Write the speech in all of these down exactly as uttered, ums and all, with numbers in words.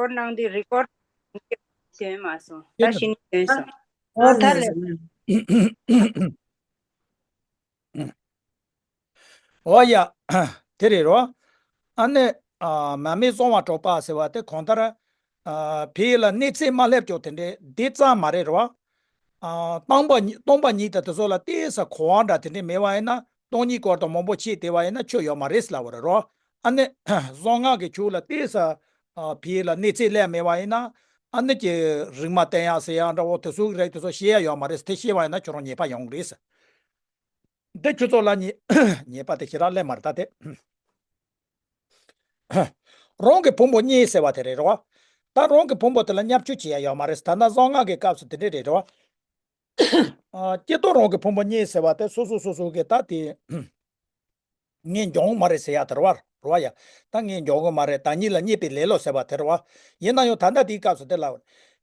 ཀོཌ་གནང་དུས་རི་ཀོཌ་དོན་མ་སོང་། ད་ཤི་ནས་དོན་སོང་། ཨོ་ད་ལས། ཨོ་ཡ། དེ་རེད་རོ། ཨ་ནི། ཨ། མ་མི་གསང་བ་གྲགས་པ་ཟེར་བ་དེ་གང་ལྟར། ཨ། བོད་ཡིག་ལ་གནས་ཚད་མ་སླེབས་ཀྱང་དེ་འདྲའི་དེ་ཙམ་མ་རེད་རོ། ཨ། སྟོང་པ་ཉིད་སྟོང་པ་ཉིད་དང་དེ་ཚོ་ལ་ཏོག་ཙམ་གོ་བ་འདྲ་དེ་འདྲའི་མེད་པ་ཡིན་ན། སྟོང་ཉིད་སྐོར་དང་མང་པོ་བྱས་བསྡད་པ་ཡིན་ན་ཆོས་ཡོད་མ་རེད་ཟེར་ལབ་པ་རེད་རོ། ཨ་ནི། གསང་སྔགས་ཀྱི་ཆོས་ལ་ཏོག་ཙམ། ཨ། བོད་ཡིག་ལ་གནས་ཚད་སླེབས་མེད་པ་ཡིན་ན། ཨ་ནི་ཀྱི་རིག་མ་བསྟན་ཡག་ཟེར་ཡག་འདྲ་བོ་དེ་ཚོ་གི་རིགས་དེ་ཚོ་ཤེས་ཡག་ཡོད་མ་རེད། དེ་ཤེས་པ་ཡིན་ན་ཁྱོད་རང་ཉེས་པ་ཡོང་གི་རེད། འདི་ཁྱོད་ཚོ་ལ་ཉེས་ཉེས་པ་དེ་ཞེ་དྲག་སླེབས་མ་རེད། ད་དེ་རང་གི་ཕུང་པོ་རྙེད་ཟེར་བ་དེ་རེད་རོ། ད་རང་གི་ཕུང་པོ་དེ་ལ་བརྙས་བཅོས་བྱེད་ཡ་ཡོད་མ་རེད། ད་ལྟ་གསང་སྔགས་ཀྱི་སྐབས་སུ་དེ་འདྲས་རེད་རོ། ཨ། སྐྱེ་རྟོགས་རང་གི་ཕུང་པོ་རྙེད་ཟེར་བ་དེ་སོ་སོ་སོ་སོ་གི་ད་དེ་ངས་འཇོན་གི་མ་རེད་ཟེར་ཡ་དེ་རེད་བ། རེད་བ་ཡ། ད་ངས་འཇོན་གི་མ་རེད། བདག་ཉིད་ལ་བརྙས་པའི་ལེ་ལོ་ཟེར་བ་དེ་རེད་བ། ཡིན་ན་ཡང་ད་ལྟ་དེའི་སྐབས་སུ་དེ་ལ་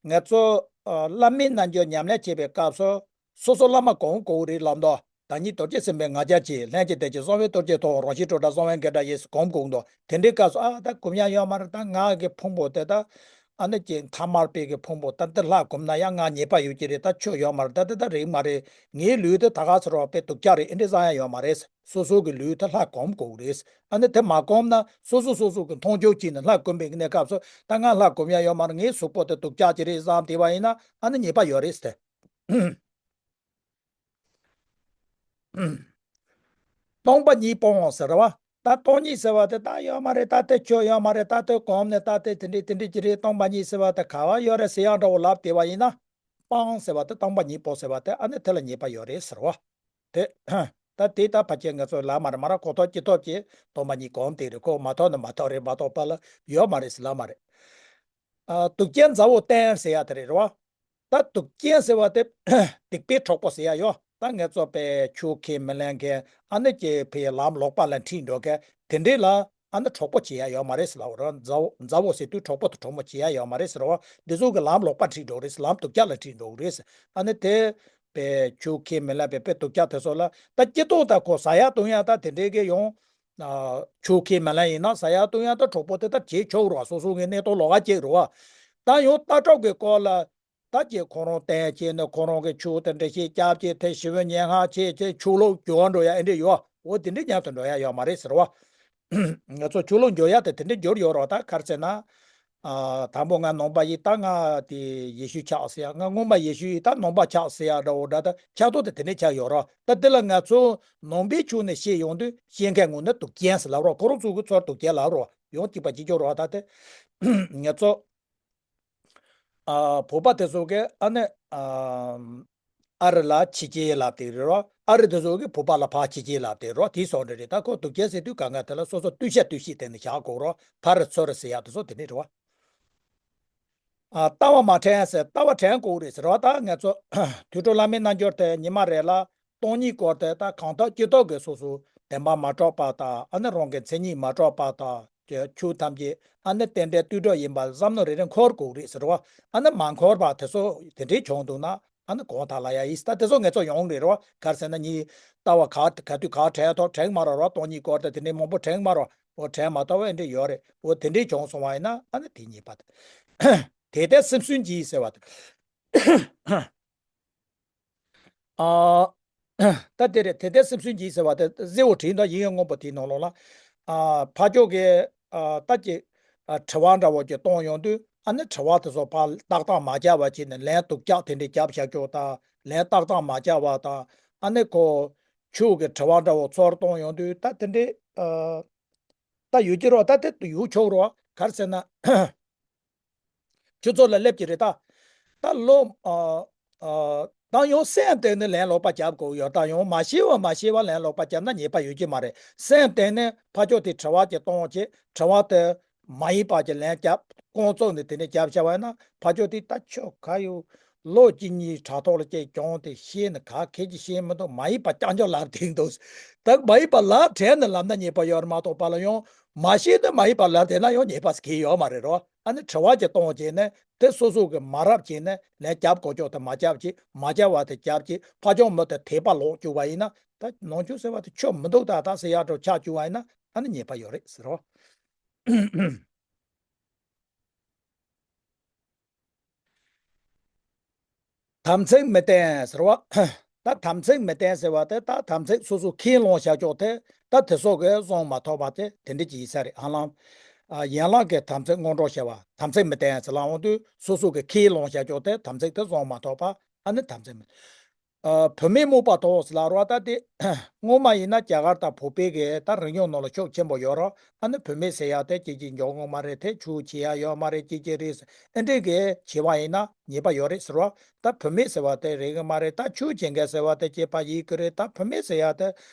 ང་ཚོ། ཨ། བླ་མའི་རྣལ་འབྱོར་ཉམས་ལེན་བྱེད་པའི་སྐབས་སུ། སོ་སོ་བླ་མ་གོམས་དགོས་རེད་ལབ་འདུག་བདག་ཉིད་རྡོ་རྗེ་སེམས་དཔའི་ང་རྒྱལ་གྱིས། ལྷན་ཅིག་དེ་ཀྱང་གསང་བའི་རྡོ་རྗེ་ཐོབ། རང་བཞིན་སྤྲོས་བྲལ་གསང་བའི་རྒྱུད་འདྲ་ཡིས། གོམས་དགོས་འདུག་དེ་འདྲའི་སྐབས་སུ། ཨ། ད་གོམས་ཡ་ཡོད་མ་རེད། ད་ང་གི་ཕུང་པོ་དེ་ད། ཨ་ནི་ཀྱི་ཐ་མལ་པའི་གི་ཕུང་པོ་ད་འདི་ལྷ་གོམས་ན་ཡང་ང་ཉེས་པ་ཡོད་ཀྱི་རེད། ད་ཆོས་ཡོད་མ་རེད། ད་འདི་ད་རིགས་མ་རེད། ངའི་ལུས་དེ་ད་ག་ཚོད་རོགས་པའི་སྡུག་ཅག་རེད། ཨེ་འདྲས་བསམ་ཡ་ཡོད་མ་རེད། སོ་སོ་གི་ལུས་དེ་ལྷ་གོམས་དགོས་རེད། ཨ་ནི་དེ་མ་གོམས་ན་སོ་སོ་སོ་སོ་གི་མཐོང་ཆོས་ཀྱིས་ནི་ལྷ་གོམས་པའི་གནས་སྐབས་སུ། ད་ང་ལྷ་གོམས་ཡ་ཡོད་མ་རེད། ངའི་གཟུགས་པོ་དེ་སྡུག་ཅག་ཅིག་རེད་བསམ་བསྡད་པ་ཡིན་ན། ཨ་ནི་ཉེས་པ་ཡོད་རེད་ཟེར། སྟོང་པ་ཉིད་སྤོང་བ་ཟེར་བ། ད་སྟོང་ཉིད་ཟེར་བ་དེ་ད་ཡོད་མ་རེད། ད་དེ་ཆོས་ཡོད་མ་རེད། ད་དེ་གོམས་ནས་ད་དེ་དེ་འདྲས་དེ་འདྲས་ཅིག་རེད། སྟོང་པ་ཉིད་ཟེར་བ་དེ་ག་བ་ཡོད་རེད་ཟེར་ཡག་འདྲ་བོ་ལབ་བསྡད་པ་ཡིན་ན། སྤང་ཟེར་བ་དེ། སྟོང་པ་ཉིད་སྤོང་ཟེར་བ་དེ། ཨ་ནི་དེ་ལ་ཉེས་པ་ཡོད་རེད་ཟེར་བ། དེ། ད་དེ་ད་ཕལ་ཆེར་ང་ཚོ་ལབ་མ་རེད། མ་ར་གོ་ཐོས་ཅི་ཐོབ་ཀྱིས་སྟོང་པ་ཉིད་གོམས་བསྡད་རེད། ཁོ་མ་ཐོབ་ན་མ་ཐོབ་རེད། མ་ཐོབ་པ་ལ་ཡོད་མ་རེད་ཟེར་ལབ་མ་རེད། ཨ། དུག་ཅན་མཛའ་བོ་བསྟེན་ཟེར་ཡ་དེ་རེད་རོ། ད་དུག་ཅན་ཟེར་བ་དེ་སྡིག་པའི་གྲོགས་པོ་ཟེར་ཡ་ཡོད། ད་ང་ཚོ་པའི་ཆོས་ཁས་མི་ལེན་མཁན། ཨ་ནི་ཀྱི་ཕའི་ལམ་ལོག་པ་ལ་འཁྲིད་འགྲོ་མཁན་དེ་འདྲས་ལ། ཨ་ནི་གྲོགས་པོ་བྱེད་ཡ་ཡོད་མ་རེད་ཟེར་ལབ་རོ། མཛའ་བོ་མཛའ་བོ་ཟེར་དུས་གྲོགས་པོ་དང་གྲོགས་མོ་བྱེད་ཡ་ཡོད་མ་རེད་ཟེར་རོ། འདི་ཚོ་གི་ལམ་ལོག་པ་འཁྲིད་འགྲོ་རེད། ལམ་སྡུག་ཅག་ལ་འཁྲིད་འགྲོ་གི་རེད། ཨ་ནི་དེ་པའི་ཆོས་ཁས་མི་ལེན་པའི་དཔེ་སྡུག་ཅག་དེ་ཚོ་ལ་ད་སྐྱིད་ཏོག་ད་ཁོ་ཟ་ཡ་བཏུང་ཡ་ད་དེ་འདྲས་གི་ཡོང་། ཨ། ཆོས་ཁས་མི་ལེན་ཡིན་ན་ཟ་ཡ་བཏུང་ཡ་ད་གྲོགས་པོ་དེ་ད་བྱེད་ཆོག་རོ། སོ་སོ་གི་གནས་སྟངས་ལོགས་ཀ་བྱེད་རོ། ད་ཡང་ལྟ་གྲུབ་ཀྱི་སྐོར་ལ་ད་ཀྱི་ཁོ་རང་བསྟེན་བྱས་ནས་ཁོ་རང་གི་ཆོས་དེ་འགྲེལ་བཤད་རྒྱབ་བྱས། དེ་ཞི་བའི་ཉེར་ལྔ་བྱས་བྱས་ཆོས་ལུགས་འགྱུར་བ་འགྲོ་ཡ་ཨེ་འདྲས་ཡོད། འོ་དེ་འདྲས་མཉམ་དུ་འགྲོ་ཡ་ཡོད་མ་རེད་ཟེར་བ། ང་ཚོ་ཆོས་ལུགས་འགྱུར་ཡ་དེ་དེ་འདྲས་འགྱུར་ཡོད་རོ། ད་ག་རེ་ཟེར་ན། ཨ། དང་པོ་ང་ནང་པ་ཡིན། ད་ང་དེ་ཡེ་ཤུ་ཆགས་ཟེར་ཡ། ང་སྔོན་མ་ཡེ་ཤུ་ཡིན། ད་ནང་པ་ཆགས་ཟེར་ཡ་འདྲ་བོ་འདྲ། ད་ཆགས་ཐོག་དེ་དེ་འདྲས་ཆགས་ཡོད་རོ། ད་དེ་ལ་ང་ཚོ་ནང་པའི་ཕྱོགས་ནས་བཤད་ཡོང་དུས་བཤད་མཁན་ངོས་ནས་དུག་ཅན་ཟེར་ལབ་རོ། ཁོ་རང་ཚོ་གི་ཚོར་དུག་ཅན་ལབ་རོ། ཡང་གཅིག་པ་གཅིག་ཀྱང་རོ། ད་དེ་ང་ཚོ། ཨ། བོད་པ་དེ་ཚོ་གིས་ཨ་ནི། ཨ། ཨ་རི་ལ་ཕྱི་རྒྱལ་ལབ་དེ་རེད་རོ། ཨ་རི་དེ་ཚོ་གིས་བོད་པ་ལ་ཕར་ཕྱི་རྒྱལ་ལབ་དེ་རོ། དེ་སོགས་འདྲ་རེད། ད་ཁོ་དུག་ཅན་ཟེར་དུས་གང་ག་དེ་ལ་སོ་སོ་ལྟོས་ཤ་ལྟོས་ཤིག་དེ་ནི་བཞག་དགོས་རོ། ཕར་རི་ཚུར་རི་ཟེར་ཡ་དེ་ཚོ་དེ་ནི་རེད་བ། ཨ། ལྟ་བ་མ་དྲན་ཟེར། ལྟ་བ་དྲན་དགོས་རེད་ཟེར་བ། ད་ང་ཚོ་དུས་འཁོར་བླ་མའི་རྣལ་འབྱོར་དེ་ཉི་མ་རེ་ལ། སྟོང་ཉིད་སྐོར་དེ་ད་གང་ཐོག་ཅི་ཐོག་གི་སོ་སོ་བདེན་པ་མ་གྲུབ་པ་དང་། ཨ་ནི་རང་གི་མཚན་ཉིད་མ་གྲུབ་པ་དང་། ཆོས་ཐམས་ཅད་ཨ་ནི་རྟེན་འབྲེལ་ལྟོས་གྲུབ་ཡིན་པ་བསམ་བློ་རེ་རེ་འཁོར་དགོས་རེད་ཟེར་བ། ཨ་ནི་མ་འཁོར་བ་དེ་ཚོ་དེ་འདྲའི་བྱུང་འདུག་ན། ཨ་ནི་གང་ཐག་ལ་ཡ་ཡིན། ད་དེ་ཚོ་ངེས་ཚོ་ཡོང་རེད་རོ། ག་རེ་ཟེར་ན་ཉིད་ལྟ་བ་ག་ག་དུས་ག་དྲན་ཐོག་དྲན་མ་རོ་རོ། སྟོང་ཉིད་སྐོར་དེ་དེ་འདྲའི་མང་པོ་དྲན་མ་རོ། འོ་དྲན་མ་ཐུབ་པ་འདྲ་ཡོད་རེད། འོ་དེ་འདྲའི་བྱུང་སོང་བ་ཡིན་ན། ཨ་ནི་དེ་ཉེས་པ་དེ། དེ་ལྟར་སེམས་སུན་འབྱིན་ཟེར་བ་དེ། ཨ། ད་དེ་རེད། དེ་ལྟར་སེམས་སུན་འབྱིན་ཟེར་བ་དེ་གཟེར་བོ་བྲིས་འདུག་ཡིན་ཡང་སྔོན་པོ་དེའི་ནང་ལོགས་ལ། ཨ། ཕར་ཕྱོགས་ཀྱི། ཨ། ད་ཀྱི། ཨ། དྲི་བ་འདྲ་བོ་ཅིག་གཏོང་ཡོང་དུས། ཨ་ནི་དྲི་བ་དེ་ཚོ་ཕར་ཏག་ཏག་མ་བརྒྱབ་པ་བྱས་ནས་ལན་སྡུག་ཅག་དེ་འདྲས་བརྒྱབ་བཞག་ཀྱོག་དང་། ལན་ཏག་ཏག་མ་བརྒྱབ་པ་དང་། ཨ་ནི་ཁོ་ཆོས་ཀྱི་དྲི་བ་འདྲ་བོ་ཚུར་གཏོང་ཡོང་དུས། ད་དེ་འདྲས། ཨ། ད་ཡོད་ཀྱི་རོ། ད་དེ་ཡོད་ཆོག་རོ། ག་རེ་ཟེར་ན། ཁྱོད་ཚོ་ལ་སླེབས་ཀྱི་རེད་ད། ད་ལོ། ཨ། ཨ། ད་ཡང་སེམས་གཏིང་ནས་ལན་ལོག་པ་རྒྱབ་དགོས་ཡོད། ད་ཡང་མ་ཤེས་པ་མ་ཤེས་པ་ལན་ལོག་པ་རྒྱབ་ན་ཉེས་པ་ཡོད་ཀྱི་མ་རེད། སེམས་གཏིང་ནས་ཕར་ཕྱོགས་དེ་དྲི་བ་ཅིག་གཏོང་བྱས། དྲི་བ་དེ་མ་ཡིན་པ་ཅིག་ལན་རྒྱབ། རྐང་བཙུགས་ནས་དེ་ནས་རྒྱབ་བྱས་པ་ཡིན་ན། ཕར་ཕྱོགས་དེ་ད་ཆོ་ག་ཡོད། ལོ་གཅིག་གཉིས་དྲ་ཐོག་ལ་སྐད་རྐྱང་དེ་བཤད་ནས་ག་གེ་ཅིག་བཤད་མི་འདུག་མ་ཡིན་པ་རྐྱང་རྐྱང་ལབ་བསྡད་འདུག་ད་མ་ཡིན་པ་ལབ་དྲན་ནས་ལབ་ན་ཉེས་པ་ཡོད་རེད་མ་གཏོགས། པ་ལ་ཡང་མ་ཤེས་ནས་མ་ཡིན་པ་ལབ་བསྡད་ན་ཡང་ཉེས་པ་གང་ཡང་ཡོད་མ་རེད་རོ། ཨ་ནི་དྲི་བ་ཅིག་གཏོང་བྱས་ནས་དེ་སོ་སོ་གི་མ་རབས་བྱས་ནས་ལན་རྒྱབ་དགོས་ཀྱོག་དེ་མ་རྒྱབ་བྱས། མ་རྒྱབ་པ་དེ་རྒྱབ་བྱས། ཕར་ཕྱོགས་མི་དེ་དད་པ་ལོག་བཅུག་པ་ཡིན་ན། ད་ནང་ཆོས་ཟེར་བ་དེ་ཆོས་མི་འདུག་ད་ད་ཟེར་ཡག་འདྲ་ཆགས་བཅུག་པ་ཡིན་ན། ཨ་ནི་ཉེས་པ་ཡོད་རེད་ཟེར་རོ། དམ་ཚིག་མི་བརྟན་ཟེར་བ། ད་དམ་ཚིག་མི་བརྟན་ཟེར་བ་དེ་ད་དམ་ཚིག་སོ་སོ་ཁས་བླངས་བཞག་ཆོག་དེ་ད་དེ་སོགས་ཀྱི་བཟུང་མ་ཐོབ་པ་དེ་དེ་འདྲ་ཅིག་ཡིན་ས་རེད། ཧ་ལམ། ཨ། ཡན་ལག་གི་དམ་ཚིག་སྔོན་འགྲོ་བྱ་བ་དམ་ཚིག་མི་བརྟན་ཟེར་ལབ་འོང་དུས་སོ་སོ་གི་ཁས་བླངས་བཞག་ཆོག་དེ་དམ་ཚིག་དེ་བཟུང་མ་ཐོབ་པ་ཨ་ནི་དམ་ཚིག་མི། ཨ། བུད་མེད་རྨུགས་པ་མཐོང་ཟེར་ལབ་རོགས། ད་དེ་སྔོན་མ་ཡིན་ན་རྒྱ་གར་དང་བོད་པའི་གི་ད་རིག་གཞུང་ནང་ལ་ཤུགས་ཆེན་པོ་ཡོད་རོགས། ཨ་ནི་བུད་མེད་ཟེར་ཡག་དེ་ཅིག་ཅིག་འཇོག་གི་མ་རེད། དེ་ཆོས་བྱེད་ཡག་ཡོད་མ་རེད། ཅིག་ཅིག་རེད་ཟེར། ཨེ་འདྲས་གི་བྱེད་པ་ཡིན་ན་ཉེས་པ་ཡོད་རེད་ཟེར་བ། ད་བུད་མེད་ཟེར་བ་དེ་རེད་གི་མ་རེད། ད་ཆོས་བྱེད་མཁན་ཟེར་བ་དེ་བྱེད་པ་ཡིན་གི་རེད། ད་བུད་མེད་ཟེར་ཡག་དེ་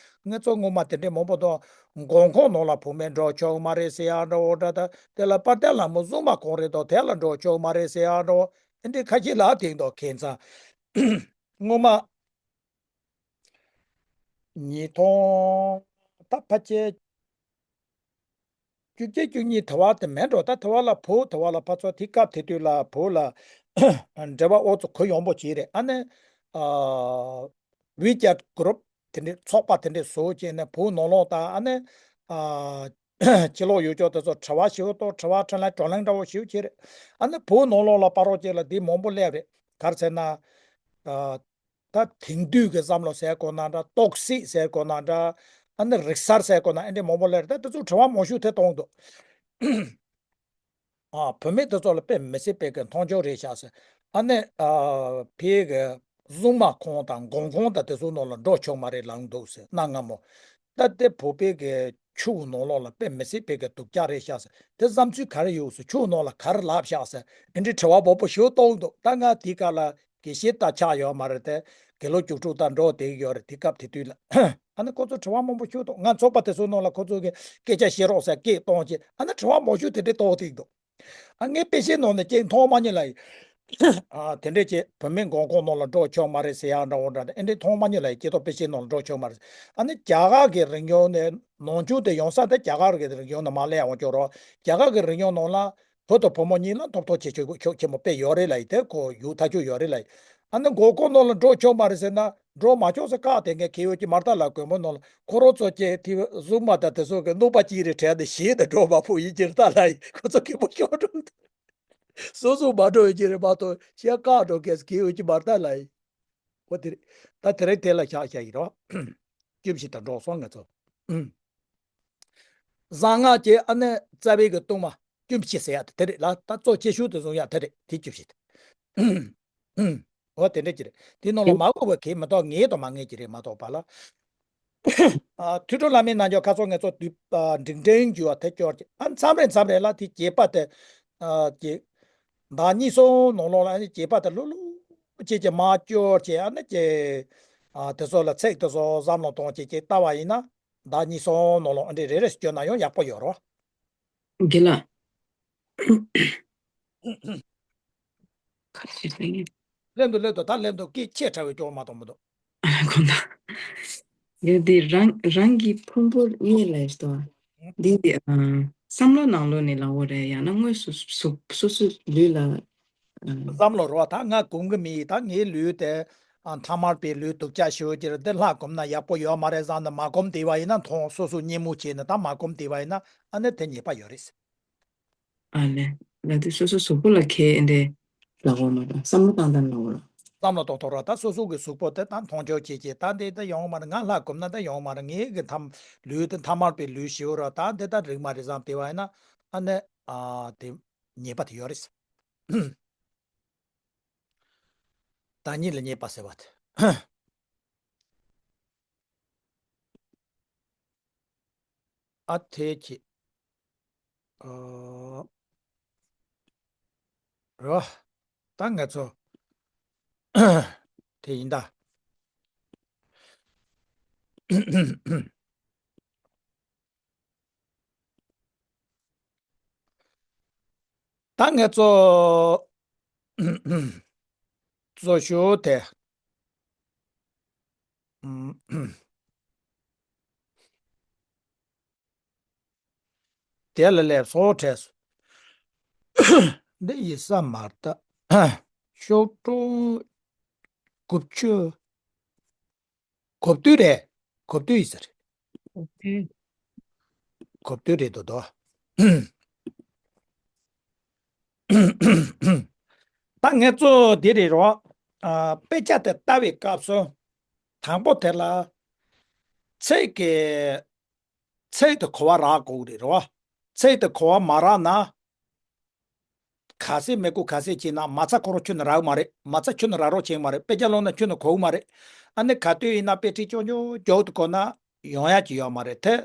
ངས་ཚོ་སྔོན་མ་དེ་འདྲས་མང་པོ་དང་། མགོ་ཁུངས་ནང་ལ་བུད་མེད་འགྲོ་ཆོག་གི་མ་རེད་ཟེར་ཡག་འདྲ་བོ་འདྲ། ད་དེ་ལ་དཔལ་ལྡན་ལྷ་མོ་བཟུང་མ་གང་རེད་དང་དེ་ལ་འགྲོ་ཆོག་གི་མ་རེད་ཟེར་ཡག་འདྲ་བོ། ཨེ་འདྲས་ཁ་ཤས་ལ་དེང་དང་ཁྱད་མཚར། སྔོན་མ། ཉིས་སྟོང་། ད་ཕལ་ཆེར། བཅུ་གཅིག་བཅུ་གཉིས་དེ་བ་དེ་མིན་འགྲོ། ད་དེ་བ་ལ་བོད་དེ་བ་ལ་ཕར་ཚུར་དེ་སྐབས་དེ་དུས་ལ་བོད་ལ་འབྲེལ་བ་ཨོ་ཚོ་གུ་ཡངས་པོ་བྱས་རེད། ཨ་ནི། ཨ། ཝི་ཅེཊ་གུ་རུབ་དེ་འདྲའི་ཚོགས་པ་དེ་འདྲའི་བཟོ་བྱས་ནས་བོད་ནང་ལོགས་དང་ཨ་ནི། ཨ། ཕྱི་ལོགས་ཡུལ་ཕྱོགས་དེ་ཚོ་དྲི་བ་ཞིབ་ཏོག་དྲི་བ་དྲིས་ལན་བགྲོ་གླེང་འདྲ་བོ་ཞིབ་བྱས་རེད། ཨ་ནི་བོད་ནང་ལོགས་ལ་སྤ་རོ་ཅིག་ལ་དེ་མང་པོ་སླེབས་རེད། ག་རེ་ཟེར་ན། ཨ། ད་དེང་དུས་ཀྱི་བསམ་བློ་ཟེར་དགོས་ན་འདྲ། ཏོག་སེ་ཟེར་དགོས་ན་འདྲ། ཨ་ནི་རིག་གསར་ཟེར་དགོས་ན་ཨེ་འདྲས་མང་པོ་སླེབས་རེད། ད་དེ་ཚོ་དྲི་བ་མང་ཤོས་དེ་གཏོང་འདུག་ཨ། བུད་མེད་དེ་ཚོ་ལ་དཔེ་མི་སྲིད་པའི་གི་མཐོང་ཆུང་རེད་ཤག་ཟེར། ཨ་ནི། ཨ། ཕའི་གི་གཟུངས་མ་ཁང་དང་མགོན་ཁང་དང་དེ་ཚོ་ནང་ལ་འགྲོ་ཆོག་མ་རེད་ལབ་འདུག་ཟེར། གནའ་སྔ་མོ། ད་དེ་བོད་པའི་གི་ཆོས་ནང་ལོགས་ལ་དཔེ་མི་སྲིད་པའི་གི་སྡུག་ཅག་རེད་ཤག་ཟེར། དེ་བསམ་ཚུལ་ག་རེ་ཡོད་ཟེར། ཆོས་ནང་ལ་ག་རེ་ལབ་ཤག་ཟེར། ཨེ་འདྲའི་དྲི་བ་མང་པོ་ཞིག་གཏོང་འདུག་ད་ང་དེའི་སྐབས་ལ་དགེ་བཤེས་ད་ཆགས་ཡོད་མ་རེད་དེ། དགེ་ལུགས་རྒྱུགས་སྤྲོད་ད་འགྲོ་བསྡད་ཡོད་རེད། དེ་སྐབས་དེ་དུས་ལ། ཨ་ནི་ཁོ་ཚོ་དྲི་བ་མང་པོ་ཞིག་གཏོང་། ང་ཚོགས་པ་དེ་ཚོའི་ནང་ལ་ཁོ་ཚོ་གི་སྐད་ཆ་བཤད་རོགས་ཟེར་སྐད་གཏོང་བྱས། ཨ་ནི་དྲི་བ་མང་ཤོས་དེ་འདྲས་གཏོང་བསྡད་འདུག་ཨ། ངས་དཔེ་ཆའི་ནང་ནས་ཅིག་མཐོང་མ་མྱོང་ལ་ཡིན། ཨ། དེ་འདྲས་ཅིག་བུད་མེད་མགོན་ཁང་ནང་ལ་འགྲོ་ཆོག་མ་རེད་ཟེར་ཡག་འདྲ་བོ་འདྲ་ཨེ་འདྲས་མཐོང་མ་མྱོང་ལ་ཡིན། སྐྱེ་ཐོག་དཔེ་ཆའི་ནང་ལ་འགྲོ་ཆོག་མ་རེད། ཨ་ནི་རྒྱ་གར་གྱི་རིག་གཞུང་ནས་ནང་ཆོས་དེ་ཡོང་ས་དེ་རྒྱ་གར་གྱི་རིག་གཞུང་ནས་མར་སླེབས་ཡོང་ཆོག་རོགས། རྒྱ་གར་གྱི་རིག་གཞུང་ནང་ལ་བུ་དང་བུ་མོ་གཉིས་ལ་ཐོབ་ཐང་ཆེ་ཆེ་ཤུགས་ཆེན་པོ་དཔེ་ཡོད་རེད་ལ་ཡིན། དེ་ཁོ་ཡུག་ཐག་ཆོད་ཡོད་རེད་ལ་ཡིན། ཨ་ནི་མགོན་ཁང་ནང་ལ་འགྲོ་ཆོག་མ་རེད་ཟེར་ན། འགྲོ་མ་ཆོག་ཟེར་བཀག་དེ་ངས་གལ་ཡོད་ཀྱི་མ་རྟ་ལ་དགོན་པ་ནང་ལ་ཁོ་རང་ཚོ་ཀྱེ་ཐི་བ་གཟུགས་མ་དང་དེ་ཚོ་གི་གནོད་པ་ཅི་རེད་དྲན་ཏེ་ཞེད་དེ་འགྲོ་མ་ཕོད་ཡིན་གྱི་རེད་ད་ལ་ཡིན། ཁོ་ཚོ་གི་མོ་ཤོར་འགྲོ་འདུག་སོ་སོ་མ་འགྲོ་ཡོད་ཀྱི་རེད་མ་གཏོགས་ཤ་བཀག་འགྲོ་མཁན་གལ་ཡོད་ཀྱི་མ་རྟ་ལ་ཡིན། ཁོ་དེ་རེད། ད་དེ་རིང་དེ་ལ་བཞག་བཞག་ཡིན་རོགས། སྐྱོན་བཞི་དང་འགྲོགས་སོང་ང་ཚོ། གཟའ་ལྔ་ཀྱེ་ཨ་ནི་རྩ་བའི་གི་གཏོང་མ་སྐྱོན་བཞི་ཟེར་ཡག་དེ་དེ་རེད་ལ། ད་གཙོ་ཆེ་ཤོས་དེ་བཟུང་ཡག་དེ་རེད། དེ་སྐྱོན་བཞི་དེ། འོ་དེ་འདྲ་ཅིག་རེད། དེ་ནང་ལ་མ་གོ་བའི་གེ་མི་གཏོགས་ངེས་དང་མ་ངེས་ཀྱི་རེད་མ་གཏོགས་པ་ལ། ཨ། ཐོས་གྲོལ་བླ་མའི་རྣལ་འབྱོར་ཁ་སོགས་ངེས་སོགས་དུས། ཨ། འབྲིང་འབྲིང་འགྱུར་བ་དེ་སྐྱོར་གྱི། ཨ། མཚམས་རེ་མཚམས་རེ་ལ་དེ་རྒྱས་པ་དེ། ཨ། ཀྱེ། ཟླ་གཉིས་གསུམ་ནང་ལོགས་ལ་ཨ་ནི་རྒྱས་པ་དེ་ལྷུག་ལྷུག་བྱས་ཀྱི་མར་སྐྱོར་བྱས། ཨ་ནི་ཀྱེ། ཨ། དེ་ཚོ་ལ་ཚིག་དེ་ཚོ་བསམ་བློ་གཏོང་བྱས་ཀྱི་ལྟ་བ་ཡིན་ན། ཟླ་གཉིས་གསུམ་ནང་ལོགས་ཨ་འདྲས་རེ་རེ་ཞིག་སྐྱོར་ན་ཡང་ཡག་པོ་ཡོད་རོ། དགེ་ལགས། ཁ་ཤས་ལྷན་དུ་ལྷན་དུ་ད་ལྷན་དུ་སྐད་ཆེ་དྲགས་པའི་སྐྱོ་བ་མ་གཏོང་མི་འདུག་ཁོ་ན། ཡ་དེ་རང་རང་གི་ཕུང་པོ་རྙེད་ལ་ཡོད་དོ། འདི་འདི་ཨ་བསམ་བློ་ནང་ལོགས་ནས་ལབ་དགོས་རེད། ཡང་ན་དངོས་སུ་སུ་སུ་སུ་ལུས་ལ། ཨ། བསམ་བློ་རོ། ད་ང་སྒོམ་གི་མི་ཡིན། ད་ངའི་ལུས་དེ། ཨ། ཐ་མལ་པའི་ལུས་སྡུག་ཅག་ཞེ་པོ་ཅིག་རེད། འདི་ལྷ་སྒོམ་ན་ཡག་པོ་ཡོད་མ་རེད་བསམ་ནས་མ་སྒོམ་བསྡད་པ་ཡིན་ན། མཐོང་སོ་སོ་གཉིད་མོ་བྱས་ནས་ད་མ་སྒོམ་བསྡད་པ་ཡིན་ན་ཨ་ནི་དེ་ཉེས་པ་ཡོད་རེད། ཨ་ལས། ལ་དེ་སོ་སོ་གཟུགས་པོ་ལ་ཁེལ་ཨེ་འདྲས་ལབ་དགོས་མ་རེད། བསམ་བློ་བཏང་སྟངས་ལབ་དགོས་རེད། བསམ་བློ་གཏོང་ཐུབ་རོགས། ད་སོ་སོ་གི་གཟུགས་པོ་དེ་ད་མཐོང་ཆོག་བྱེད་ཀྱི། ད་འདི་ད་ཡོང་མ་རེད། ང་ལྷ་སྒོམ་ན་ད་ཡོང་མ་རེད། ངའི་གི་ཐམ་ལུས་དེ་ཐ་མལ་པའི་ལུས་ཞེ་པོ་རེད། ད་འདི་ད་རིགས་མ་རེད་བསམ་བསྡད་པ་ཡིན་ན་ཨ་ནི། ཨ། དེ་ཉེས་པ་དེ་ཡོད་རེད། བདག་ཉིད་ལ་ཉེས་པ་ཟེར་བ་དེ། ཨ་དེ་ཅི། ཨ། རོ། ད་ང་ཚོ་དེ་ཡིན་ད། ད་ངས་གཙོ་གཙོ་ཞུ་དེ། དེ་ལ་སླེབས་སོང་། བྲེས་སོང་། འདི་ཡིན་ས་མ་རེད་ད། ཤོག་གྲངས་དགུ་བཅུ། གོ་བསྡུར་རེད། གོ་བསྡུར་ཡིན་ས་རེད། གོ་བསྡུར། གོ་བསྡུར་རེད་འདུག་དོ། ད་ངས་གཙོ་འདི་རེད་རོགས། ཨ། དཔེ་ཆ་དེ་ལྟ་བའི་སྐབས་སུ། དང་པོ་དེ་ལ། ཚིག་གི། ཚིག་དེ་གོ་བ་རག་དགོས་རེད་རོ། ཚིག་དེ་གོ་བ་མ་རག་ན། ག་ཚད་མི་དགོས་ག་ཚད་བྱས་ན་མ་རྩ་ཁོ་རང་ཁྱོན་ནས་རག་མ་རེད། མ་རྩ་ཁྱོན་ནས་རག་རོགས་བྱེད་མ་རེད། དཔེ་ཆ་ཀློག་ན་ཁྱོན་ནས་གོ་གི་མ་རེད། ཨ་ནི་ག་དུས་ཡིན་ན་དཔེ་ཁྲིད་ཅོག་ཅོག་ཅོག་ཏུ་གོ་ན་ཡོང་ཡ་ཅིག་ཡོད་མ་རེད་དེ།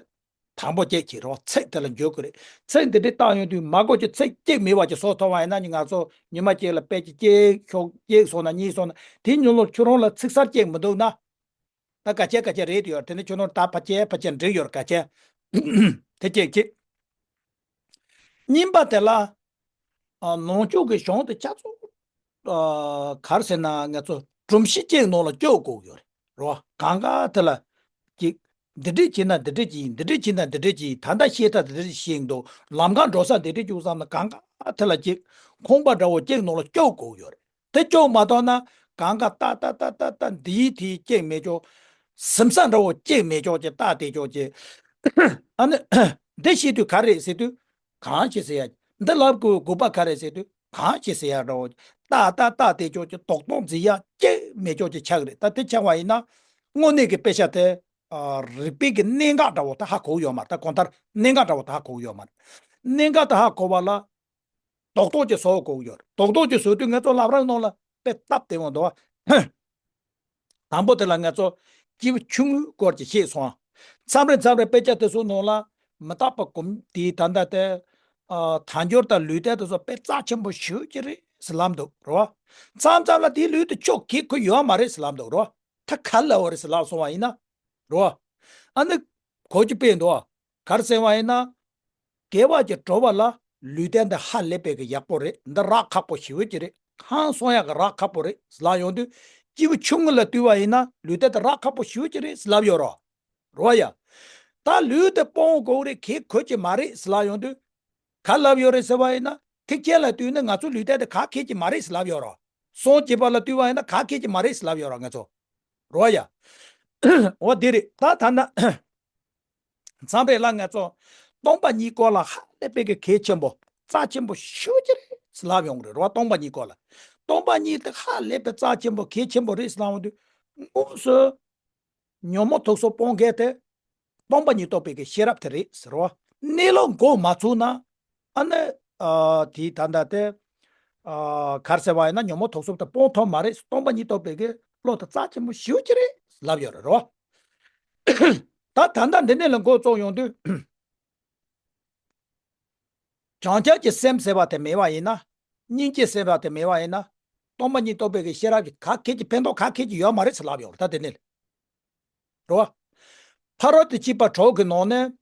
དང་པོ་གཅིག་བྱེད་རོགས། ཚིག་དེ་ལ་འཇུག་གི་རེད། ཚིག་འདི་འདྲ་བཏང་ཡོང་དུས་མ་གོ་ཅིག་ཚིག་གཅིག་མེད་པ་ཅིག་བཟོ་ཐུབ་པ་ཡིན་ན། ང་ཚོ་ཉི་མ་གཅིག་ལ་དཔེ་ཆ་གཅིག་ཤོག་གཅིག་བཟོ་ན་གཉིས་བཟོ་ན་དེ་ཉུང་ལོ་ཁྱོད་རང་ལ་ཚིག་གསར་གཅིག་མི་འདུག་ན། ད་ག་ཆེ་ག་ཆེ་རེད་ཡོད། དེ་ནི་ཁྱོད་རང་ད་ཕ་ཆེ་ཕ་ཆེ་འགྲིག་ཡོད་ག་ཆེ། དེ་གཅིག་གཅིག་གཉིས་པ་དེ་ལ། ཨ། ནང་ཆོས་ཀྱི་གཞུང་དེ་ཆ་ཚང་། ཨ། ག་རེ་ཟེར་ན་ང་ཚོ་སྒྲོམ་གཞི་གཅིག་ནང་ལ་བཅུག་དགོས་ཡོད་རེད་རོ། གང་ག་དེ་ལ་ཅིག་འདི་འདྲས་བྱས་ན་འདི་འདྲས་ཅིག་ཡིན། འདི་འདྲས་བྱས་ན་འདི་འདྲས་ཅིག་ཡིན། ད་ལྟ་ཤེས་ཐབས་འདི་འདྲས་ཤེས་འདུག་ལམ་ཁ་འགྲོ་ས་འདི་འདྲས་བཅུག་བསམ་ན་གང་ག་དེ་ལ་ཅིག་ཁང་པ་འདྲ་བོ་གཅིག་ནང་ལ་བཅུག་དགོས་ཡོད་རེད། དེ་བཅུག་མ་ཐུབ་ན་གང་ག་ཏག་ཏག་ཏག་ཏག་ཏག་འདིའི་དེའི་གཅིག་མེད་ཅོག་སིམ་ས་འདྲ་བོ་གཅིག་མེད་ཅོག་ཅིག་ཏག་དེ་ཅོག་ཅིག་ཨ་ནི་འདི་ཤེས་དུས་ག་རེ་ཟེར་དུས། གང་ཞིག་ཟེར་ཡ། འདི་ལབ་དགོས་དགོས་པ་ག་རེ་ཟེར་དུས། གང་ཞིག་ཟེར་ཡ་འདྲ་བོ། ཏག་ཏག་ཏག་དེ་ཅོག་ཅིག་རྡོག་རྡོག་འཛིན་ཡ་གཅིག་མེད་ཅོག་ཅིག་ཆགས་ཀྱི་རེད། ད་དེ་ཆགས་པ་ཡིན་ན་དངོས་གནས་ཀྱི་དཔེ་ཆ་དེ། ཨ། རིག་པའི་གི་གནད་འགག་འདྲ་བོ་ད་ཧ་གོ་གི་ཡོད་མ་རེད། ད་གང་ལྟར་གནད་འགག་འདྲ་བོ་ད་ཧ་གོ་གི་ཡོད་མ་རེད། གནད་འགག་ད་ཧ་གོ་བ་ལ། རྡོག་རྡོག་ཅིག་བཟོ་དགོས་ཀྱི་ཡོད་རེད། རྡོག་རྡོག་ཅིག་བཟོ་དུས་ང་ཚོ་སློབ་རིམ་ནང་ལ་དཔེ་སྟབས་བདེ་བོ་འདུག་བ། དང་པོ་དེ་ལ་ང་ཚོ་སྐྱེས་བུ་ཆུང་ངུའི་སྐོར་གྱི་བཤད་སོང་། མཚམས་རེ་མཚམས་རེ་དཔེ་ཆ་དེ་ཚོ་ནང་ལ་མི་རྟག་པ་གོམས་དེའི་ད་ལྟ་དེ། ཨ། དལ་འབྱོར་དང་ལུས་རྟེན་དེ་ཚོ་དཔེ་རྩ་ཆེན་པོ་ཞེ་པོ་ཅིག་རེད་ཟེར་ལབ་འདུག་རེད་བ། མཚམས་མཚམས་ལ་དེའི་ལུས་དེ་ཁྱོད་གལ་ཁོ་ཡོད་མ་རེད་ཟེར་ལབ་འདུག་རེད་བ། ད་ག་ལབ་པ་རེད་ཟེར་ལབ་སོང་བ་ཡིན་ན། རེད་བ། ཨ་ནི་གོ་རྒྱུ་དཔེ་འདུག་བ། ག་རེ་ཟེར་བ་ཡིན་ན། དགེ་བ་ཅིག་གྲུབ་པ་ལ་ལུས་རྟེན་འདི་ཧ་ལས་པའི་གི་ཡག་པོ་རེད། འདི་རག་ཁག་པོ་ཞེ་པོ་ཅིག་རེད། ཧང་སང་ཡག་གི་རག་ཁག་པོ་རེད་ཟེར་ལབ་ཡོང་དུས། སྐྱེས་བུ་ཆུང་ངུ་ལ་ལྟོས་པ་ཡིན་ན་ལུས་རྟེན་འདི་རག་ཁག་པོ་ཞེ་པོ་ཅིག་རེད་ཟེར་ལབ་ཡོད་རེད། རེད་བ་ཡ། ད་ལུས་འདི་སྤོང་དགོས་རེད། གལ་ཁོ་ཅིག་མ་རེད་ཟེར་ལབ་ཡོང་དུས། ག་ལབ་ཡོད་རེད་ཟེར་བ་ཡིན་ན། ཐེག་ཆེན་ལ་ལྟོས་ན་ང་ཚོ་ལུས་རྟེན་འདི་གལ་ཁེལ་གྱི་མ་རེད་ཟེར་ལབ་ཡོད་རེད། སངས་རྒྱས་པ་ལ་ལྟོས་པ་ཡིན་ན་གལ་ཁེལ་གྱི་མ་རེད་ཟེར་ལབ་ཡོད་རེད་ང་ཚོ། རེད་བ་ཡ། འོ་དེ་རེད། ད་ད་ན། མཚམས་རེ་ལ་ང་ཚོ་སྟོང་པ་ཉིད་སྐོར་ལ་ཧ་ལས་པའི་གི་གལ་ཆེན་པོ་རྩ་ཆེན་པོ་ཞེ་པོ་ཅིག་རེད་ཟེར་ལབ་ཡོང་གི་རེད་རོ། སྟོང་པ་ཉིད་སྐོར་ལ། སྟོང་པ་ཉིད་དེ་ཧ་ལས་པའི་རྩ་ཆེན་པོ་གལ་ཆེན་པོ་རེད་ཟེར་ལབ་ཡོང་དུས། དངོས་སུ་ཉོན་མོངས་དུག་གསུམ་སྤོང་མཁན་དེ་སྟོང་པ་ཉིད་རྟོགས་པའི་གི་ཤེས་རབ་དེ་རེད་ཟེར་རོ། གནས་ལུགས་མགོ་མ་ཚོས་ན། ཨ་ནི། ཨ། དེའི་ད་ལྟ་དེ། ཨ། ག་རེ་ཟེར་བ་ཡིན་ན་ཉོན་མོངས་དུག་གསུམ་དེ་སྤོང་ཐུབ་མ་རེད། སྟོང་པ་ཉིད་རྟོགས་པའི་གི་བློ་དེ་རྩ་ཆེན་པོ་ཞེ་པོ་ཅིག་རེད་ལབ་ཡོད་རེད་རོ། ད་ད་ལྟ་འདི་ནས་ལ་འགོ་བཙུགས་ཡོང་དུས། བྱང་ཆུབ་ཀྱི་སེམས་ཟེར་བ་དེ་མེད་པ་ཡིན་ན། སྙིང་རྗེ་ཟེར་བ་དེ་མེད་པ་ཡིན་ན། སྟོང་པ་ཉིད་རྟོགས་པའི་གི་ཤེས་རབ་ཀྱི་གལ་ཁེལ་གྱི་ཕན་ཐོགས་གལ་ཁེལ་གྱི་ཡོད་མ་རེད་ཟེར་ལབ་ཡོད་རེད། ད་དེ་ནས། རེད་བ། ཕ་རོལ་ཏུ་ཕྱིན་པ་དྲུག་གི་ནང་ནས།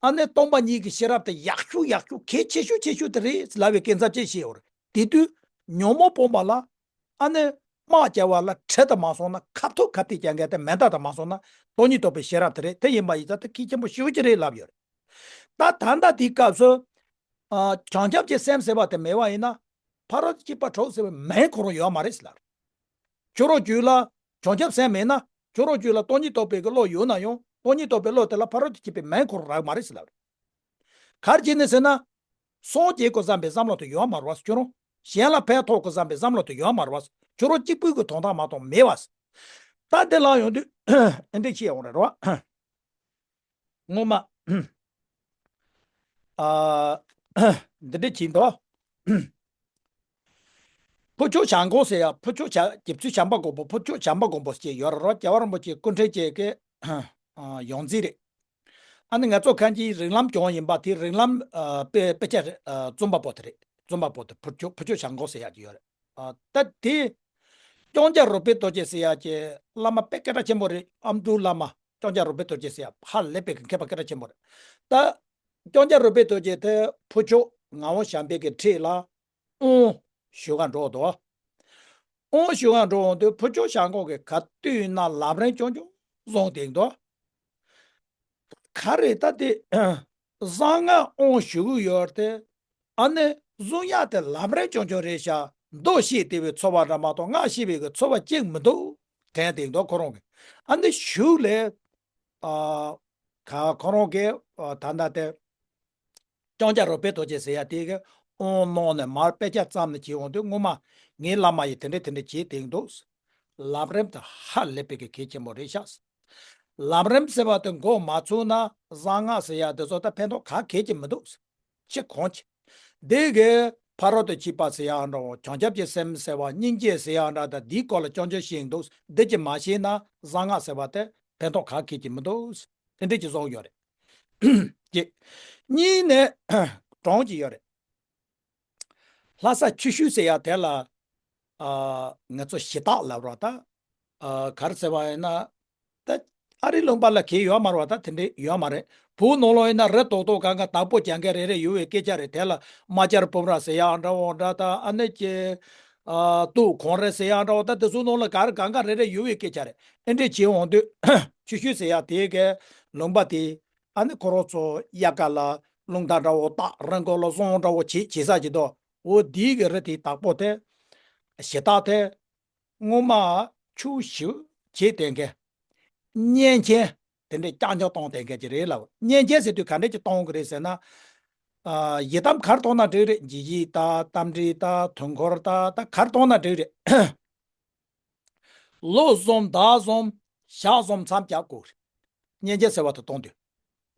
ཨ་ནི་སྟོང་པ་ཉིད་ཀྱི་ཤེས་རབ་དེ་ཡག་ཤོས་ཡག་ཤོས་གལ་ཆེ་ཤོས་ཆེ་ཤོས་དེ་རེད་ལབ་པའི་སྐད་ཆ་ཅིག་བཤད་ཡོད་རེད། དེ་དུས་ཉོན་མོངས་སྤོང་བ་ལ། ཨ་ནི་དམག་རྒྱག་པ་ལ་གྲི་དང་མ་སོང་ན། ཁ་ཐུག་ཁ་ཐུག་རྒྱག་མཁན་དེ་མེ་མདའ་དང་མ་སོང་ན་སྟོང་ཉིད་རྟོགས་པའི་ཤེས་རབ་དེ་རེད། དེ་ཡིན་པ་ཡིན་ཙང་དེ་གལ་ཆེན་པོ་ཞེ་པོ་ཅིག་རེད་ལབ་ཡོད་རེད། ད་ད་ལྟ་དེའི་སྐབས་སུ། ཨ། བྱང་ཆུབ་ཀྱི་སེམས་ཟེར་བ་དེ་མེད་པ་ཡིན་ན། ཕ་རོལ་ཏུ་ཕྱིན་པ་དྲུག་ཟེར་བའི་མིང་ཁོ་རང་ཡོད་མ་རེད་ཟེར་ལབ། ཁྱོད་རང་རྒྱུད་ལ་བྱང་ཆུབ་སེམས་མེད་ན། ཁྱོད་རང་རྒྱུད་ལ་སྟོང་ཉིད་རྟོགས་པའི་གི་བློ་ཡོད་ན་ཡང་། སྟོང་ཉིད་རྟོགས་པའི་བློ་དེ་ལ་ཕ་རོལ་ཏུ་ཕྱིན་པའི་མིང་ཁོ་རང་རག་མ་རེད་ཟེར་ལབ། ག་རེ་བྱས་ནས་ཟེར་ན། སངས་རྒྱས་དགོས་བསམ་པའི་བསམ་བློ་དེ་ཡོད་མ་རེད་བ། ཁྱོད་རང་གཞན་ལ་ཕན་ཐོགས་དགོས་བསམ་པའི་བསམ་བློ་དེ་ཡོད་མ་རེད་བ། ཁྱོད་རང་གཅིག་པུའི་གི་དོན་དག་མ་གཏོགས་མེད་བ། ད་དེ་ལ་ཡོང་དུས་ཨེ་འདྲ་བཤད་ཡོང་རེད་རོ། སྔོན་མ། ཨ། འདི་འདྲ་བྱས་འདུག་ཕུར་ལྕོག་བྱ་མགོ་ཟེར་ཡ། ཕུར་ལྕོག་བྱ། རྒྱལ་པོ་བྱམས་པ་མགོན་པོ། ཕུར་ལྕོག་བྱམས་པ་མགོན་པོ་ཟེར་ཡོད་རེད་རོ། རྒྱལ་བ་རིན་པོ་ཆེ་སྐུ་ཕྲེང་བཅས་ཀྱི། ཨ། ཡོངས་འཛིན་རེད། ཨ་ནི་ང་ཚོ་གང་ཅིའི་རིགས་ལམ་སྦྱོང་ཡིན་པ་དེ་རིགས་ལམ། ཨ། དཔེ་དཔེ་ཆ་རེད། ཨ། རྩོམ་པ་པོ་དེ་རེད། རྩོམ་པ་པོ་དེ་ཕུར་ལྕོག་ཕུར་ལྕོག་བྱ་མགོ་ཟེར་ཡ་ཅིག་ཡོད་རེད། ཨ། ད་དེ་ལྕང་སྐྱ་རོལ་པའི་རྡོ་རྗེ་ཟེར་ཡ་ཅིག་བླ་མ་དཔེ་སྐད་གྲགས་ཆེན་པོ་རེད། ཨ་མདོའི་བླ་མ་ལྕང་སྐྱ་རོལ་པའི་རྡོ་རྗེ་ཟེར་ཡ་ཧ་ལས་པའི་མཁས་པ་སྐད་གྲགས་ཆེན་པོ་རེད། ད་ལྕང་སྐྱ་རོལ་པའི་རྡོ་རྗེ་དེ་ཕུར་ལྕོག་ངག་དབང་བྱམས་པའི་གི་འཁྲིས་ལ་དབང་ཞུ་ག་འགྲོ་འདུག་དབང་ཞུ་ག་འགྲོ་འོང་དུས་ཕུར་ལྕོག་བྱ་མགོ་གིས་ག་དུས་ན་ལམ་རིམ་རྐྱང་རྐྱང་བཟུང་བསྡད་འདུག་ག་རེ་ད་དེ། གསང་སྔགས་དབང་ཞུ་གི་ཡོད་དེ། ཨ་ནི་གསུང་ཡག་དེ་ལམ་རིམ་རྐྱང་རྐྱང་རེད་ཤག་མདོ་བཤད་བསྡད་པའི་ཚོར་བ་འདྲ་མ་གཏོགས་སྔགས་བཤད་པའི་གི་ཚོར་བ་གཅིག་མི་འདུག་དྲན་བསྡད་འདུག་ཁོ་རང་གིས། ཨ་ནི་གཞུག་ལ། ཨ། ག་ཁོ་རང་གིས། ཨ། ད་ལྟ་དེ། ལྕང་སྐྱ་རོལ་པའི་རྡོ་རྗེ་ཟེར་ཡ་དེ་གི་ དབང་གནང་ནས་མར་དཔེ་ཆ་བརྩམས་ནས་བྱས་འོང་དུས། སྔོན་མ་ངའི་བླ་མ་ཡིས་དེ་འདྲས་དེ་འདྲས་བྱས་བསྡད་འདུག། ལམ་རིམ་དེ་ཧ་ལས་པའི་གི་གལ་ཆེན་པོ་རེད་ཤག། ལམ་རིམ་ཟེར་བ་དེ་འགོ་མ་ཚུགས་ན་གསང་སྔགས་ཟེར་ཡ་དེ་ཚོ་ད་ཕན་ཐོགས་ག་གལ་གྱི་མི་འདུག། ཅི་གང་ཅི། འདི་གི་ཕ་རོལ་ཏུ་ཕྱིན་པ་ཟེར་ཡ་འདྲ་བོ། བྱང་ཆུབ་ཀྱི་སེམས་ཟེར་བ། སྙིང་རྗེ་ཟེར་ཡ་འདྲ། ད་འདིའི་སྐོར་ལ་སྐྱོན་བརྗོད་བྱེད་འདུག། འདི་ཅི་མ་བྱས་ན་གསང་སྔགས་ཟེར་བ་དེ་ཕན་ཐོགས་ག་གལ་གྱི་མི་འདུག། དེ་འདྲས་ཀྱི་བཟོ་ཡོད་རེད། གཅིག། གཉིས་ནས་གྲངས་ཅིག་ཡོད་རེད། ལྷ་ས་ཆུ་ཤུར་ཟེར་ཡ་དེ་ལ། ཨ། ང་ཚོ་གཞི་བདག་ལབ་རོགས་ད། ཨ། ག་རེ་ཟེར་བ་ཡིན་ན། ད་ཨ་རིའི་ལུང་པ་ལ་གལ་ཡོད་མ་རེད་པ། ད་དེ་འདྲས་ཡོད་མ་རེད། བོད་ནང་ལོགས་ཡིན་ན་རི་རྡོག་རྡོག་གང་ག་བདག་པོ་རྒྱག་མཁན་རེ་རེ་ཡོད་པའི་སྐད་ཆ་རེད། དེ་ལ་རྨ་བྱ་སྤུན་ར་ཟེར་ཡ་འདྲ་བོ་འདྲ། ད་ཨ་ནི་ཀྱི། ཨ། དུག་གངས་རི་ཟེར་ཡ་འདྲ་བོ། ད་དེ་ཚོ་ནང་ལ་ག་རེ་གང་ག་རེ་རེ་ཡོད་པའི་སྐད་ཆ་རེད། ཨེ་འདྲས་བྱས་འོང་དུས་ཆུ་ཤུར་ཟེར་ཡ་དེ་གའི་ལུང་པ་དེ། ཨ་ནི་ཁོ་རང་ཚོ་དབྱར་ཁ་ལ་རླུང་རྟ་འདྲ་བོ་བཏགས། རི་མགོ་ལ་སོང་འདྲ་བོ་བྱེད་བྱེད་ས་ཅིག་འདུག། འོ་འདི་གི་རི་དེའི་བདག་པོ་དེ། གཞི་བདག་དེ། སྔོན་མ་ཆུ་ཞབས་བྱས་བསྡད་མཁན། གཉན་ཆེན། དེ་འདྲས་རྐྱང་རྐྱང་གཏོང་བསྡད་མཁན་ཅིག་རེད་ལབ། གཉན་ཆེན་ཟེར་དུས་ག་འདྲས་ཅིག་གཏོང་གི་རེད་ཟེར་ན། ཨ། ཡི་དམ་ག་རེ་གཏོང་ན་འགྲིག་རེད། འཇིགས་བྱེད་དང་རྟ་མགྲིན་དང་དུས་འཁོར་དང་། ད་ག་རེ་གཏོང་ན་འགྲིག་རེད། ལོ་གསུམ། ཟླ་གསུམ། ཞག་གསུམ་མཚམས་བཞག་དགོས་རེད། གཉན་ཆེན་ཟེར་བ་དེ་གཏོང་དུས།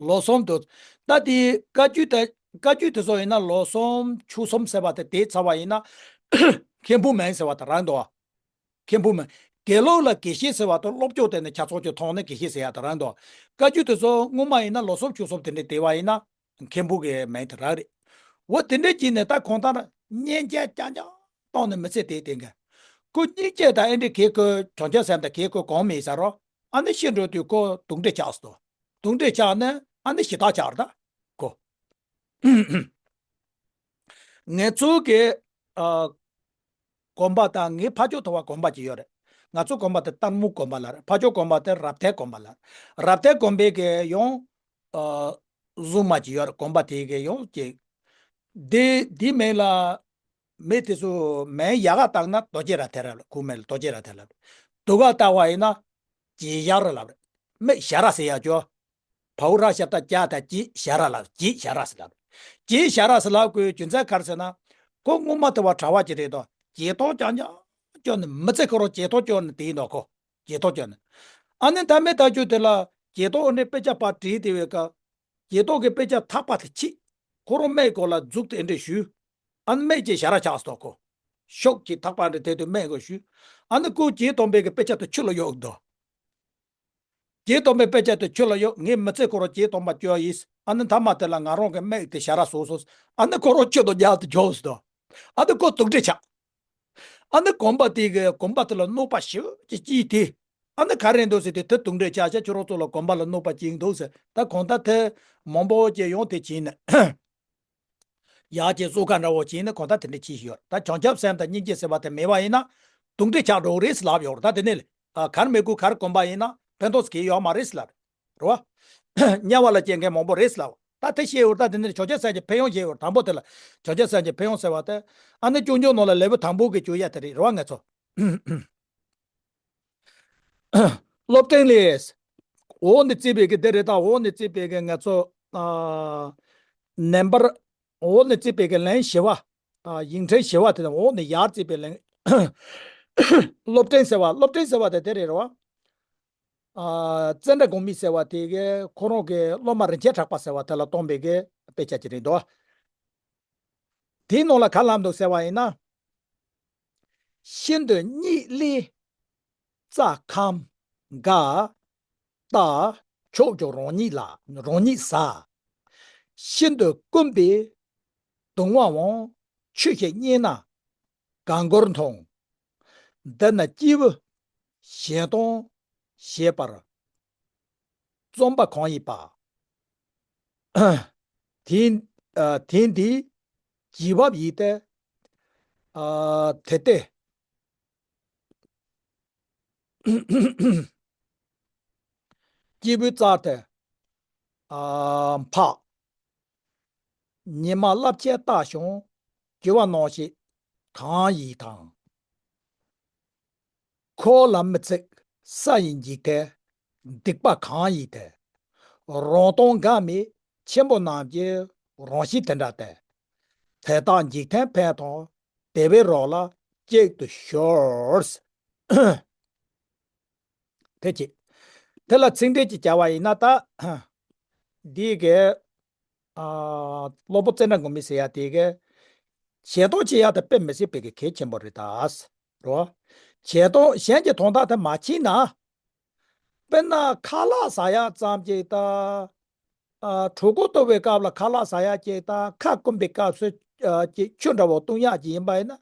ལོ་གསུམ་དུ། ད་དེ་བཀའ་བརྒྱུད་དེ། བཀའ་བརྒྱུད་དེ་ཚོ་ཡིན་ན་ལོ་གསུམ་ཕྱོགས་གསུམ་ཟེར་བ་དེ་དེའི་ཚར་བ་ཡིན་ན། མཁན་པོ་མིང་ཟེར་བ་དེ་རག་འདུག་ག། མཁན་པོ་མིང་། དགེ་ལུགས་ལ་དགེ་བཤེས་ཟེར་བ་དེ་སློབ་སྦྱོང་དེ་ནི་ཆ་ཚང་ཅིག་ཐོག་ནས་དགེ་བཤེས་ཟེར་ཡ་དེ་རག་འདུག་ག། བཀའ་བརྒྱུད་དེ་ཚོ་སྔོན་མ་ཡིན་ན་ལོ་གསུམ་ཕྱོགས་གསུམ་དེ་འདྲས་བསྡད་པ་ཡིན་ན། མཁན་པོ་གི་མིང་དེ་རག་རེད། འོ་དེ་འདྲས་བྱས་ནས་ད་གང་ལྟར་གཉན་ཆེན་རྐྱང་རྐྱང་གཏོང་ནས་མི་ཚེ་དེ་དེ་འགའ། ཁོ་སྙིང་རྗེ་དང་ཨེ་འདྲས་གས། ཁོ་བྱང་ཆུབ་སེམས་དང་གས་ཁོ་གང་མེད་ས་རོ། ཨ་ནི་ཤི་འགྲོ་དུས་ཁོ་དུག་འདྲེ་ཆགས་སོང་། དུག་འདྲེ་ཆགས་ནས་ཨ་ནི་གཞི་བདག་ཆགས་རེད་ད་ཁོ། ང་ཚོ་གི། ཨ། དགོན་པ་དང་། ངའི་ཕ་ཇོ་དེ་བ་དགོན་པ་ཅིག་ཡོད་རེད། ང་ཚོ་དགོན་པ་དེ་སྟག་མོ་དགོན་པ་ལབ་རེད། ཕ་ཇོ་དགོན་པ་དེ་རབ་ཐེལ་དགོན་པ་ལབ་རེད། རབ་ཐེལ་དགོན་པའི་གི་ཡང་། ཨ། གཟུངས་མ་ཅིག་ཡོད་རེད། དགོན་པ་དེའི་གི་ཡང་ཅིག། དེ་དེའི་མིང་ལ། མི་དེ་ཚོ་མིང་ཡག་ག་བཏགས་ན་རྡོ་རྗེ་རབ་ཐེལ་ལབ། ཁོའི་མིང་ལ་རྡོ་རྗེ་རབ་ཐེལ་ལབ། སྡུག་ག་བཏགས་པ་ཡིན་ན་རྗེ་ཞ་ར་ལབ་རེད། མི་ཞ་ར་ཟེར་ཡ་ཅོ། བའོ་ར་ཞབས་ཀྱུ་རྒྱ་ད་རྗེ་ཞ་ར་ལབ། རྗེ་ཞ་ར་ཟེར་ལབ། རྗེ་ཞ་ར་ཟེར་ལབ་དགོས་རྒྱུ་མཚན་ག་རེ་ཟེར་ན། ཁོ་སྔོན་མ་དེ་བ་གྲྭ་པ་ཅིག་རེད་དོ། བྱད་ཐོག་རྐྱང་རྐྱང་བསྐྱོན་ནས། མི་ཚེ་ཁོ་རང་བྱད་ཐོག་བསྐྱོན་ནས་དེ་ཡིན་དོ་ཁོ། བྱད་ཐོག་བསྐྱོན་ནས། ཨ་ནི་ད་མི་ད་ཅོ་དེ་ལ་བྱད་ཐོག་འདི་དཔེ་ཆ་པར་བྲིས་དེ་བའི་ཀ། བྱད་ཐོག་གི་དཔེ་ཆ་ཐག་པ་དེ་ཕྱིས། ཁོ་རང་མིག་གོ་ལ་འཛུགས་ཏེ་འདྲ་ཞུས། ཨ་ནི་མིག་ཅིག་ཞ་ར་ཆགས་སོང་ཁོ། ཤོག་ཅིག་ཐག་པ་འདྲ་དེ་དུས་མིག་གོ་ཞུས། ཨ་ནི་ཁོ་བྱད་སྟོན་པའི་གི་དཔེ་ཆ་དེ་ཆུ་ལ་གཡུགས་འདུག། བྱད་སྟོན་པའི་དཔེ་ཆ་དེ་ཆུ་ལ་གཡུགས། ངས་མི་ཚེ་ཁོ་རང་བྱད་སྟོན་པ་བཅོས་ཡིན། ཨ་ནི་མཐའ་མ་དེ་ལ་ང་རང་གི་མིག་དེ་ཞ་ར་བཟོས་སོང་། ཨ་ནི་ཁོ་རང་ཆུ་དང་རྒྱག་ཏུ་འཇོག་སོང་། ཨ་ནི་ཁོ་དུག་འདྲེ་ཆགས། ཨ་ནི་དགོན་པ་དེ་གི་དགོན་པ་དེ་ལ་གནོད་པ་ཞེ་པོ་ཅིག་བྱས་ཏེ། ཨ་ནི་ག་རེ་འདུག་ཟེར་དུས། དེ་དུག་འདྲེ་ཆགས་ཤག། ཁྱོད་རང་ཚོ་ལ་དགོན་པ་ལ་གནོད་པ་བྱེད་ཀྱི་འདུག་ཟེར། ད་གང་ལྟར་དེ་མང་པོ་ཅིག་ཡོང་དེ་བྱས་ནས། ཡག་ཅིག་བཟོ་ག་འདྲ་བོ་བྱས་ནས་གང་ལྟར་དེ་འདྲ་བྱས་ཤིག་ཡོད། ད་བྱང་ཆུབ་སེམས་དང་སྙིང་རྗེ་ཟེར་བ་དེ་མེད་པ་ཡིན་ན། དུག་འདྲེ་ཆགས་འགྲོ་གི་རེད་ཟེར་ལབ་ཡོད་རེད། ད་དེ་ནས་ལས། ཨ། གར་མི་དགོས། གར་གོམས་པ་ཡིན་ན་ཕན་ཐོགས་གང་ཡང་ཡོད་མ་རེད་ཟེར་ལབ་རེད། རེད་བ། དམྱལ་བ་ལ་སྐྱེ་མཁན་མང་པོ་རེད་ཟེར་ལབ། ད་དེ་བཤད་ཡོད་རེད། ད་དེ་ནས་བྱང་ཆུབ་སེམས་ཀྱི་ཕན་ཡོན་བཤད་ཡོད་རེད། དང་པོ་དེ་ལ་བྱང་ཆུབ་སེམས་ཀྱི་ཕན་ཡོན་ཟེར་བ་དེ། ཨ་ནི་སྐྱོན་བརྗོད་ནང་ལ་ལེའུ་དང་པོ་གི་བརྗོད་ཡ་དེ་རེད། རེད་བ། ང་ཚོ། སློབ་སྤྲིང་ལས། འོག་ནས་བརྩིས་པའི་གི་འདི་རེད། ད་འོག་ནས་བརྩིས་པའི་གི་ང་ཚོ། ཨ། ནམ་བར། འོག་ནས་བརྩིས་པའི་གི་ལན་བཞི་པ། ཨ། ཡིག་ཕྲེང་བཞི་པ་དེ་དང་། འོག་ནས་ཡར་བརྩིས་པའི་ལན། སློབ་སྤྲིང་ཟེར་བ། སློབ་སྤྲིང་ཟེར་བ་དེ་དེ་རེད་རོ། ཨ། ཙནྡྲ་གོ་མི་ཟེར་བ་དེ་གི་ཁོ་རང་གི་སློབ་མ་རིན་ཆེན་གྲགས་པ་ཟེར་བ་དེ་ལ་གཏོང་བའི་གི་དཔེ་ཆ་ཅིག་རེད་འདུག། དེའི་ནང་ལ་ག་ལབ་འདུག་ཟེར་བ་ཡིན་ན། ཤིན་ཏུ་གཉིད་ལས་རྩྭ་ཁམ་འགགས། རྟ་ཕྱོགས་ཀྱང་རང་ཉིད་ལ། རང་ཉིད་ཟ། ཤིན་ཏུ་བསྐུམས་པས་གདུང་བ་འོང་། ཆུ་ཞིག་རྙེད་ན་གངས་མགོར་མཐོང་། འདི་ནི་སྐྱེས་བུ་གཞན་སྟོང་ཞེས་པར་རྩོམ་པ་གང་ཡིན་པ། དེ། ཨ། དེ་འདི་ཇི་བབ་ཡིན་ཏེ། ཨ། དེ་སྟེ། སྐྱེས་བུའི་རྩར་དེ། ཨ། འཕགས། ཉི་མ་རླབས་ཆེན་ལྟ་ཞིང་གྱུར་པ་སྣང་ཞིག་གང་ཡིན་དང་། འཁོར་ལ་མི་ཚིག་ས་ཡི་འཇིག་རྟེན་སྡིག་པ་གང་ཡིན་ཏེ། རང་སྟོང་འགག་མེད་ཆེན་པོ་རྣམས་ཀྱི་རང་བཞིན་དེ་འདྲ་སྟེ། དེ་དག་འཇིག་རྟེན་ཕན་དང་བདེ་བའི་རོགས་ལ་གཅིག་ཏུ་ཤོར། དེ་གཅིག་དེ་ལ་ཚིག་འགྲེལ་གྱིས་བྱ་བ་ཡིན་ན་ད། འདི་གའི། ཨ། སློབ་དཔོན་ཙནྡྲ་གོ་མི་ཟེར་ཡ་དེ་གའི། ཞལ་གདམས་བྱེད་ཡ་དེ་དཔེ་མི་སྲིད་པའི་གི་གལ་ཆེན་པོ་རེད་ད། རོ། ཞལ་གདམས་གཞན་གྱི་དོན་དག་དེ་མ་བྱས་ན། དཔེར་ན་ཁ་ལག་ཟ་ཡ་ཙམ་ཅིག་དང་། ཨ། གྲོད་ཁོག་ལྟོགས་པའི་སྐབས་ལ་ཁ་ལག་ཟ་ཡ་ཅིག་དང་ཁ་སྐོམ་པའི་སྐབས་སུ། ཨ། ཅིག་ཆུ་འདྲ་བོ་བཏུང་ཡག་ཅིག་ཡིན་པ་ཡིན་ན།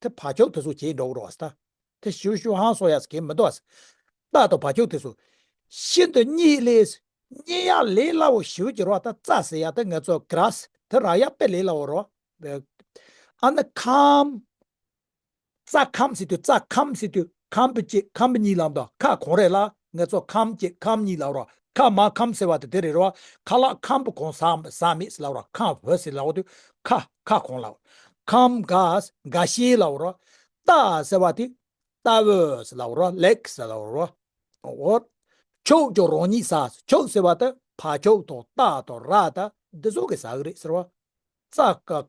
དེ་བག་ཆགས་དེ་ཚོ་བྱེད་འགྲོ་གི་རེད་བ་ད། དེ་ཞུ་ཞུ་ཧང་སོ་ཡ་ཟེར་གྱི་མི་འདུག་བ། རྟག་ཏུ་བག་ཆགས་དེ་ཚོ། ཤིན་ཏུ་གཉིད་ལས། གཉིད་ཡག་ལས་སླ་བོ་ཞེ་པོ་ཅིག་རེད་བ་ད། རྩ་ཟེར་ཡ་དེ་ང་ཚོ་ག་རེ་ཟེར། དེ་རག་ཡག་དཔེ་ལས་སླ་བོ་རེད་བ། ཨ་ནི་ཁམས། རྩ་ཁམས་ཟེར་དུས་རྩ་ཁམས་ཟེར་དུས་ཁམ་བུ་གཅིག་ཁམ་བུ་གཉིས་ལབ་འདུག་ཁ་གང་རེད་ལ་ང་ཚོ་ཁམ་གཅིག་ཁམ་གཉིས་ལབ་རོགས། ཁ་མ་ཁམ་ཟེར་བ་དེ་དེ་རེད་རོགས། ཁ་ལག་ཁམ་བུ་གང་ཟ་ཟ་མེད་ཟེར་ལབ་རོགས། ཁམ་བུ་ཟེར་ལབ་དུས་ཁ་ཁ་གང་ལབ། ཁམ་ག་འགའ་ཤས་ལབ་རོགས། རྟག་ཟེར་བ་དེ་རྟག་བུ་ཟེར་ལབ་རོགས། ལེགས་ཟེར་ལབ་རོགས། འོ། ཕྱོགས་ཀྱང་རང་ཉིད་ཟ། ཕྱོགས་ཟེར་བ་དེ་བག་ཆགས་དང་རྟགས་དང་ར་དང་འདི་ཚོ་གིས་ཟ་གི་རེད་ཟེར་བ། རྩ་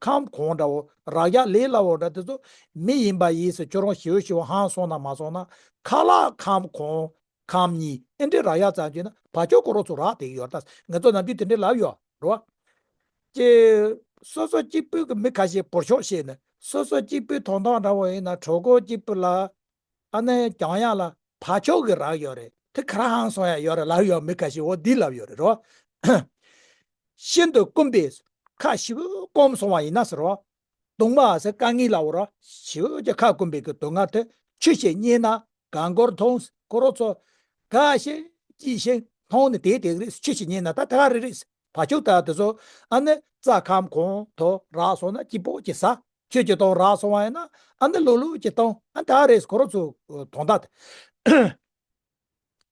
ཁམས་གང་འདྲ་བོ་རག་ཡག་ལས་སླ་བོ་འདྲ་དེ་ཚོ་མི་ཡིན་པ་ཡིན་ཟེར་ཁྱོད་རང་ཞེ་པོ་ཞེ་པོ་ཧང་སོང་ན་མ་སོང་ན་ཁ་ལག་ཁམས་གང་ཁམས་གཉིས་ཨེ་འདྲས་རག་ཡག་ཙམ་བྱས་ན་བག་ཆགས་ཁོ་རང་ཚོ་རག་བསྡད་ཀྱི་ཡོད་རེད་ད། ང་ཚོ་ནམ་རྒྱུན་དེ་འདྲས་ལབ་ཡོད་རེད་བ། ཀྱེ། སོ་སོ་གཅིག་པུ་གི་མི་ཁ་ཤས་བོར་ཤོག་བཤད་ནས་སོ་སོ་གཅིག་པུའི་དོན་དག་འདྲ་བོ་ཡིན་ན་གྲོད་ཁོག་གཅིག་པུ་ལ། ཨ་ནི་གྱོང་ཡག་ལ་བག་ཆགས་ཀྱི་རག་ཡོད་རེད། དེ་ག་ར་ཧང་སོང་ཡག་ཡོད་རེད་ལབ་ཡོད་མི་ཁ་ཤས་འོ་འདི་ལབ་ཡོད་རེད་རོ། ཤིན་ཏུ་སྐོམ་པས་ཁ་ཞེ་པོ་སྐོམ་སོང་བ་ཡིན་ན་ཟེར་རོ། གདུང་བ་ཟེར་དཀའ་ངལ་ལབ་རོ། ཞེ་པོ་ཅིག་ཁ་སྐོམ་པའི་གི་སྡུག་བསྔལ་དེ་ཆུ་ཞིག་རྙེད་ན་གང་འཁོར་མཐོང་ཁོ་རང་ཚོ་ག་ཤེས་ཅི་ཤེས་མཐོང་ནས་དེ་དེ་རེད། ཆུ་ཞིག་རྙེད་ན་ད་ད་ག་རེ་རེད། བག་ཆགས་ད་དེ་ཚོ་ཨ་ནི་རྩ་ཁམས་གང་དུ་རག་སོང་ན་སྐྱིད་པོ་ཅིག་ཟ། ཆུ་ཅིག་བཏུང་རག་སོང་བ་ཡིན་ན་ཨ་ནི་ལྷུག་ལྷུག་ཅིག་བཏུང་ཨ་ད་རེས་ཁོ་རང་ཚོ་དོན་དག་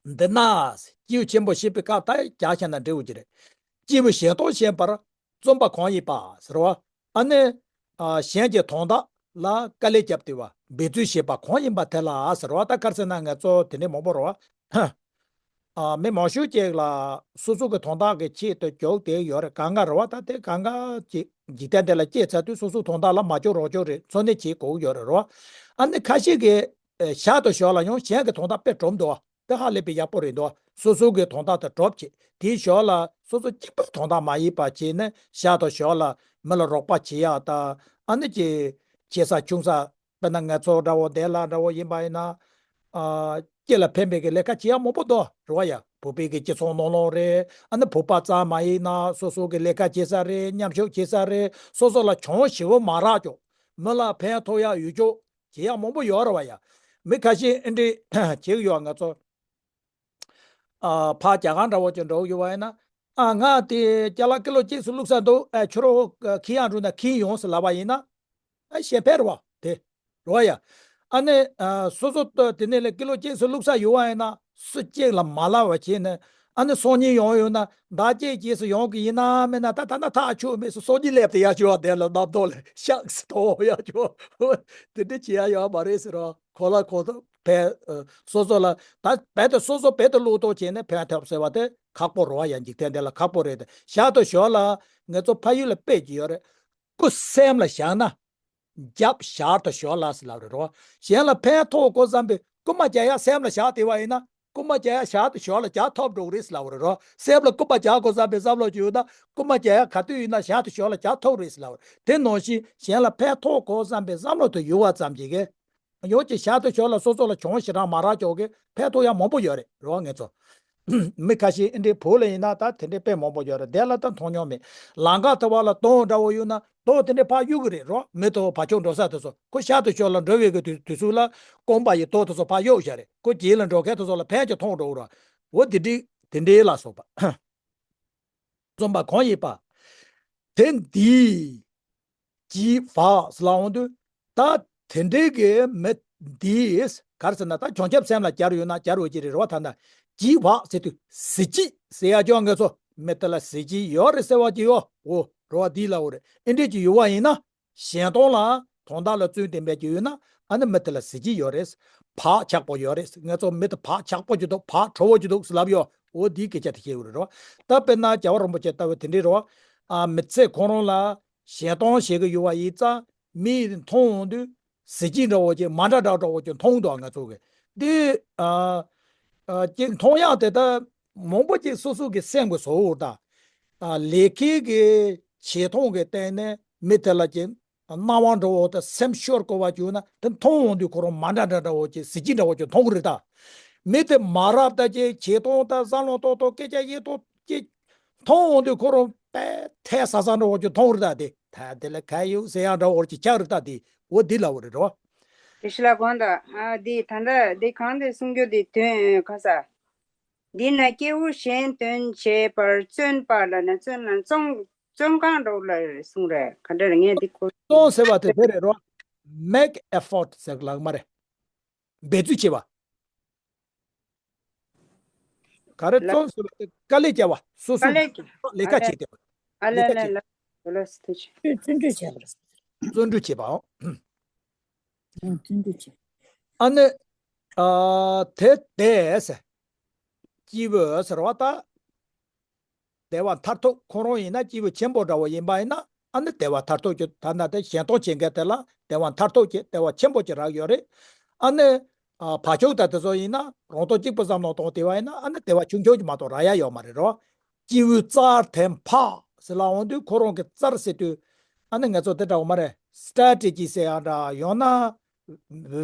འདི་ན་སྐྱེས་བུ་ཆེན་པོ་བཤད་པའི་སྐབས་ད་རྒྱག་བྱས་ན་འབྲས་བུ་ཅི་རེད། སྐྱེས་བུ་གཞན་སྟོང་ཤེས་པར་བརྩོན་པ་གང་ཡིན་པ་ཟེར་བ། ཨ་ནི་གཞན་གྱི་དོན་དག་ལ་དཀའ་ལས་བརྒྱབ་སྟེ་བ་འབད་རྩོལ་བྱེད་པ་གང་ཡིན་པ་དེ་ལ་ཟེར་བ། ད་ག་རེ་ཟེར་ན་ང་ཚོ་དེ་འདྲའི་མང་པོ་རེད་བ། ཨ། མི་མང་ཤོས་ཅིག་ལ་སོ་སོ་གི་དོན་དག་གི་ཆེད་དུ་རྒྱུག་བསྡད་ཡོད་རེད། གང་ག་རེད་བ། ད་དེ་གང་ག་ཅིག་འཇིག་རྟེན་འདི་ལ་སྐྱེས་ཚར་དུས་སོ་སོའི་དོན་དག་ལ་མ་ལྕོགས་རོགས་ལྕོགས་རེད། འཚོ་གནས་བྱེད་དགོས་ཀྱི་ཡོད་རེད་རོ། ཨ་ནི་ཁ་ཤས་ཀྱིས་ཨ་ཞར་དང་ཞོར་ལ་ཡང་གཞན་གྱི་དོན་དག་དཔེ་སྒྲུབ་འདུག་བ། དེ་ཧ་ལས་པའི་ཡག་པོ་རེད་འདུག་བ། སོ་སོ་གི་དོན་དག་དེ་སྒྲུབ་བྱེད། དེའི་ཞོར་ལ་སོ་སོ་གཅིག་པུའི་དོན་དག་མ་ཡིན་པ་བྱས་ནས་ཞར་དང་ཞོར་ལ་མི་ལ་རོགས་པ་བྱེད་ཡག་དང་། ཨ་ནི་ཅིག་ཆེ་ས་ཆུང་ས། དཔེར་ན་ང་ཚོ་འདྲ་བོ་དེ་ལ་འདྲ་བོ་ཡིན་པ་ཡིན་ན། ཨ། སྤྱི་ལ་ཕན་པའི་གི་ལས་ཀ་བྱེད་ཡག་མང་པོ་འདུག་རེད་བ་ཡ། བོད་པའི་གི་སྤྱི་ཚོགས་ནང་ལོགས་རེད། ཨ་ནི་བོད་པ་ཙམ་མ་ཡིན་ན་སོ་སོ་གི་ལས་ཀ་བྱེད་ས་རེད། མཉམ་ཞུགས་བྱེད་ས་རེད། སོ་སོ་ལ་གྱོང་ཞེ་པོ་མ་རག་ཀྱོག་མི་ལ་ཕན་ཐོགས་ཡག་ཡོད་ཀྱོག་བྱེད་ཡག་མང་པོ་ཡོད་རེད་བ་ཡ། མི་ཁ་ཤས་ཨེ་འདྲས་བྱེད་ཀྱི་ཡོད། ང་ཚོ། ཨ། ཕར་རྒྱ་གར་འདྲ་བོ་ཅིག་འགྲོ་གི་ཡོད་པ་ཡིན་ན། ཨ། ང་དེ་ཅ་ལག་ཀི་ལོ་གཅིག་ཙམ་བླུགས་ས་འདུག་ཨ། ཁྱོད་རང་འཁྱེར་ཡག་འགྲོ་ན་འཁྱེར་ཡོང་ཟེར་ལབ་པ་ཡིན་ན། ཨ། གཞན་ཕན་རེད་བ་དེ། རེད་བ་ཡ། ཨ་ནི། ཨ། སོ་སོ་ལྟོས་དེ་ནས་ལས་ཀི་ལོ་གཅིག་ཙམ་བླུགས་ས་ཡོད་པ་ཡིན་ན་སུ་གཅིག་ལ་མ་ལབ་པ་བྱས་ནས། ཨ་ནི་སང་ཉིན་ཡོང་ཡོང་ན་ཟླ་གཅིག་རྗེས་སུ་ཡོང་གི་ཡིན་ན་མིན་ན། ད་ད་ན་ཐག་ཆོད་མེད་ཟེར་སང་ཉིན་སླེབས་དེ་ཡག་ཅིག་བ། དེ་ལ་རྣམ་རྟོག་ལ་ཤག་སེ་ཐོག་ཡག་ཅིག་བ། དེ་འདྲ་བྱེད་ཡག་ཡོད་མ་རེད་ཟེར་རོ། གོ་ལ་གོ་ཐོག་ཕན། ཨ། སོ་སོ་ལ་ད་རྦད་དེ་སོ་སོ་རྦད་དེ་བློས་གཏོང་བྱས་ནས་ཕན་ཐོགས་ཟེར་བ་དེ་ཁག་པོ་རེད་བ་ཡ། འཇིག་རྟེན་འདི་ལ་ཁག་པོ་རེད་དེ། ཞར་དང་ཞོར་ལ་ང་ཚོ་ཕ་ཡུལ་ལ་དཔེ་ཅིག་ཡོད་རེད། སྐུ་སེམས་ལ་བཞག་ན། རྒྱབ་ཞར་དང་ཞོར་ལ་ཟེར་ལབ་རེད་རོ། གཞན་ལ་ཕན་ཐོགས་དགོས་བསམ་པའི་རྐུ་མ་རྒྱག་ཡག་སེམས་ལ་བཞག་བསྡད་པ་ཡིན་ན། རྐུ་མ་རྒྱག་ཡག་ཞར་དང་ཞོར་ལ་རྒྱག་ཐུབ་འགྲོ་གི་རེད་ཟེར་ལབ་རེད་རོ། སེམས་ལ་རྐུ་མ་རྒྱག་དགོས་བསམ་པའི་བསམ་བློ་ཅིག་ཡོད་ན་རྐུ་མ་རྒྱག་ཡག་ག་དུས་ཡིན་ན་ཞར་དང་ཞོར་ལ་རྒྱག་ཐུབ་རེད་ཟེར་ལབ་རེད། དེ་ནང་བཞིན་གཞན་ལ་ཕན་ཐོགས་དགོས་བསམ་པའི་བསམ་བློ་དེ་ཡོད་པ་ཙམ་གྱིས་གི། ཡང་ཅིག་ཞར་དང་ཞོར་ལ་སོ་སོ་ལ་གྱོང་ཞེ་དྲག་མ་རག་ཀྱོག་གི་ཕན་ཐོགས་ཡག་མང་པོ་ཡོད་རེད་རེད་བ། ངེད་ཚོ་མི་ཁ་ཤས་ཨེ་འདྲའི་བོད་ལ་ཡིན་ན་ད་དེ་འདྲའི་དཔེ་མང་པོ་ཡོད་རེད། དེ་ལ་ད་མཐོང་མྱོང་མེད། ལམ་ཁ་དེ་བ་ལ་དོང་འདྲ་བོ་ཡོད་ན་དོང་དེ་འདྲའི་ཕར་གཡུག་གི་རེད་རོ། མི་དེ་བ་བག་ཆགས་འགྲོ་ས་དེ་ཚོ། ཁོ་ཞར་དང་ཞོར་ལ་འགྲོ་བའི་གི་དུས་དུས་ཚོད་ལ་རྐང་པ་ཡི་དོང་དེ་ཚོ་ཕར་གཡུག་བཞག་རེད། ཁོ་རྗེས་ལ་འགྲོ་མཁན་དེ་ཚོ་ལ་ཕན་ཅིག་ཐོགས་འགྲོ་གི་རེད། འོ་དེ་འདྲའི་དེ་འདྲའི་ལ་སོགས་པ། བརྩོན་པ་གང་ཡིན་པ། དེ་འདིས་ཅི་བག་ཟེར་ལབ་འོང་དུས། ད་དེ་འདྲའི་གི་མི་འདིས་ག་རེ་ཟེར་ན། ད་གྱོང་ཆབ་སེམས་ལ་བསྐྱར་ཡོད་ན་བསྐྱར་འོང་གི་རེད་རོ། ད་ན་ཅི་བག་ཟེར་དུས་གཟི་བརྗིད་ཟེར་ཡག་ཅིག་ང་ཚོ་མི་དེ་ལ་གཟི་བརྗིད་ཡོད་རེད་ཟེར་བ་ཅིག་ཡོད། འོ་རེད་བ། འདི་ལ་འོ་རེད། ཨེ་འདྲས་ཅིག་ཡོད་པ་ཡིན་ན། གཞན་སྟོང་ལ་དོན་དག་ལ་བརྩོན་ཏེ་འབད་ཀྱི་ཡོད་ན། ཨ་ནི་མི་དེ་ལ་གཟི་བརྗིད་ཡོད་རེད། བག་ཆགས་པོ་ཡོད་རེད། ང་ཚོ་མི་དེ་བག་ཆགས་པོ་ཅིག་འདུག་བག་བྲོ་བོ་ཅིག་འདུག་ཟེར་ལབ་ཡོད། འོ་འདིའི་སྐད་ཆ་དེ་བཤད་ཡོད་རེད་རོ། ད་དཔེར་ན་རྒྱལ་བ་རིན་པོ་ཆེ་ལྟ་བུ་དེ་འདྲས་རོ། ཨ། མི་ཚེ་ཁོ་རང་ལ་ གཞན་སྟོང་བྱེད་ཀྱི་ཡོད་པ་ཡིན་ཙང་མིས་མཐོང་འོང་དུས་གཟི་བརྗིད་འདྲ་བོ་ཅིག་མ་འདྲ་འདྲ་འདྲ་བོ་ཅིག་མཐོང་འདུག་ང་ཚོ་གི་འདི་ཨ་ཨ་ཅིག་མཐོང་ཡག་དེ་ད་མང་པོ་ཅིག་སོ་སོ་གི་སེམས་ཀྱི་བཟོ་འོ་ད་ཨ་ལས་ཀའི་གི་ཆེ་མཐོང་གི་སྟེང་ནས་མི་དེ་ལ་ཅིག་སྣང་བ་འདྲ་བོ་དང་སེམས་ཤོར་དགོས་པ་བྱུང་ན་དེ་མཐོང་འོང་དུས་ཁོ་རང་མ་འདྲ་འདྲ་འདྲ་བོ་ཅིག་གཟི་བརྗིད་འདྲ་བོ་ཅིག་མཐོང་གི་རེད་ད། མི་དེ་མ་རབས་ད་ཅིག་ཆེ་མཐོང་དང་བསམ་བློ་ཏོག་ཏོག་སྐད་ཆ་ཡེ་ཏོག་ཅིག་མཐོང་འོང་དུས་ཁོ་རང་དཔེ་ཐལ་ས་ས་འདྲ་བོ་ཅིག་མཐོང་གི་རེད་ད། དེ་ད་དེ་ལ་ག་ཡོད་ཟེར་ཡག་འདྲ་བོ་ཅིག་ཆགས་རེད་ད། དེ་འོ་འདི་ལ་འོ་རེད་རོ། དེ་ཤི་ལ་གོང་དུ་ཨ་འདི་ད་ལྟ་འདི་གང་དེ་གསུང་རྒྱུ་འདི་དོན་ཁ་ས། འདི་ན་སྐྱེས་བུ་གཞན་དོན་བྱེད་པར་བརྩོན་པ་ལ་ན་བརྩོན་ལ་བརྩོན་བརྩོན་གང་འགྲོ་ལ་གསུང་རེད། ག་འདྲ་རེད་ངས་འདི་གོ། བརྩོན་ཟེར་བ་དེ་དེ་རེད་རོ། Make effort ཟེར་ལག་མ་རེད། འབད་རྩོལ་བྱེད་པ། ག་རེ་ལ་བརྩོན་ཟེར་བ་དེ་དཀའ་ལས་བརྒྱབ་པ། སོ་སོ་དཀའ་ལས་ཀྱི་ལས་ཀ་ཨ་ལས་བྱེད་བསྡད་པ། ཨ་ལས་ལས་ཀ་ལས་བྱེད། ལ་ལ་སི་ཐེ་ཆི། བརྩོན་འགྲུས་བྱེད་པ། བརྩོན་འགྲུས་བྱེད་པའོ། ཨ་བརྩོན་འགྲུས་བྱེད། ཨ་ནི། ཨ་དེ་དེ་ཟེར། སྐྱེས་བུ་ཟེར་བ་ད། བདེ་བ་མཐར་ཐུག་ཁོ་རང་ཡིན་ན་སྐྱེས་བུ་ཆེན་པོ་འདྲ་བོ་ཡིན་པ་ཡིན་ན་ཨ་ནི་བདེ་བ་མཐར་ཐུག་གི་ད་ལྟ་དེ་གཞན་སྟོང་བྱེད་མཁན་དེ་ལ་བདེ་བ་མཐར་ཐུག་གི་བདེ་བ་ཆེན་པོ་ཅིག་རག་ཡོད་རེད། ཨ་ནི། ཨ་བག་ཆགས་ད་དེ་ཚོ་ཡིན་ན་རང་སྟོང་གཅིག་པུ་བསམ་བློ་གཏོང་བསྡད་པ་ཡིན་ན་ཨ་ནི་བདེ་བ་ཆུང་ཆུང་ཅིག་མ་གཏོགས་རག་ཡ་ཡོད་མ་རེད་རོ། སྐྱེས་བུའི་རྩར་དེ་འཕགས་ཟེར་ལ་འོང་དུས་ཁོ་རང་གི་རྩར་ཟེར་དུས་ཨ་ནི་ང་ཚོ་དེ་འདྲ་བོ་མ་རེད། སི་ཊེ་རེ་ཊི་ཇི་ཟེར་ཡང་འདྲ་ཡང་ན།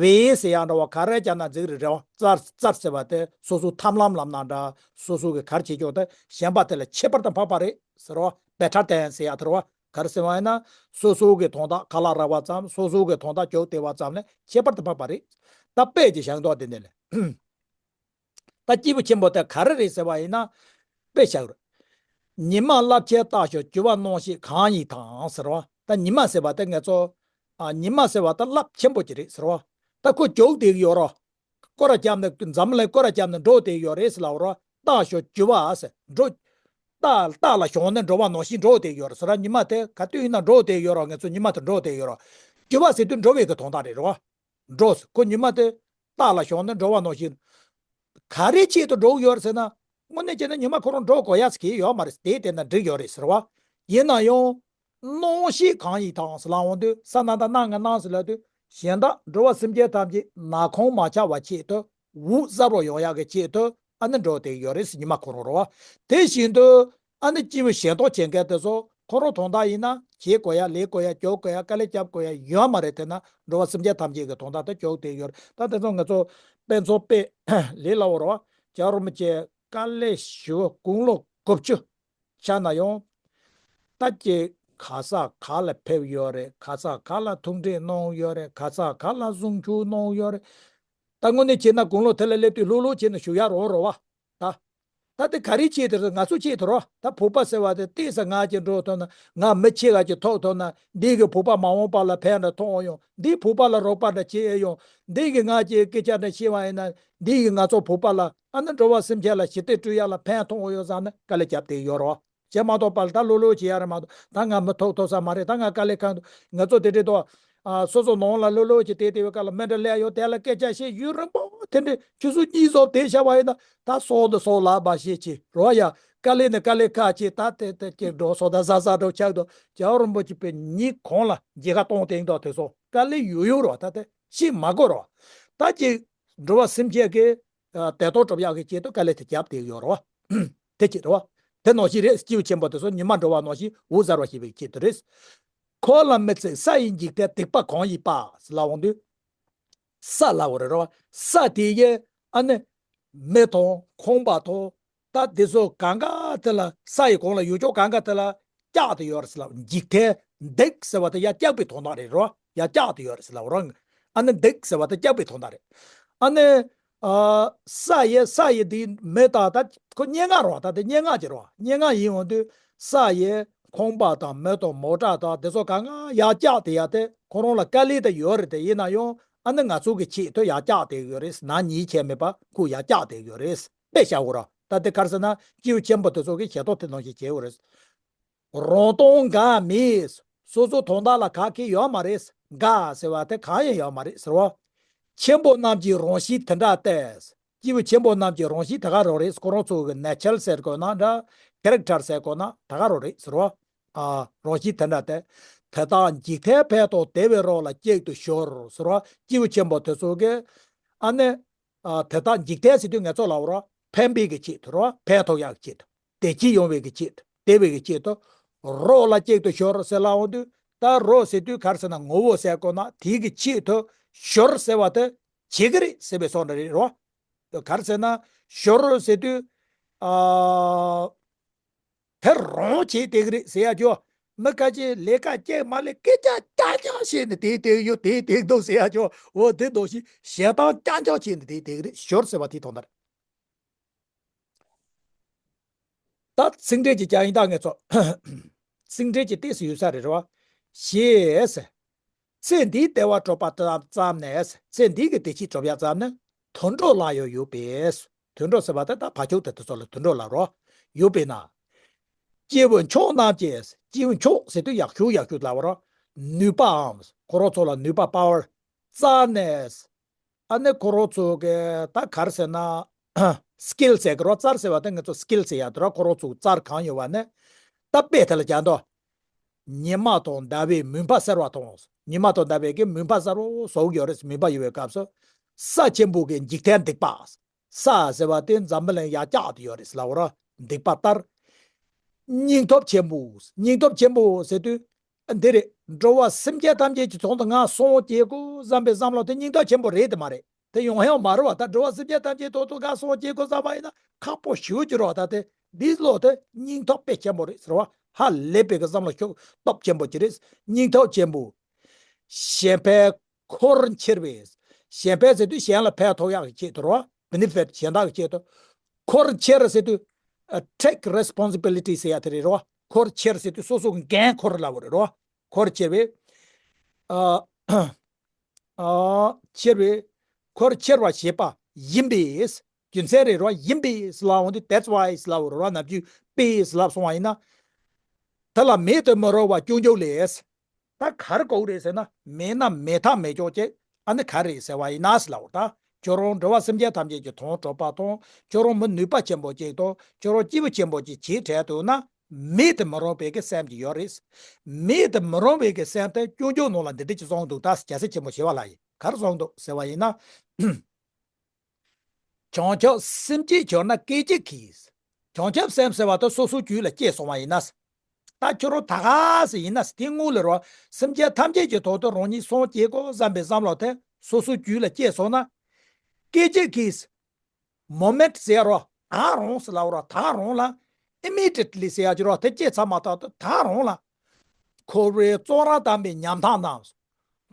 བེ་ཟེར་ཡང་འདྲ་བ་ག་རེ་བྱས་ན་འགྲིག་རེད་རེད་བ། རྩར་རྩར་ཟེར་བ་དེ་སོ་སོའི་ཐབས་ལམ་ལབ་ན་འདྲ། སོ་སོ་གི་ག་རེ་བྱེད་ཀྱོག་དེ་གཞན་པ་དེ་ལས་ཁྱད་པར་དུ་འཕགས་པ་རེད་ཟེར་བ། བེ་ཊར་ཏེན་ཟེར་ཡ་དེ་རེད་བ། ག་རེ་ཟེར་བ་ཡིན་ན་སོ་སོ་གི་དོན་དག་ག་ལ་རག་པ་ཙམ་སོ་སོ་གི་དོན་དག་ཀྱོག་བསྡད་པ་ཙམ་ལས་ཁྱད་པར་དུ་འཕགས་པ་རེད། ད་དཔེ་ཅིག་བཞག་འདུག་དེ་འདི་ལས། ད་སྐྱེས་བུ་ཆེན་པོ་དེ་ག་རེ་རེད་ཟེར་བ་ཡིན་ན། དཔེ་བཞག་རེད། ཉི་མ་རླབས་ཆེན་རྟགས་ཤོག་གྱུར་པ་སྣང་ཤས་གང་ཡིན་དང་ཟེར་བ། ད་ཉི་མ་ཟེར་བ་དེ་ང་ཚོ། ཨ་ཉི་མ་ཟེར་བ་ད་རླབས་ཆེན་པོ་ཅིག་རེད་ཟེར་བ། ད་ཁོ་ཀྱོག་བསྡད་ཀྱི་ཡོད་རོ། སྐོར་ར་བརྒྱབ་ནས་འཛམ་གླིང་སྐོར་ར་བརྒྱབ་ནས་འགྲོ་བསྡད་ཀྱི་ཡོད་རེད་ཟེར་ལབ་རོ། རྟགས་ཤོག་གྱུར་པ་ཟེར་འགྲོ། རྟགས་རྟགས་ལ་ཞོག་ནས་འགྲོ་བ་ནང་བཞིན་འགྲོ་བསྡད་ཀྱི་ཡོད་རེད་ཟེར་ར། ཉི་མ་དེ་ག་དུས་ཡིན་ན་འགྲོ་བསྡད་ཀྱི་ཡོད་རོ། ང་ཚོ་ཉི་མ་དེ་འགྲོ་བསྡད་ཀྱི་ཡོད་རོ། གྱུར་པ་ཟེར་དུས་འགྲོ་བའི་གི་དོན་དག་རེད་རོ། འགྲོ་ཟེར་ཁོ་ཉི་མ་དེ། རྟགས་ལ་ཞོག་ནས་འགྲོ་བ་ནང་བཞིན། ག་རེ་ཆེད་དུ་འགྲོ་གི་ཡོད་རེད་ཟེར་ན། དངོས་གནས་བྱས་ན་ཉི་མ་ཁོ་རང་འགྲོ་དགོས་ཡ་ཟེར་གྱི་ཡོད་མ་རེད། དེ་བལྟས་ན་འགྲིག་ཡོད་རེད་ཟེར་བ། ཡིན་ན་ཡང་། སྣང་ཤས་གང་ཡིན་དང་ཟེར་ལབ་འོང་དུས་ས་ན་ད་སྣང་ང་སྣང་ཟེར་ལབ་དུས་གཞན་དག་འགྲོ་བ་སེམས་ཅན་ཐམས་ཅད་ནག་ཁུང་མ་ཆགས་པ་ཆེད་དུ་འུ་གཟབ་རོགས་ཡོང་ཡག་གི་ཆེད་དུ་ཨ་ནི་འགྲོ་བསྡད་ཡོད་རེད་ཟེར། ཉི་མ་ཁོ་རང་རོ། དེ་བཞིན་དུ། ཨ་ནི་སྐྱེས་བུ་གཞན་སྟོང་བྱེད་མཁན་དེ་ཚོ་ཁོ་རང་དོན་དག་ཡིན་ན་བྱེད་དགོས་ཡ་ལས་དགོས་ཡ་སྐྱོབ་དགོས་ཡ་དཀའ་ལས་རྒྱབ་དགོས་ཡ་ཡོད་མ་རེད། དེ་ན་འགྲོ་བ་སེམས་ཅན་ཐམས་ཅད་ཀྱི་དོན་དག་དེ་སྐྱོབ་བསྡད་ཡོད་རེད། ད་དེ་ཚོ་ང་ཚོ་དཔེ་མཚོན་དཔེ་ལས་སླ་བོ་རེད་བ། རྒྱལ་བ་རིན་པོ་ཆེ་དཀའ་ལས་ཞེ་པོ་དགུང་ལོ་དགུ་བཅུ་ཆགས་ན་ཡང་། ད་ཀྱེ་ག་ས་ག་ལ་ཕེབས་ཡོད་རེད། ག་ས་ག་ལ་ཐུགས་འཕྲད་གནང་ཡོད་རེད། ག་ས་ག་ལ་གསུང་ཆོས་གནང་ཡོད་རེད། ད་དངོས་གནས་བྱས་ན་དགུང་ལོ་དེ་ལ་སླེབས་དུས་ལྷོད་ལྷོད་བྱས་ནས་བཞུགས་ཡ་རང་རེད་བ། ད། ད་དེ་ག་རེ་ཆེད་དུ་རེད། ང་ཚོ་ཆེད་དུ་རོ། ད་བོད་པ་ཟེར་བ་དེ་ཏོག་ཙམ་ང་ཅིག་འགྲོ་ཐུབ་ན་ང་མི་ཆེ་ག་ཅིག་ཐུག་ཐུབ་ན་འདི་གི་བོད་པ་མ་འོངས་པ་ལ་ཕན་འདྲ་ཐོགས་ཡོང་། འདི་བོད་པ་ལ་རོགས་པ་འདྲ་བྱེད་ཡོང་། འདི་གི་ང་ཅིག་སྐད་ཆ་འདྲ་བཤད་པ་ཡིན་ན་འདི་གི་ང་ཚོ་བོད་པ་ལ་ཨ་ནི་འགྲོ་བ་སེམས་ཅན་ལ་ཞི་བདེ་སྤྲོད་ཡ་ལ་ཕན་ཐོགས་ཡོང་བསམ་ནས་དཀའ་ལས་བརྒྱབ་བསྡད་ཡོད་རོ། བྱས་མ་གཏོགས་པ་ལ་ད་ལྷོད་ལྷོད་བྱེད་ཡ་རེད་མ་གཏོགས་ད་ང་མི་ཐུག་ཐུབ་ས་མ་རེད། ད་ང་དཀའ་ལས་ཁག་འདུག་ང་ཚོ་དེ་འདྲས་འདུག་ཨ་སོ་སོ་ནང་ལ་ལྷོད་ལྷོད་ཀྱི་བསྡད་བསྡད་པའི་སྐབས་ལ་མི་འདྲ་སླེབས་ཡོང་དེ་ལ་སྐད་ཆ་བཤད་ཡུན་རིང་པོ་དེ་འདྲས་ཆུ་ཚོད་གཉིས་ཙམ་བསྡད་བཞག་པ་ཡིན་ན་ད་སོང་དུ་སོང་ལབ་པ་ཤེས་ཀྱི་རོ་ཡ། དཀའ་ལས་ནི་དཀའ་ལས་ཁག་ཆེ། ད་དེ་དེ་ཀྱི་འགྲོ་སོང་ད་ཟ་ཟ་འགྲོ་ཆགས་འདུག་རྒྱལ་བ་རིན་པོ་ཆེ་པའི་ཉིན་གང་ལ་མཇལ་ཁ་གཏོང་དེང་དུ་དེ་ཚོ་དཀའ་ལས་ཡོད་ཡོད་རོ། ད་དེ་ཤེས་མ་དགོས་རོ། ད་ཀྱི་འགྲོ་བ་སེམས་ཅན་གྱི་ཨ་བདེ་ཐོག་སྒྲུབ་ཡག་གི་ཆེད་དུ་དཀའ་ལས་དེ་བརྒྱབ་བསྡད་ཡོད་རེད་བ། དེ་ཅི་རེད་བ། དེ་ནང་བཞིན་རེད། སྐྱེས་བུ་ཆེན་པོ་དེ་ཚོ་ཉི་མ་འགྲོ་བ་ནང་བཞིན་འུ་གཟར་བ་ཞེས་པའི་ཆེད་དུ་རེད། འཁོར་ལ་མི་ཚེ་ས་ཡི་འཇིག་རྟེན་སྡིག་པ་གང་ཡིན་པ་ཟེར་ལབ་འོང་དུས། ས་ལབ་པ་རེད་རེད་བ། ས་དེ་ཡི་ཨ་ནི་མི་དང་ཁང་པ་དང་ད་དེ་ཚོ་གང་ག་དེ་ལ་ས་ཡི་གོང་ལ་ཡོད་ཆོག་གང་ག་དེ་ལ་བཀྱག་དེ་ཡོད་རེད་ཟེར་ལབ། འཇིག་རྟེན་སྡིག་ཟེར་བ་དེ་ཡར་བཀྱག་པའི་དོན་དག་རེད་རོ། ཡར་བཀྱག་དེ་ཡོད་རེད་ཟེར་ལབ་རོ། ཨ་ནི་སྡིག་ཟེར་བ་དེ་བཀྱག་པའི་དོན་དག་རེད། ཨ་ནི་ཨ་ས་ཡི་ས་ཡི་དེ་མི་དང་ད་ཁོ་སྙན་ངག་རོ། ད་དེ་སྙན་ངག་ཅིག་རོ། སྙན་ངག་ཡིན་འོང་དུས་ས་ཡི་ཁང་པ་དང་མི་དང་མོ་ཊ་དང་དེ་ཚོ་གང་ག་ཡར་བཀྱག་དེ་ཡ་དེ་ཁོ་རང་ལ་དཀའ་ལས་དེ་ཡོད་རེད། དེ་ཡིན་ན་ཡང་ཨ་ནི་ང་ཚོ་གི་ཆེད་དུ་ཡར་བཀྱག་དེ་ཡོད་རེད། ན་ཉེས་ཆད་མེད་པ་ཁོ་ཡར་བཀྱག་དེ་ཡོད་རེད། དཔེ་བཞག་གོ་ར། ད་དེ་ག་རེ་ཟེར་ན་སྐྱེས་བུ་ཆེན་པོ་དེ་ཚོ་གི་ཞལ་ཏོག་དེ་ནང་བཞིན་བྱེད་དགོས་རེད། རང་སྟོང་འགའ་མེད། སོ་སོ་དོན་དག་ལ་ག་གེ་ཡོད་མ་རེད། འགའ་ཟེར་བ་དེ་གང་ཡང་ཡོད་མ་རེད་ཟེར་བ། ཆེན་པོ་རྣམས་ཀྱི་རང་བཞིན་དེ་འདྲ་སྟེ། སྐྱེས་བུ་ཆེན་པོ་རྣམས་ཀྱི་རང་བཞིན་དེ་ག་རང་རེད། ཁོ་རང་ཚོ་གི་ནེ་ཅར་ཟེར་དགོས་ན་འདྲ། ཁེ་རེག་ཊར་ཟེར་དགོས་ན་དེ་ག་རང་རེད་ཟེར་བ། ཨ་རང་བཞིན་དེ་འདྲ་སྟེ། དེ་དག་འཇིག་རྟེན་ཕན་དང་བདེ་བའི་རོགས་ལ་གཅིག་ཏུ་སྦྱོར་ཟེར་བ། སྐྱེས་བུ་ཆེན་པོ་དེ་ཚོ་གིས་ཨ་ནི། ཨ་དེ་དག་འཇིག་རྟེན་ཟེར་དུས་ངེད་ཚོ་ལབ་རོགས། ཕན་པའི་གི་ཆེད་དུ་རོགས། ཕན་ཐོགས་ཡག་གི་ཆེད་དུ། བདེ་སྐྱིད་ཡོང་བའི་གི་ཆེད་དུ། བདེ་བའི་གི་ཆེད་དུ། རོགས་ལ་གཅིག་ཏུ་སྦྱོར་ཟེར་ལབ་འོང་དུས། ད་རོགས་ཟེར་དུས་ག་རེ་ཟེར་ན་ངོ་བོ་ཟེར་དགོས་ན་དེའི་གི་ཆེད་དུ་སྦྱོར་ཟེར་བ་དེ་བྱེད་ཀྱི་རེད་ཟེར་བའི་བཟོ་འདྲ་རེད་རོགས། ག་རེ་ཟེར་ན་སྦྱོར་ཟེར་དུས། ཨ། དེ་རང་བྱེད་བསྡད་ཀྱི་རེད་ཟེར་ཡ་ཅོ། མི་ཁ་ཅིག་ལས་ཀ་སྐྱེལ་མ་ལས་སྐད་ཆ་རྐྱང་རྐྱང་བཤད་ནས་དེ་བསྡད་ཡོད་དེ་བསྡད་འདུག་ཟེར་ཡ་ཅོ། འོ་དེ་འདུག་ཞིག་ཞེ་སྡང་རྐྱང་རྐྱང་བྱས་ནས་དེ་བསྡད་ཀྱི་རེད། སྦྱོར་ཟེར་བ་དེ་དོན་དག་རེད། ད་ཚིག་འགྲེལ་གྱི་ཀྱང་ཡིན་ད་ངེད་ཚོ། ཚིག་འགྲེལ་གྱི་ཏོག་ཙམ་ཡོད་ས་རེད་རོ། ཞེས། ཚེ་འདིའི་བདེ་བ་སྒྲུབ་པ་ཙམ་ཙམ་ནས། ཚེ་འདི་གི་བདེ་སྐྱིད་སྒྲུབ་ཡ་ཙམ་ནི་དུད་འགྲོ་ལ་ཡང་ཡོད་པས། དུད་འགྲོ་ཟེར་བ་དེ་ད་བ་ཕྱུགས་དེ་དེ་ཚོ་ལ་དུད་འགྲོ་ལབ་རོ། ཡོད་པས་ན། སྐྱེས་བུ་མཆོག་རྣམས་ཀྱིས། སྐྱེས་བུ་མཆོག་ཟེར་དུས་ཡག་ཤོས་ཡག་ཤོས་ལབ་རོ། ནུས་པའམ་ཁོ་རང་ཚོ་ལ་ནུས་པ་པ་ཝར་རྩ་ནས། ཨ་ནི་ཁོ་རང་ཚོ་གི་ད་ག་རེ་ཟེར་ན། སི་ཀིལ་ཟེར་གི་རོ། རྩལ་ཟེར་བ་དེ་ང་ཚོ་སི་ཀིལ་ཟེར་ཡ་དེ་རོ། ཁོ་རང་ཚོ་རྩལ་གང་ཡོད་བ་ནི། ད་དཔེ་དེ་ལ་རྒྱག་འདོད། ཉི་མ་དང་ཟླ་བའི་མུན་པ་སེལ་བ་དང་། ཉི་མ་དང་ཟླ་བའི་གི་མུན་པ་གསལ་བོ་བཟོ་གི་ཡོད་རེད། མུན་པ་ཡོད་པའི་སྐབས་སུ། ས་ཆེན་པོ་གི་འཇིག་རྟེན་སྡིག་པ། ས་ཟེར་བ་དེ་འཛམ་བུ་གླིང་ཡར་བཀྱག་ཏུ་ཡོད་རེད་ལབ་རོ། སྡིག་པ་ལྟར། སྙིང་སྟོབས་ཆེན་པོ། སྙིང་སྟོབས་ཆེན་པོ་ཟེར་དུས། འདི་རེད། འགྲོ་བ་སེམས་ཅན་ཐམས་ཅད་ཀྱི་དོན་དུ་ང་སྲོག་སྐྱེལ་དགོས་བསམ་པའི་བསམ་བློ་དེ་སྙིང་སྟོབས་ཆེན་པོ་རེད་དེ་མ་རེད། དེ་ཡོང་ཡང་མ་རུང་བ། ད་འགྲོ་བ་སེམས་ཅན་ཐམས་ཅད་དོན་དུ་ང་སྲོག་སྐྱེལ་དགོས་བསམ་པ་ཡིན་ན་ཁག་པོ་ཞེ་པོ་ཅིག་རེད་བ། ད་དེ་འདིའི་བློ་དེ་སྙིང་སྟོབས་དཔེ་ཆེན་པོ་རེད་ཟེར་བ། ཧ་ལས་པའི་གི་བསམ་བློ་ཤུགས་སྟོབས་ཆེན་པོ་ཅིག་རེད། སྙིང་སྟོབས་ཆེན་པོ། གཞན་ཕན་འཁོར་འཁྱེར་བའི། གཞན་ཕན་ཟེར་དུས་གཞན་ལ་ཕན་ཐོགས་ཡག་གི་ཆེད་དུ་རེད་བ། བེ་ནེ་ཕིཊ་གཞན་དག་གི་ཆེད་དུ། འཁོར་འཁྱེར་ཟེར་དུས། ཨ། take responsibility ཟེར་ཡ་དེ་རེད་རོ། འཁོར་འཁྱེར་ཟེར་དུས་སོ་སོ་འགན་འཁུར་ལབ་པ་རེད་རོ། འཁོར་འཁྱེར་བའི། ཨ། ཨ། འཁྱེར་བའི། འཁོར་འཁྱེར་བ་བྱེད་པ་ཡིན་པས། རྒྱུ་མཚན་རེད་རོ། ཡིན་པས་ལབ་འོང་དུས་that's why ལབ་པ་རེད་རོ། ནམ་རྒྱུན་པས་ལབ་སོང་བ་ཡིན་ན། དེ་ལ་མེད་དུ་མི་རུང་བ་སྐྱོན་བརྗོད་ལས། ད་ག་རེ་དགོས་རེད་ཟེར་ན། མེད་ན་མེད་ཐབས་མེད་ཀྱོག་ཅིག་ཨ་ནི་ག་རེ་ཟེར་བ་ཡིན་ན་ཟེར་ལབ་པ་རེད། ད་ཁྱོད་རང་འགྲོ་བ་སེམས་ཅན་ཐམས་ཅད་ཀྱི་དོན་སྒྲུབ་པ་དང་། ཁྱོད་རང་མི་ནུས་པ་ཆེན་པོ་ཅིག་དང་། ཁྱོད་རང་སྐྱེས་བུ་ཆེན་པོ་ཅིག་བྱེད་འཕྲལ་དུ་ན། མེད་དུ་མི་རུང་བའི་གི་སེམས་ཅིག་ཡོད་རེད། མེད་དུ་མི་རུང་བའི་གི་སེམས་དེ་སྐྱོན་བརྗོད་ནང་ལ་འདི་འདྲ་ཅིག་གསུངས་འདུག་ད་རྒྱལ་སྲས་ཆེན་པོ་ཞི་བ་ལྷ་ཡིས་ག་རེ་གསུངས་འདུག་ཟེར་བ་ཡིན་ན། བྱང་ཆུབ་སེམས་བསྐྱེད་གྱུར་ན་སྐད་ཅིག་གིས། བྱང་ཆུབ་སེམས་ཟེར་བ་དེ་སོ་སོའི་རྒྱུད་ལ་སྐྱེས་སོང་བ་ཡིན་ན། ད་ཁྱོད་རང་ད་ག་ཟེ་ཡིན་ན་དེ་དངོས་ལ་རོ། སེམས་ཅན་ཐམས་ཅད་ཀྱི་དོན་དུ་རང་ཉིད་སྲོག་སྐྱེལ་དགོས་བསམ་པའི་བསམ་བློ་དེ་སོ་སོའི་རྒྱུད་ལ་སྐྱེས་སོང་ན། སྐད་ཅིག་གིས། མོ་མེན་ཊི་ཟེར་རོ། ད་རུང་ཟེར་ལབ་རོ། ད་རུང་ལ། ཨི་མི་ཌི་ཡེ་ཊི་ལི་ཟེར་ཡ་ཅིག་རོ། དེ་སྐྱེས་ཚར་མ་ཐག་ཏུ་ད་རུང་ལ། འཁོར་བའི་བཙོན་རར་བསྡམས་པའི་ཉམ་ཐག་རྣམས།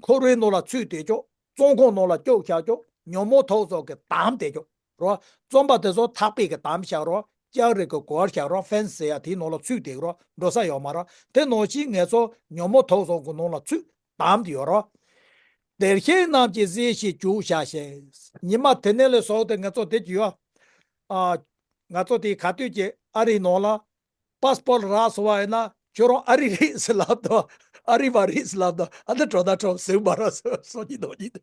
འཁོར་བའི་ནང་ལ་ཚུད་བསྡད་ཀྱོག་བཙོན་ཁང་ནང་ལ་བཅུག་བཞག་ཀྱོག་ཉོན་མོངས་དུག་སོགས་ཀྱིས་བསྡམས་བསྡད་ཀྱོག་རོ། བཙོན་པ་དེ་ཚོ་ཐག་པས་ཀྱིས་བསྡམས་བཞག་རོ། ལྕགས་རི་གི་སྒོར་བཞག་རོ། ཕེན་སི་ཟེར་ཡ་དེའི་ནང་ལ་ཚུད་བསྡད་རོ། འགྲོ་ས་ཡོད་མ་རོ། དེ་ནང་བཞིན་ངེད་ཚོ་ཉོན་མོངས་དུག་སོགས་ཀྱི་ནང་ལ་ཚུད་བསྡམས་ཏེ་ཡོད་རོ། བདེ་གཤེགས་རྣམས་ཀྱིས་གཟིགས་ཤིང་བརྗོད་བྱ་ཞིང་། ཉི་མ་དེ་ནས་ལས་བཟུང་སྟེ་ང་ཚོ་དེ་གྱུར་ཡོད། ཨ། ང་ཚོ་དེ་ག་དུས་ཀྱི་ཨ་རིའི་ནང་ལ། པཱ་སི་པོར་ཊི་རག་སོང་བ་ཡིན་ན་ཁྱོད་རང་ཨ་རི་རེད་ཟེར་ལབ་དང་། ཨ་རི་བ་རེད་ཟེར་ལབ་དང་། ཨ་ནི་འགྲོ་ན་འགྲོ་ཟེར་མ་རག་ཟེར་སོ་གཉིས་ནོ་གཉིས།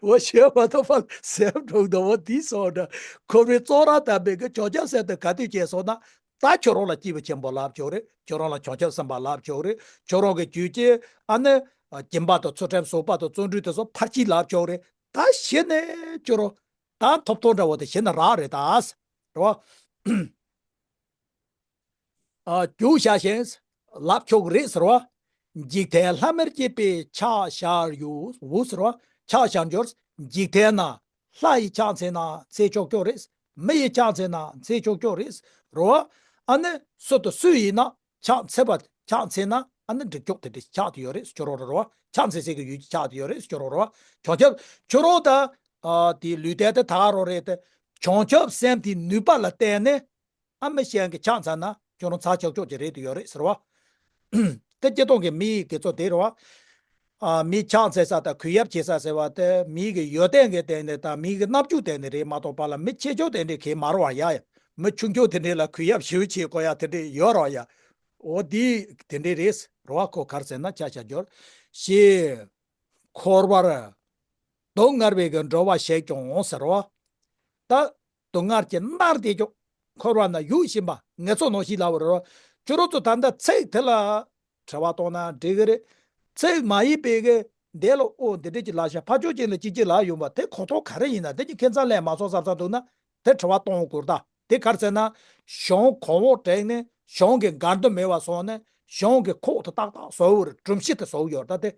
འོ་ཞེས་མ་ཐོབ་པར་སེམས་འགྲོ་འདུག་འོ་དེ་སོང་འདྲ། འཁོར་བའི་བཙོན་རར་བསྡམས་པའི་གི་བྱང་ཆུབ་སེམས་དེ་ག་དུས་སྐྱེས་སོང་ན། ད་ཁྱོད་རང་ལ་སྐྱེས་བུ་ཆེན་པོ་ལབ་ཆོག་རེད། ཁྱོད་རང་ལ་བྱང་ཆུབ་སེམས་དཔའ་ལབ་ཆོག་རེད། ཁྱོད་རང་གི་རྒྱུད་ཀྱི་ཨ་ནི། སྦྱིན་པ་དང་ཚུལ་ཁྲིམས་བཟང་པོ་དང་བརྩོན་འགྲུས་དེ་ཚོ་ཕར་ཕྱིན་ལབ་ཆོག་རེད། ད་གཞི་ནས་ཁྱོད་རང་། ད་ཐོབ་ཐང་འདྲ་བོ་དེ་གཞི་ནས་རག་རེད་ད། རེད་བ། ཨ། རྒྱུ་བྱས་ཤིང་ལབ་ཆོག་གི་རེད་ཟེར་བ། འཇིག་རྟེན་ལྷ་མིར་བསྐྱེད་པའི་ཕྱག་བྱར་འགྱུར་ཟེར་བ། ཕྱག་བྱར་འགྱུར། འཇིག་རྟེན་ན་ལྷ་ཡི་ཕྱག་འཚལ་ན་འཚལ་ཆོག་ཆོག་རེད། མི་ཡི་ཕྱག་འཚལ་ན་འཚལ་ཆོག་ཆོག་རེད། རེད་བ། ཨ་ནི་སུ་དང་སུ་ཡིན་ན་ཕྱག་འཚལ་བ་ཕྱག་འཚལ་ན་ཨ་ནི་འགྲིག་ཆོག་དེ་འདྲ་ཆགས་ཏེ་ཡོད་རེད་ཟེར་ཁྱོད་རང་རེད་བ། ཕྱག་འཚལ་སའི་གི་ཡུལ་གྱི་ཆགས་ཏེ་ཡོད་རེད་ཟེར་ཁྱོད་རང་རེད་བ། བྱང་ཆུབ་ཁྱོད་རང་ད། ཨ། དེ་ལུས་རྟེན་དེ་ད་ག་རང་རེད་དེ། བྱང་ཆུབ་སེམས་དེའི་ནུས་པ་ལ་བརྟེན་ནས། ཨ་མི་གཞན་གྱི་ཕྱག་འཚལ་ན་ཁྱོད་རང་འཚལ་ཆོག་ཆོག་ཅིག་རེད་དུ་ཡོད་རེད་ཟེར་བ། དེ་སྤྱིར་བཏང་གི་མི་ཡི་དགེ་ཚོགས་དེ་རེད་བ། ཨ། མི་ཕྱག་འཚལ་ས་དང་གུས་ཡབ་བྱེད་ས་ཟེར་བ་དེ་མི་གི་ཡོན་ཏན་གྱི་སྟེང་ནས་དང་མི་གི་རྣམ་འགྱུར་སྟེང་ནས་རེད་མ་གཏོགས་པ་ལ་མི་ཆེ་ཆུང་དེ་འདྲས་གང་ཡང་མ་རེད་བ་ཡ། མི་ཆུང་ཆུང་དེ་འདྲས་ལ་གུས་ཡབ་ཞེ་པོ་བྱེད་དགོས་ཡ་དེ་འདྲས་ཡོད་རེད་བ་ཡ། འོ་འདི་དེ་འདྲས་རེད་ཟེར་བ། ཁོ་ག་རེ་ཟེར་ན་ཕྱག་བྱར་འགྱུར། ཞེས། འཁོར་བར་སྡུག་བསྔལ་བའི་གི་འགྲོ་བ་ཞིག་ཀྱང་ཟེར་རོ། ད་སྡུག་བསྔལ་གྱིས་མནར་ཏེ་ཀྱང་འཁོར་བ་ན་ཡུག་བཞིན་པ་ངེད་ཚོ་ནང་བཞིན་ལབ་པ་རེད་རོ། ཁྱོད་རང་ཚོ་ད་ལྟ་ཚིག་དེ་ལ་དྲི་བ་གཏོང་ན་འགྲིག་གི་རེད། ཚིག་མ་ཡིན་པའི་གི་འདི་ལ་ཨོ་འདི་འདྲ་ཅིག་ལབ་ཤག་ཕར་ཕྱོགས་ཅིག་ལ་ཅིག་ཅིག་ལབ་ཡོང་བ་དེ་གོ་རྟོགས་ག་རེ་ཡིན་ན། དེ་ཅིག་ཁྱད་མཚར་ལས་མ་སོང་བསམ་བསམ་འདུག་ན། དེ་དྲི་བ་གཏོང་དགོས་ད། དེ་ག་རེ་ཟེར་ན། གཞུང་གོང་འོག་བསྒྲིགས་ནས་གཞུང་གི་འགལ་འདུ་མེད་པ་བཟོས་ནས་གཞུང་གི་ཁོག་དེ་ཏག་ཏག་བཟོ་དགོས་རེད། སྒྲོམ་གཞི་དེ་བཟོ་དགོས་ཡོད་རེད་ད་དེ།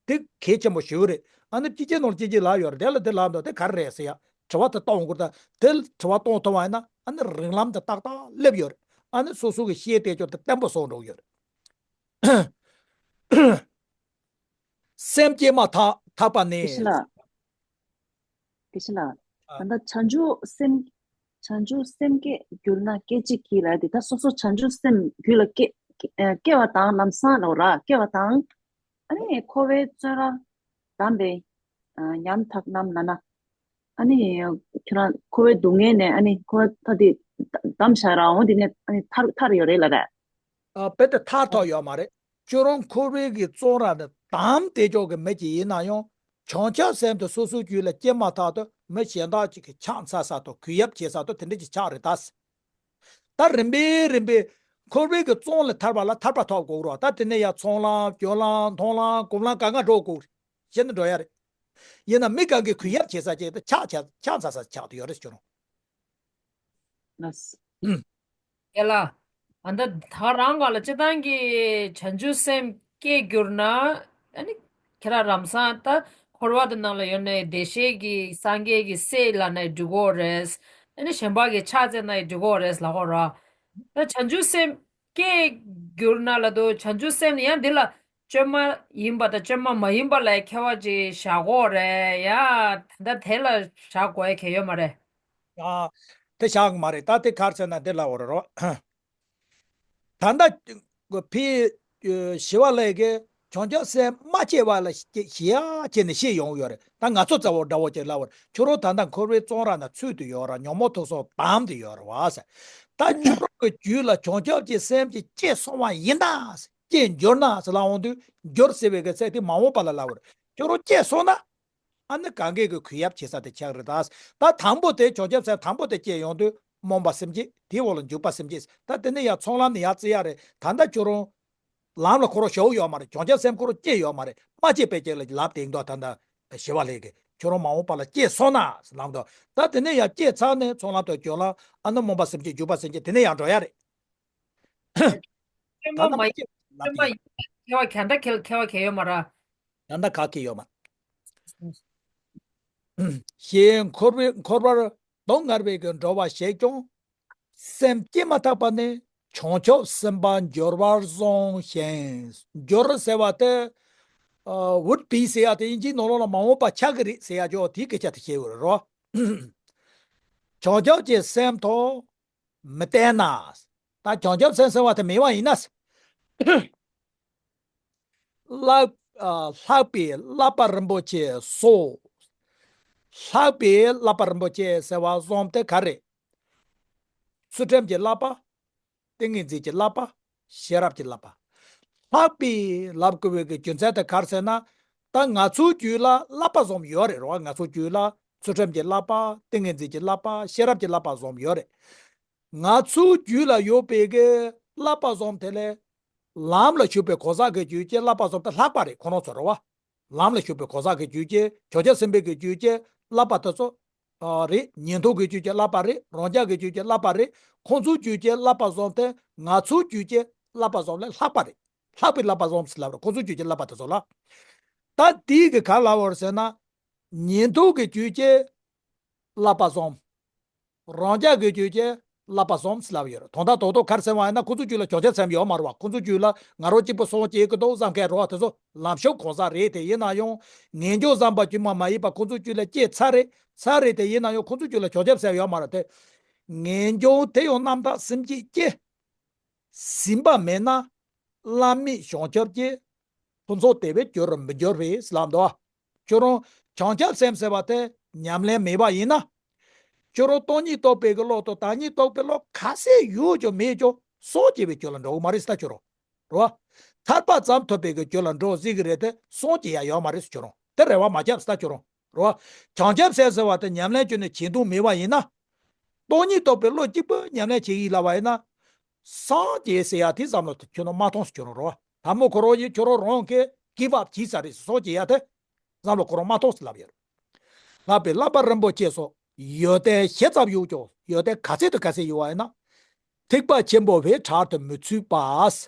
དེ་གལ་ཆེན་པོ་ཞེ་པོ་རེད། ཨ་ནི་སྤྱི་སྤྱོད་ནང་ལ་སྤྱི་སྤྱོད་ལབ་ཡོད་རེད། དེ་ལ་དེ་ལབ་འདུག་དེ་ག་རེ་རེད་ཟེར་ཡ། དྲི་བ་དེ་གཏོང་དགོས་ད། དེ་དྲི་བ་གཏོང་ཐུབ་པ་ཡིན་ན་ཨ་ནི་རིང་ལམ་དེ་ཏག་ཏག་སླེབས་ཡོད་རེད། ཨ་ནི་སོ་སོ་གི་ཤེས་བདེ་སྐྱོར་དེ་བརྟན་པོ་བཟོ་འགྲོ་གི་ཡོད་རེད། སེམས་བསྐྱེད་མ་ཐག་ཐག་པ་ནས། དེ་བཞིན་ལ། དེ་བཞིན་ལ། ཨ། ད་ལྟ་བྱང་ཆུབ་སེམས། བྱང་ཆུབ་སེམས་བསྐྱེད་གྱུར་ན་སྐད་ཅིག་གིས་ལ་དེ་ད་སོ་སོ་བྱང་ཆུབ་སེམས་རྒྱུད་ལ་སྐྱེ་སྐྱེ་སྐྱེ་བ་དང་ལམ་སང་ལོ་ར་སྐྱེ་བ་དང་། ཨ་ནི་འཁོར་བའི་བཙོན་རར་བསྡམས་པའི་ཉམ་ཐག་རྣམས་ལ་ན། ཨ་ནི་ཁྱོད་རང་འཁོར་བའི་སྡུག་བསྔལ་ནས་ཨ་ནི་འཁོར་བ་ཐར་ཏེ་བསྡམས་བཞག་ར་འོང་དེ་ནས་ཨ་ནི་ཐར་ཐར་ཡོད་རེད་ལ་ར། ཨ། དཔེ་དེ་ཐར་ཐོག་ཡོད་མ་རེད། ཁྱོད་རང་འཁོར་བའི་གི་བཙོན་ར་ནས་བསྡམས་བསྡད་ཆོག་གི་མི་ཅིག་ཡིན་ན་ཡང་བྱང་ཆུབ་སེམས་དེ་སོ་སོའི་རྒྱུད་ལ་སྐྱེས་མ་ཐག་ཏུ་མི་གཞན་དག་ཅིག་གིས་ཕྱག་འཚལ་ས་དང་གུས་ཡབ་བྱེད་ས་དང་དེ་འདྲ་ཅིག་ཆགས་རེད་ད། ད་རིམ་པས་རིམ་པས་འཁོར་བའི་གི་བཙོན་ལས་ཐར་བ་ལ་ཐར་པ་ཐོབ་དགོས་རེད་བ། ད་དེ་ནས་ཡང་ཚོང་ལམ་སྐྱོད་ལམ་མཐོང་ལམ་སྒོམ་ལམ་གང་ག་འགྲོ་དགོས་རེད། གཞན་དུ་འགྲོ་ཡ་རེད། ཡིན་ན་མི་གང་གིས་གུས་ཡབ་བྱེད་ས་ཅིག་ཏུ་ཕྱག་ཕྱག་ཕྱག་འཚལ་ས་ཆགས་དུ་ཡོད་རེད་ཟེར་རུང་། ལགས། ཨེ་ལ། ཨ་ད་ད་རང་ག་ལ་སྤྱི་བཏང་གི་བྱང་ཆུབ་སེམས་སྐྱེས་གྱུར་ན། ཨ་ནི་ཁྱེད་རང་ལམ་སང་ད་འཁོར་བ་དེ་ནང་ལ་ཡོད་ནས་བདེ་གཤེགས་ཀྱི་སངས་རྒྱས་ཀྱི་སྲས་ལབ་ནས་འགྲིག་གོ་རེད། ཨ་ནི་གཞན་པ་གི་ཕྱག་འཚལ་ནས་འགྲིག་གོ་རེད་ལབ་གོ་ར། ད་བྱང་ཆུབ་སེམས་སྐྱེས་གྱུར་ན་ལབ་དུས་བྱང་ཆུབ་སེམས་ནི་ཡང་འདི་ལ་བཅོས་མ་ཡིན་པ་དང་བཅོས་མ་མ་ཡིན་པ་ལ་ཁྱད་པར་ཅིག་བཞག་གོ་རེད་ཡ། ད་ལྟ་དེ་ལ་བཞག་དགོས་ཡ་གལ་ཡོད་མ་རེད། ཨ། དེ་བཞག་གི་མ་རེད། ད་དེ་ག་རེ་ཟེར་ན་འདི་ལབ་དགོས་རེད་རོ། ད་ལྟ་ཕའི་ཞི་བ་ལྷས་ཀྱིས་བྱང་ཆུབ་སེམས་མ་སྐྱེས་པ་ལ་ཞི་ཞི་ཡ་བྱས་ནས་བཤད་ཡོང་ཡོད་རེད། ད་ང་ཚོ་རྩ་བོ་འདྲ་བོ་ཅིག་ལབ་དགོས་རེད། ཁྱོད་རང་ད་ལྟ་འཁོར་བའི་བཙོན་ར་ན་ཚུད་དུ་ཡོད་ར། ཉོན་མོངས་དུག་གསུམ་བསྡམས་ཏེ་ཡོད་རེད་བ་ཟེར། ད་ཁྱོད་རང་གི་རྒྱུད་ལ་བྱང་ཆུབ་ཀྱི་སེམས་ཀྱི་སྐྱེས་སོང་བ་ཡིན་ན་ཟེར། སྐྱེས་འགྱུར་ན་ཟེར་ལབ་འོང་དུས་འགྱུར་ཟེར་བའི་གི་ཚིག་དེ་མ་འོངས་པ་ལ་ལབ་དགོས་རེད། ཁྱོད་རང་སྐྱེས་སོང་ན། ཨ་ནི་གང་གས་ཀྱི་གུས་ཡབ་བྱེད་ས་དེ་ཆགས་རེད་ད། ད་དང་པོ་དེ་བྱང་ཆུབ་སེམས་དང་པོ་དེ་སྐྱེས་ཡོང་དུས་རྨོངས་པ་སེམས་བསྐྱེད། དེའི་འོག་ལ་འཇུག་པ་སེམས་བསྐྱེད། ད་དེ་ནས་ཡང་ཚོགས་ལམ་ནས་ཡར་བརྩི་ཡ་རེད། ད་ལྟ་ཁྱོད་རང་ལམ་ལ་ཁོ་རང་ཞུགས་ཡོད་མ་རེད། བྱང་ཆུབ་སེམས་ཁོ་རང་སྐྱེས་ཡོད་མ་རེད། མ་སྐྱེས་པའི་རྐྱེན་ལ་ལབ་དེ་འདུག་ད་ལྟ་ཞི་བ་ལྷས་ཀྱིས་ཁྱོད་རང་མ་འོངས་པ་ལ་སྐྱེས་སོང་ན་ལབ་འདུག་ད་དེ་ནས་ཡང་སྐྱེས་ཚར་ནས་ཚོགས་ལམ་དུ་སྦྱོར་ལམ། ཨ་ནི་རྨོངས་པ་སེམས་བསྐྱེད། འཇུག་པ་སེམས་བསྐྱེད། དེ་ནས་ཡང་འགྲོ་ཡ་རེད། ད་ལྟ་མ་སྐྱེས་ལབ་དེ་ཡིན། ཁྱད་པར་ག་འདྲ་ཁྱད་ཁྱད་པར་གལ་ཡོད་མ་རེད། ད་ལྟ་ག་གི་ཡོད་མ། ཞེས་འཁོར་བའི་འཁོར་བར་སྡུག་བསྔལ་བའི་གི་འགྲོ་བ་ཞིག་ཀྱང་། སེམས་བསྐྱེད་མ་ཐག་པ་ནས་བྱང་ཆུབ་སེམས་དཔའ་འགྱུར་བར་གསུངས་ཤིང་། འགྱུར་ཟེར་བ་དེ། ཨ། would be ཟེར་ཡ་དེ་དབྱིན་ཇིའི་ནང་ལོགས་ལ་མ་འོངས་པ་ཆགས་ཀྱི་རེད་ཟེར་ཡ་ཅོ་དེའི་སྐད་ཆ་དེ་བཤད་ཡོད་རེད་རོ། བྱང་ཆུབ་ཀྱི་སེམས་ཐོག་མི་བརྟན་ན། ད་བྱང་ཆུབ་སེམས་ཟེར་བ་དེ་མེད་པ་ཡིན་ན། ལྷག་ཨ། ལྷག་པའི་བསླབ་པ་རིན་པོ་ཆེ་སོགས། ལྷག་པའི་བསླབ་པ་རིན་པོ་ཆེ་ཟེར་བ་གསུམ་དེ་ག་རེ། ཚུལ་ཁྲིམས་ཀྱི་བསླབ་པ། ཏིང་ངེ་འཛིན་གྱི་བསླབ་པ། ཤེས་རབ་ཀྱི་བསླབ་པ། ལྷག་པའི་ལབ་དགོས་པའི་གི་རྒྱུ་མཚན་དེ་ག་རེ་ཟེར་ན། ད་ང་ཚོའི་རྒྱུད་ལ་བསླབ་པ་གསུམ་ཡོད་རེད་རོ། ང་ཚོའི་རྒྱུད་ལ་ཚུལ་ཁྲིམས་ཀྱི་བསླབ་པ། ཏིང་ངེ་འཛིན་གྱི་བསླབ་པ། ཤེས་རབ་ཀྱི་བསླབ་པ་གསུམ་ཡོད་རེད། ང་ཚོའི་རྒྱུད་ལ་ཡོད་པའི་གི་བསླབ་པ་གསུམ་དེ་ལས། ལམ་ལ་ཞུགས་པའི་གང་ཟག་གི་རྒྱུད་ཀྱི་བསླབ་པ་གསུམ་དེ་ལྷག་པ་རེད། ཁོ་རང་ཚོ་རེད་བ། ལམ་ལ་ཞུགས་པའི་གང་ཟག་གི་རྒྱུད་ཀྱི། བྱང་ཆུབ་སེམས་དཔའི་གི་རྒྱུད་ཀྱི་བསླབ་པ་དེ་ཚོ། ཨ། རེད། ཉན་ཐོས་ཀྱི་རྒྱུད་ཀྱི་བསླབ་པ་རེད། རང་རྒྱལ་གྱི་རྒྱུད་ཀྱི་བསླབ་པ་རེད། ཁོང་ཚོའི་རྒྱུད་ཀྱི་བསླབ་པ་གསུམ་དེ་ང་ཚོའི་རྒྱུད་ཀྱི་བསླབ་པ་གསུམ་ལས་ལྷག་པ་རེད། ལྷག་པའི་བསླབ་པ་གསུམ་ཟེར་ལབ་རེད། ཁོང་ཚོའི་རྒྱུད་ཀྱི་བསླབ་པ་དེ་ཚོ་ལ། ད་དེའི་གི་ག་ལབ་པ་རེད་ཟེར་ན། ཉན་ཐོས་ཀྱི་རྒྱུད་ཀྱི་བསླབ་པ་གསུམ། རང་རྒྱལ་གྱི་རྒྱུད་ཀྱི་བསླབ་པ་གསུམ་ཟེར་ལབ་ཡོད་རེད། དོན་དག་རྡོག་རྡོག་ག་རེ་ཟེར་བ་ཡིན་ན། ཁོ་ཚོའི་རྒྱུད་ལ་བྱང་ཆུབ་སེམས་ཡོད་མ་རེད་བ། ཁོ་ཚོའི་རྒྱུད་ལ་ང་རང་གཅིག་པུ་སངས་རྒྱས་ཀྱི་འདུག་བསམ་མཁན་རེད་བ། དེ་ཚོ་ལམ་ཞུགས་གང་ཟག་རེད། དེ་ཡིན་ན་ཡང་ངེས་འབྱུང་བསམ་པ་དཀྱུས་མ་མ་ཡིན་པ་ཁོ་ཚོའི་རྒྱུད་ལ་སྐྱེས་ཚར་རེད། ཚར་རེད། དེ་ཡིན་ན་ཡང་ཁོ་ཚོའི་རྒྱུད་ལ་བྱང་ཆུབ་སེམས་ཡོད་མ་རེད་དེ། ངེས་འབྱུང་དེ་ཡང་རྣམ་དག་སེམས་བསྐྱེད་ཀྱིས་ཟིན་པ་མེད་ན། བླ་མེད་བྱང་ཆུབ་ཀྱི་ཕུན་ཚོགས་དེ་བས་གྱུར་མི་འགྱུར་བས་ལབ་འདུག་ཁྱོད་རང་བྱང་ཆུབ་སེམས་ཟེར་བ་དེ་ཉམས་ལེན་མེད་པ་ཡིན་ན། ཁྱོད་རང་སྟོང་ཉིད་རྟོགས་པའི་གི་བློ་དང་བདག་ཉིད་རྟོགས་པའི་བློ་ག་ཚད་ཡོད་ཀྱང་མེད་ཀྱང་སངས་རྒྱས་པའི་རྒྱུད་ལ་འགྲོ་གི་མ་རེད་ཟེར་ད་ཁྱོད་རང་། རེད་བ། ཐར་པ་ཙམ་ཐོབ་པའི་གི་རྒྱུད་ལ་འགྲོ་སྲིད་ཀྱི་རེད་དེ། སངས་རྒྱས་ཡ་ཡོད་མ་རེད་ཟེར་ཁྱོད་རང་། དེ་རེ་བ་མ་བརྒྱབ་ཟེར་ད་ཁྱོད་རང་། རེད་བ། བྱང་ཆུབ་སེམས་ཟེར་བ་དེ་ཉམས་ལེན་བྱས་ནས་བྱེད་དུ་མེད་པ་ཡིན་ན། སྟོང་ཉིད་རྟོགས་པའི་བློ་གཅིག་པུ་ཉམས་ལེན་བྱེད་ཀྱི་ཡིན་ལབ་པ་ཡིན་ན། སངས་རྒྱས་ཟེར་ཡ་དེ་བསམ་བློ་ཁྱོད་རང་མ་ཐོངས་ཟེར་ཁྱོད་རང་རོ། དང་པོ་ཁོ་རང་ཡིན་ཁྱོད་རང་རང་གིས་give up བྱས་ཚར་རེད། སངས་རྒྱས་ཡ་དེ་བསམ་བློ་ཁོ་རང་མ་ཐོངས་ཟེར་ལབ་ཡོད། ལྷག་པའི་བསླབ་པ་རིན་པོ་ཆེ་སོགས་ཡོན་ཏན་ཞེ་ཙམ་ཡོད་ཀྱང་ཡོན་ཏན་ག་ཚད་དང་ག་ཚད་ཡོད་པ་ཡིན་ན། ཐེག་པ་ཆེན་པོ་བས་བྲལ་དུ་མི་ཚུད་པ།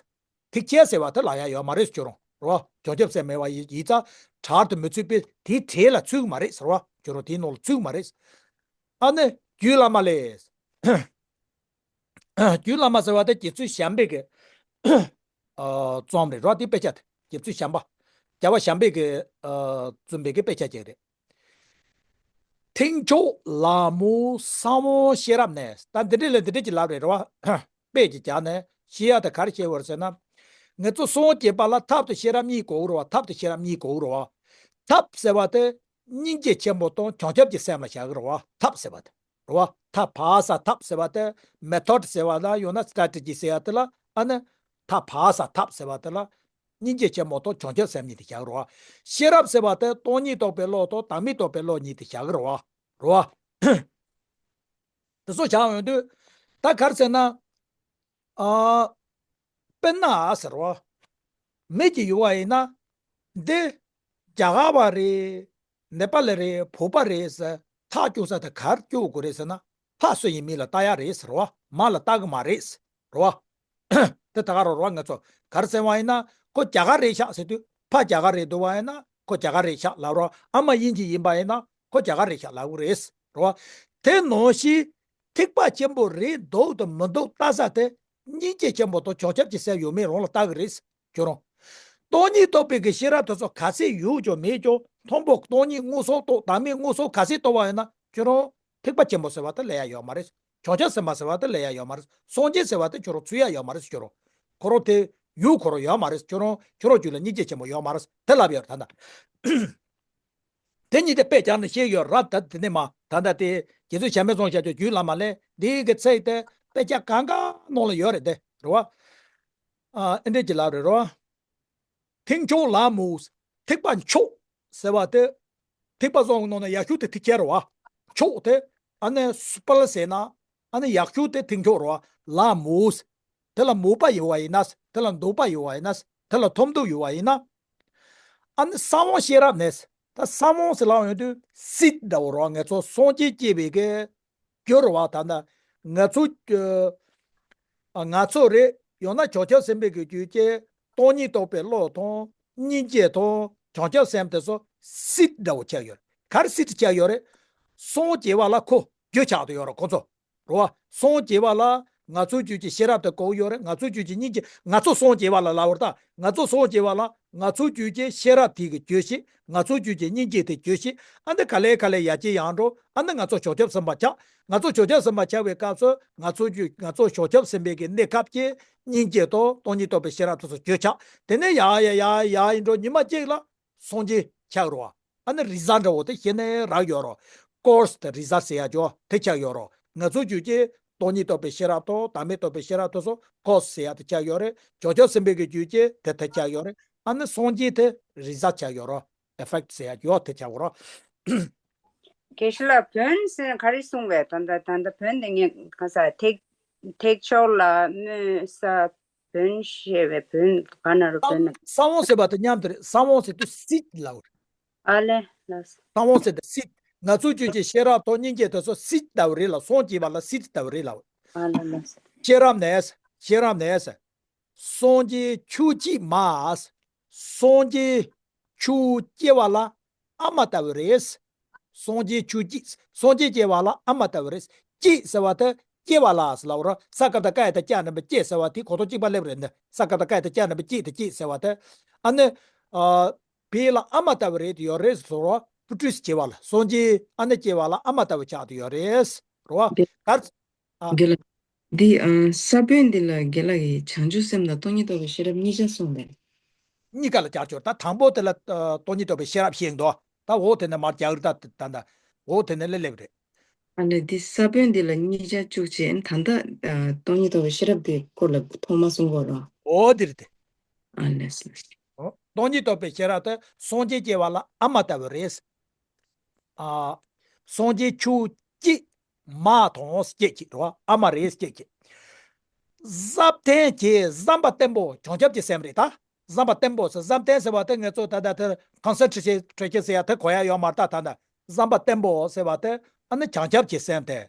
ཐེག་ཆེན་ཟེར་བ་དེ་ལབ་ཡ་ཡོད་མ་རེད་ཁྱོད་རང་རོ། བྱང་ཆུབ་སེམས་མེད་པ་ཡིན་ཙང་བྲལ་དུ་མི་ཚུད་པས་དེའི་གྲས་ལ་ཚུད་ཀྱི་མ་རེད་ཟེར་བ། ཁྱོད་རང་དེའི་ནང་ལ་ཚུད་ཀྱི་མ་རེད། ཨ་ནི་རྒྱུད་བླ་མ་ལས། རྒྱུད་བླ་མ་ཟེར་བ་དེ་རྗེ་བཙུན་བྱམས་པས་ཀྱི་ཨ་རྩོམ་རེད་རོ། དེ་དཔེ་ཆ་དེ་རྗེ་བཙུན་བྱམས་པ། རྒྱལ་བ་བྱམས་པས་ཀྱི་ཨ་རྩོམ་པའི་གི་དཔེ་ཆ་ཅིག་རེད། ཐེག་མཆོག་ལྷ་མོ་གསང་བ་ཤེས་རབ་ནས། ད་འདི་འདྲ་ལ་འདི་འདྲ་ཅིག་ལབ་རེད་རོ། དཔེ་ཅིག་བརྒྱབ་ནས་བཤད་ཡ་དེ་ག་རེ་བཤད་པ་རེད་ཟེར་ན། ང་ཚོ་སངས་རྒྱས་པ་ལ་ཐབས་དང་ཤེས་རབ་གཉིས་དགོས་རོ། ཐབས་དང་ཤེས་རབ་གཉིས་དགོས་རོ། ཐབས་ཟེར་བ་དེ་སྙིང་རྗེ་ཆེན་པོ་དང་བྱང་ཆུབ་ཀྱི་སེམས་ལ་བཞག་གི་རོ། ཐབས་ཟེར་བ་དེ། རེད་བ། ཐབས་བག་ས་ཐབས་ཟེར་བ་དེ་method ཟེར་བ་ལ་ཡང་ན་strategy ཟེར་ཡ་དེ་ལ་ཨ་ནི་ཐབས་བག་ས་ཐབས་ཟེར་བ་དེ་ལ་སྙིང་རྗེ་ཆེན་མོ་དང་བྱང་ཆུབ་སེམས་གཉིས་དེ་བཞག་རེད་བ། ཤེས་རབ་ཟེར་བ་དེ་སྟོང་ཉིད་རྟོགས་པའི་བློ་དང་བདག་མེད་རྟོགས་པའི་བློ་གཉིས་དེ་བཞག་རེད་བ། རེད་བ། དེ་ཚོ་བཞག་ཡོང་དུས་ད་ག་རེ་ཟེར་ན། ཨ། དཔེར་ན་ཟེར་བ། མི་གཅིག་ཡོད་པ་ཡིན་ན། འདི་རྒྱ་གར་བ་རེད། ནེ་པ་ལི་རེད། བོད་པ་རེད་ཟེར་ཐག་གཅོད་ས་དེ་ག་རེ་གཅོད་དགོས་རེད་ཟེར་ན། ཕ་སུ་ཡིན་མིན་ལ་ལྟ་ཡ་རེད་ཟེར་བ། མ་ལ་ལྟ་གི་མ་རེད་ཟེར་བ། དེ་ད་ག་རང་རང་ང་ཚོ་ག་རེ་ཟེར་བ་ཡིན་ན་ཁོ་རྒྱ་གར་རེད་ཤག་ཟེར་དུས་ཕ་རྒྱ་གར་རེད་འདུག་བ་ཡིན་ན་ཁོ་རྒྱ་གར་རེད་ཤག་ལབ་རོགས། ཨ་མ་དབྱིན་ཇི་ཡིན་པ་ཡིན་ན་ཁོ་རྒྱ་གར་རེད་ཤག་ལབ་གི་རེད་རོ། དེ་ནང་བཞིན་ཐེག་པ་ཆེན་པོ་རེད་འདུག་དང་མི་འདུག་ལྟ་ས་དེ་སྙིང་རྗེ་ཆེན་པོ་དང་བྱང་ཆུབ་ཀྱི་སེམས་ཡོད་མེད་རང་ལ་ལྟ་གི་རེད་ཁྱོད་རང་། སྟོང་ཉིད་རྟོགས་པའི་གི་ཤེས་རབ་དེ་ཚོ་ག་ཚད་ཡོད་ཀྱང་མེད་ཀྱང་མཐོང་ཕྱོགས་སྟོང་ཉིད་མངོན་སུམ་རྟོགས་བདག་མེད་མངོན་སུམ་ག་ཚད་རྟོགས་པ་ཡིན་ན་ཁྱོད་རང་ཐེག་པ་ཆེན་པོ་ཟེར་བ་དེ་ལབ་ཡ་ཡོད་མ་རེད། བྱང་ཆུབ་སེམས་དཔའ་ཟེར་བ་དེ་ལབ་ཡ་ཡོད་མ་རེད། སངས་རྒྱས་ཟེར་བ་དེ་ཁྱོད་རང་ཚུད་ཡ་ཡོད་མ་རེད་ཁྱོད་རང་། ཁོ་རང་དེ་ཡུལ་ཁོ་རང་ཡོད་མ་རེད། ཁྱོད་རང་ཁྱོད་རང་རྒྱུད་ལ་སྙིང་རྗེ་ཆེན་པོ་ཡོད་མ་རེད་དེ་ལབ་ཡོད་རེད་ད་ལྟ། དེ་གཉིས་དེ་དཔེ་རྒྱབ་ནས་བཤད་ཡོད་རབ་ད་དེ་ནས་མ་ད་ལྟ་དེ་རྗེ་བཙུན་བྱམས་པས་རྩོམ་བྱ་ཆོག་རྒྱུད་བླ་མ་ལས་འདིའི་གི་ཚིག་དེ་དཔེ་ཆ་གང་ག་ནང་ལ་ཡོད་རེད་དེ་རེད་བ། ཨ་ཨེ་འདྲས་ཀྱི་ལབ་རེད་རོ། ཐེག་མཆོག་ལྷ་མོ། ཐེག་པ་མཆོག་ཟེར་བ་དེ། ཐེག་པ་གསུམ་གྱི་ནང་ན་ཡག་ཤོས་དེ་ཐེག་ཆེན་རེད་བ། མཆོག་དེ། ཨ་ནི་སུ་པར་ཟེར་ན། ཨ་ནི་ཡག་ཤོས་དེ་ཐེག་མཆོག་རེད་བ། ལྷ་མོ། དེ་ལ་མོས་པ་ཡོད་བ་ཡིན་ན། དེ་ལ་འདོད་པ་ཡོད་བ་ཡིན་ན། དེ་ལ་ཐོབ་འདོད་ཡོད་བ་ཡིན་ན། ཨ་ནི་གསང་བ་ཤེས་རབ་ནས། ད་གསང་བ་ཟེར་ལབ་ཡོང་དུས་སིད་འདྲ་བོ་རེད་བ། ང་ཚོ་སངས་རྒྱས་སྐྱེ་བའི་གི་རྒྱུ་རེད་བ། ད་ལྟ་ང་ཚོ་ཨ་ང་ཚོ་རེད། ཡང་ན་བྱང་ཆུབ་སེམས་དཔའི་གི་རྒྱུད་ཀྱི་སྟོང་ཉིད་རྟོགས་པའི་བློ་དང་སྙིང་རྗེ་དང་བྱང་ཆུབ་སེམས་དེ་ཚོ་སིད་འདྲ་བོ་ཆགས་ཡོད་རེད། ག་རེ་སིད་ཆགས་ཡོད་རེད། སངས་རྒྱས་པ་ལ་ཁོ་རྒྱུ་ཆགས་བསྡད་ཡོད་རེད་ཁོ་ཚོ་རེད་བ། སངས་རྒྱས་པ་ལ་ང་ཚོའི་རྒྱུད་ཀྱི་ཤེས་རབ་དེ་དགོས་ཡོད་རེད། ང་ཚོའི་རྒྱུད་ཀྱི་སྙིང་རྗེ་ང་ཚོ་སངས་རྒྱས་པ་ལ་ལབ་པ་རེད་ད། ང་ཚོ་སངས་རྒྱས་པ་ལ་ང་ཚོའི་རྒྱུད་ཀྱི་ཤེས་རབ་དེ་གི་རྒྱུ་བྱེད། ང་ཚོའི་རྒྱུད་ཀྱི་སྙིང་རྗེ་དེ་རྒྱུ་བྱེད། ཨ་ནི་ག་ལེ་ག་ལེ་ཡར་རྒྱས་ཡར་འགྲོ། ཨ་ནི་ང་ཚོ་བྱང་ཆུབ་སེམས་དཔའ་ཆགས། ང་ཚོ་བྱང་ཆུབ་སེམས་དཔའ་ཆགས་པའི་སྐབས་སུ་ང་ཚོ་རྒྱུད་ང་ཚོ་བྱང་ཆུབ་སེམས་དཔའི་གི་གནས་སྐབས་ཀྱི་སྙིང་རྗེ་དང་སྟོང་ཉིད་རྟོགས་པའི་ཤེས་རབ་དེ་ཚོ་རྒྱུ་ཆགས། དེ་ནས་ཡར་ཡར་ཡར་ཡར་ཡར་འགྲོ། ཉི་མ་གཅིག་ལ་སངས་རྒྱས་ཆགས་རོ། ཨ་ནི་རི་ཛལ་འདྲ་བོ་དེ་གཞི་ནས་རག་ཡོད་རོ། ཀོར་སི་དེ་རི་ཛལ་ཟེར་ཡ་ཅོ་དེ་ཆགས་ཡོད་རོ། ང་ཚོའི་རྒྱུད་ཀྱི་སྟོང་ཉིད་རྟོགས་པའི་ཤེས་རབ་དང་བདག་མེད་རྟོགས་པའི་ཤེས་རབ་དེ་ཚོ་ཀོར་སི་ཟེར་ཡ་དེ་ཆགས་ཡོད་རེད། བྱང་ཆུབ་སེམས་དཔའི་གི་རྒྱུད་ཀྱི་དེ་དེ་ཆགས་ཡོད་རེད། ཨ་ནི་སངས་རྒྱས་དེ་རི་ཛལ་ཆགས་ཡོད་རོ། ཨེ་ཕེག་ཊི་ཟེར་ཡ་ཅོ་དེ་ཆགས་ཡོད་རོ། དགེ་བཤེས་ལགས་བོན་ཟེར་ན་ག་རེ་གསུངས་པས། ད་ལྟ་ད་ལྟ་བོན་དེ་ངས་ག་ས་ཐེག་ཐེག་མཆོག་ལ་སྨོན་ས་བོན་ཞེས་པའི་བོན་ག་ན་རུ་བོན་ན། གསང་བ་ཟེར་བ་དེ་མཉམ་དུ་རེད། གསང་བ་ཟེར་དུས་སིད་ལབ་རེད། ཨ་ལེ་ལགས། གསང་བ་ཟེར་དུས་སིད། ང་ཚོའི་རྒྱུད་ཀྱི་ཤེས་རབ་དང་སྙིང་རྗེ་དེ་ཚོ་སིད་ལྟ་བུ་རེད་ལ་སངས་རྒྱས་པ་ལ་སིད་ལྟ་བུ་རེད་ལ། ཨ་ལེ་ལགས། ཤེས་རབ་ནས། ཤེས་རབ་ནས། སངས་རྒྱས་ཆོས་སྐྱེས་མ། སངས་རྒྱས་ཆོས་སྐྱེ་བ་ལ་ཨ་མ་ལྟ་བུ་རེད། སངས་རྒྱས་ཆོས་སྐྱེས། སངས་རྒྱས་སྐྱེ་བ་ལ་ཨ་མ་ལྟ་བུ་རེད། སྐྱེས་ཟེར་བ་དེ་སྐྱེ་བ་ལ་ཟེར་ལབ་རོ། ས་ཀ་བཏགས་སྐ་ཡ་བཏགས་སྐྱ་འགྲེང་བུ་སྐྱེས་ཟེར་བ་དེ་གོ་དོན་གཅིག་པ་སླེབས་རེད་འདི། ས་ཀ་བཏགས་སྐ་ཡ་བཏགས་སྐྱ་འགྲེང་བུ་སྐྱེས་དེ་སྐྱེས་ཟེར་བ་དེ། ཨ་ནི། ཨ། བོད་ལ་ཨ་མ་ལྟ་བུ་རེད་དེ་ཡོད་རེད་ཟེར་རོ། བུ་ཕྲུག་སྐྱེ་བ་ལ་སངས་རྒྱས་ཨ་ནི་སྐྱེ་བ་ལ་ཨ་མ་ལྟ་བུ་ཆགས་དེ་ཡོད་རེད་རོ། འདི་གར། ཨ། དགེ་ལགས། འདི་ཨ་ས་བོན་འདི་ལ་དགེ་ལགས་ཀྱིས་བྱང་ཆུབ་སེམས་དང་སྟོང་ཉིད་རྟོགས་པའི་ཤེས་རབ་གཉིས་ཆ་གསུངས་པས། གཉིས་ཀ་ལ་བསྐྱར་བཅོས། ད་དང་པོ་དེ་ལ་ཨ་སྟོང་ཉིད་རྟོགས་པའི་ཤེས་རབ་ཤེས་འདུག་ད་འོག་དེ་ནས་མར་རྒྱག་རེད། ད་ད་ད་འོག་དེ་ནས་ལེ་ལེབ་རེད། ཨ་ལེ་འདི་ས་བོན་འདི་ལ་གཉིས་ཆ་བཅུག་བྱས་ད་ལྟ་ཨ་སྟོང་ཉིད་རྟོགས་པའི་ཤེས་རབ་དེ་སྐོར་ལ་ཐོག་མ་གསུང་གོ་རོ། འོ་འདི་རེད་དེ། ཨ་ལེ་སོ། འོ་སྟོང་ཉིད་རྟོགས་པའི་ཤེས་རབ་དེ་སངས་རྒྱས་སྐྱེ་བ་ལ་ཨ་མ་ལྟ་བུ་རེད། ཨ། སངས་རྒྱས་ཆོས་སྐྱེས་མ་དང་སྐྱེས་ཀྱི་རེད་བ། ཨ་མ་རེད་སྐྱེས་ཀྱི། བསམ་གཏན་གྱི་བསམ་པ་བརྟན་པོ་བྱང་ཆུབ་ཀྱི་སེམས་རེད་ད། བསམ་པ་བརྟན་པོ་ཟེར། བསམ་གཏན་ཟེར་བ་དེ་ངེད་ཚོ་ད་ལྟ་དེར་ཀོན་སེན་ཊྲེ་ཤན་ཟེར་ཡ་དེ་གོ་ཡ་ཡོད་མ་རེད་ད། ད་ལྟ་བསམ་པ་བརྟན་པོ་ཟེར་བ་དེ་ཨ་ནི་བྱང་ཆུབ་ཀྱི་སེམས་དེ།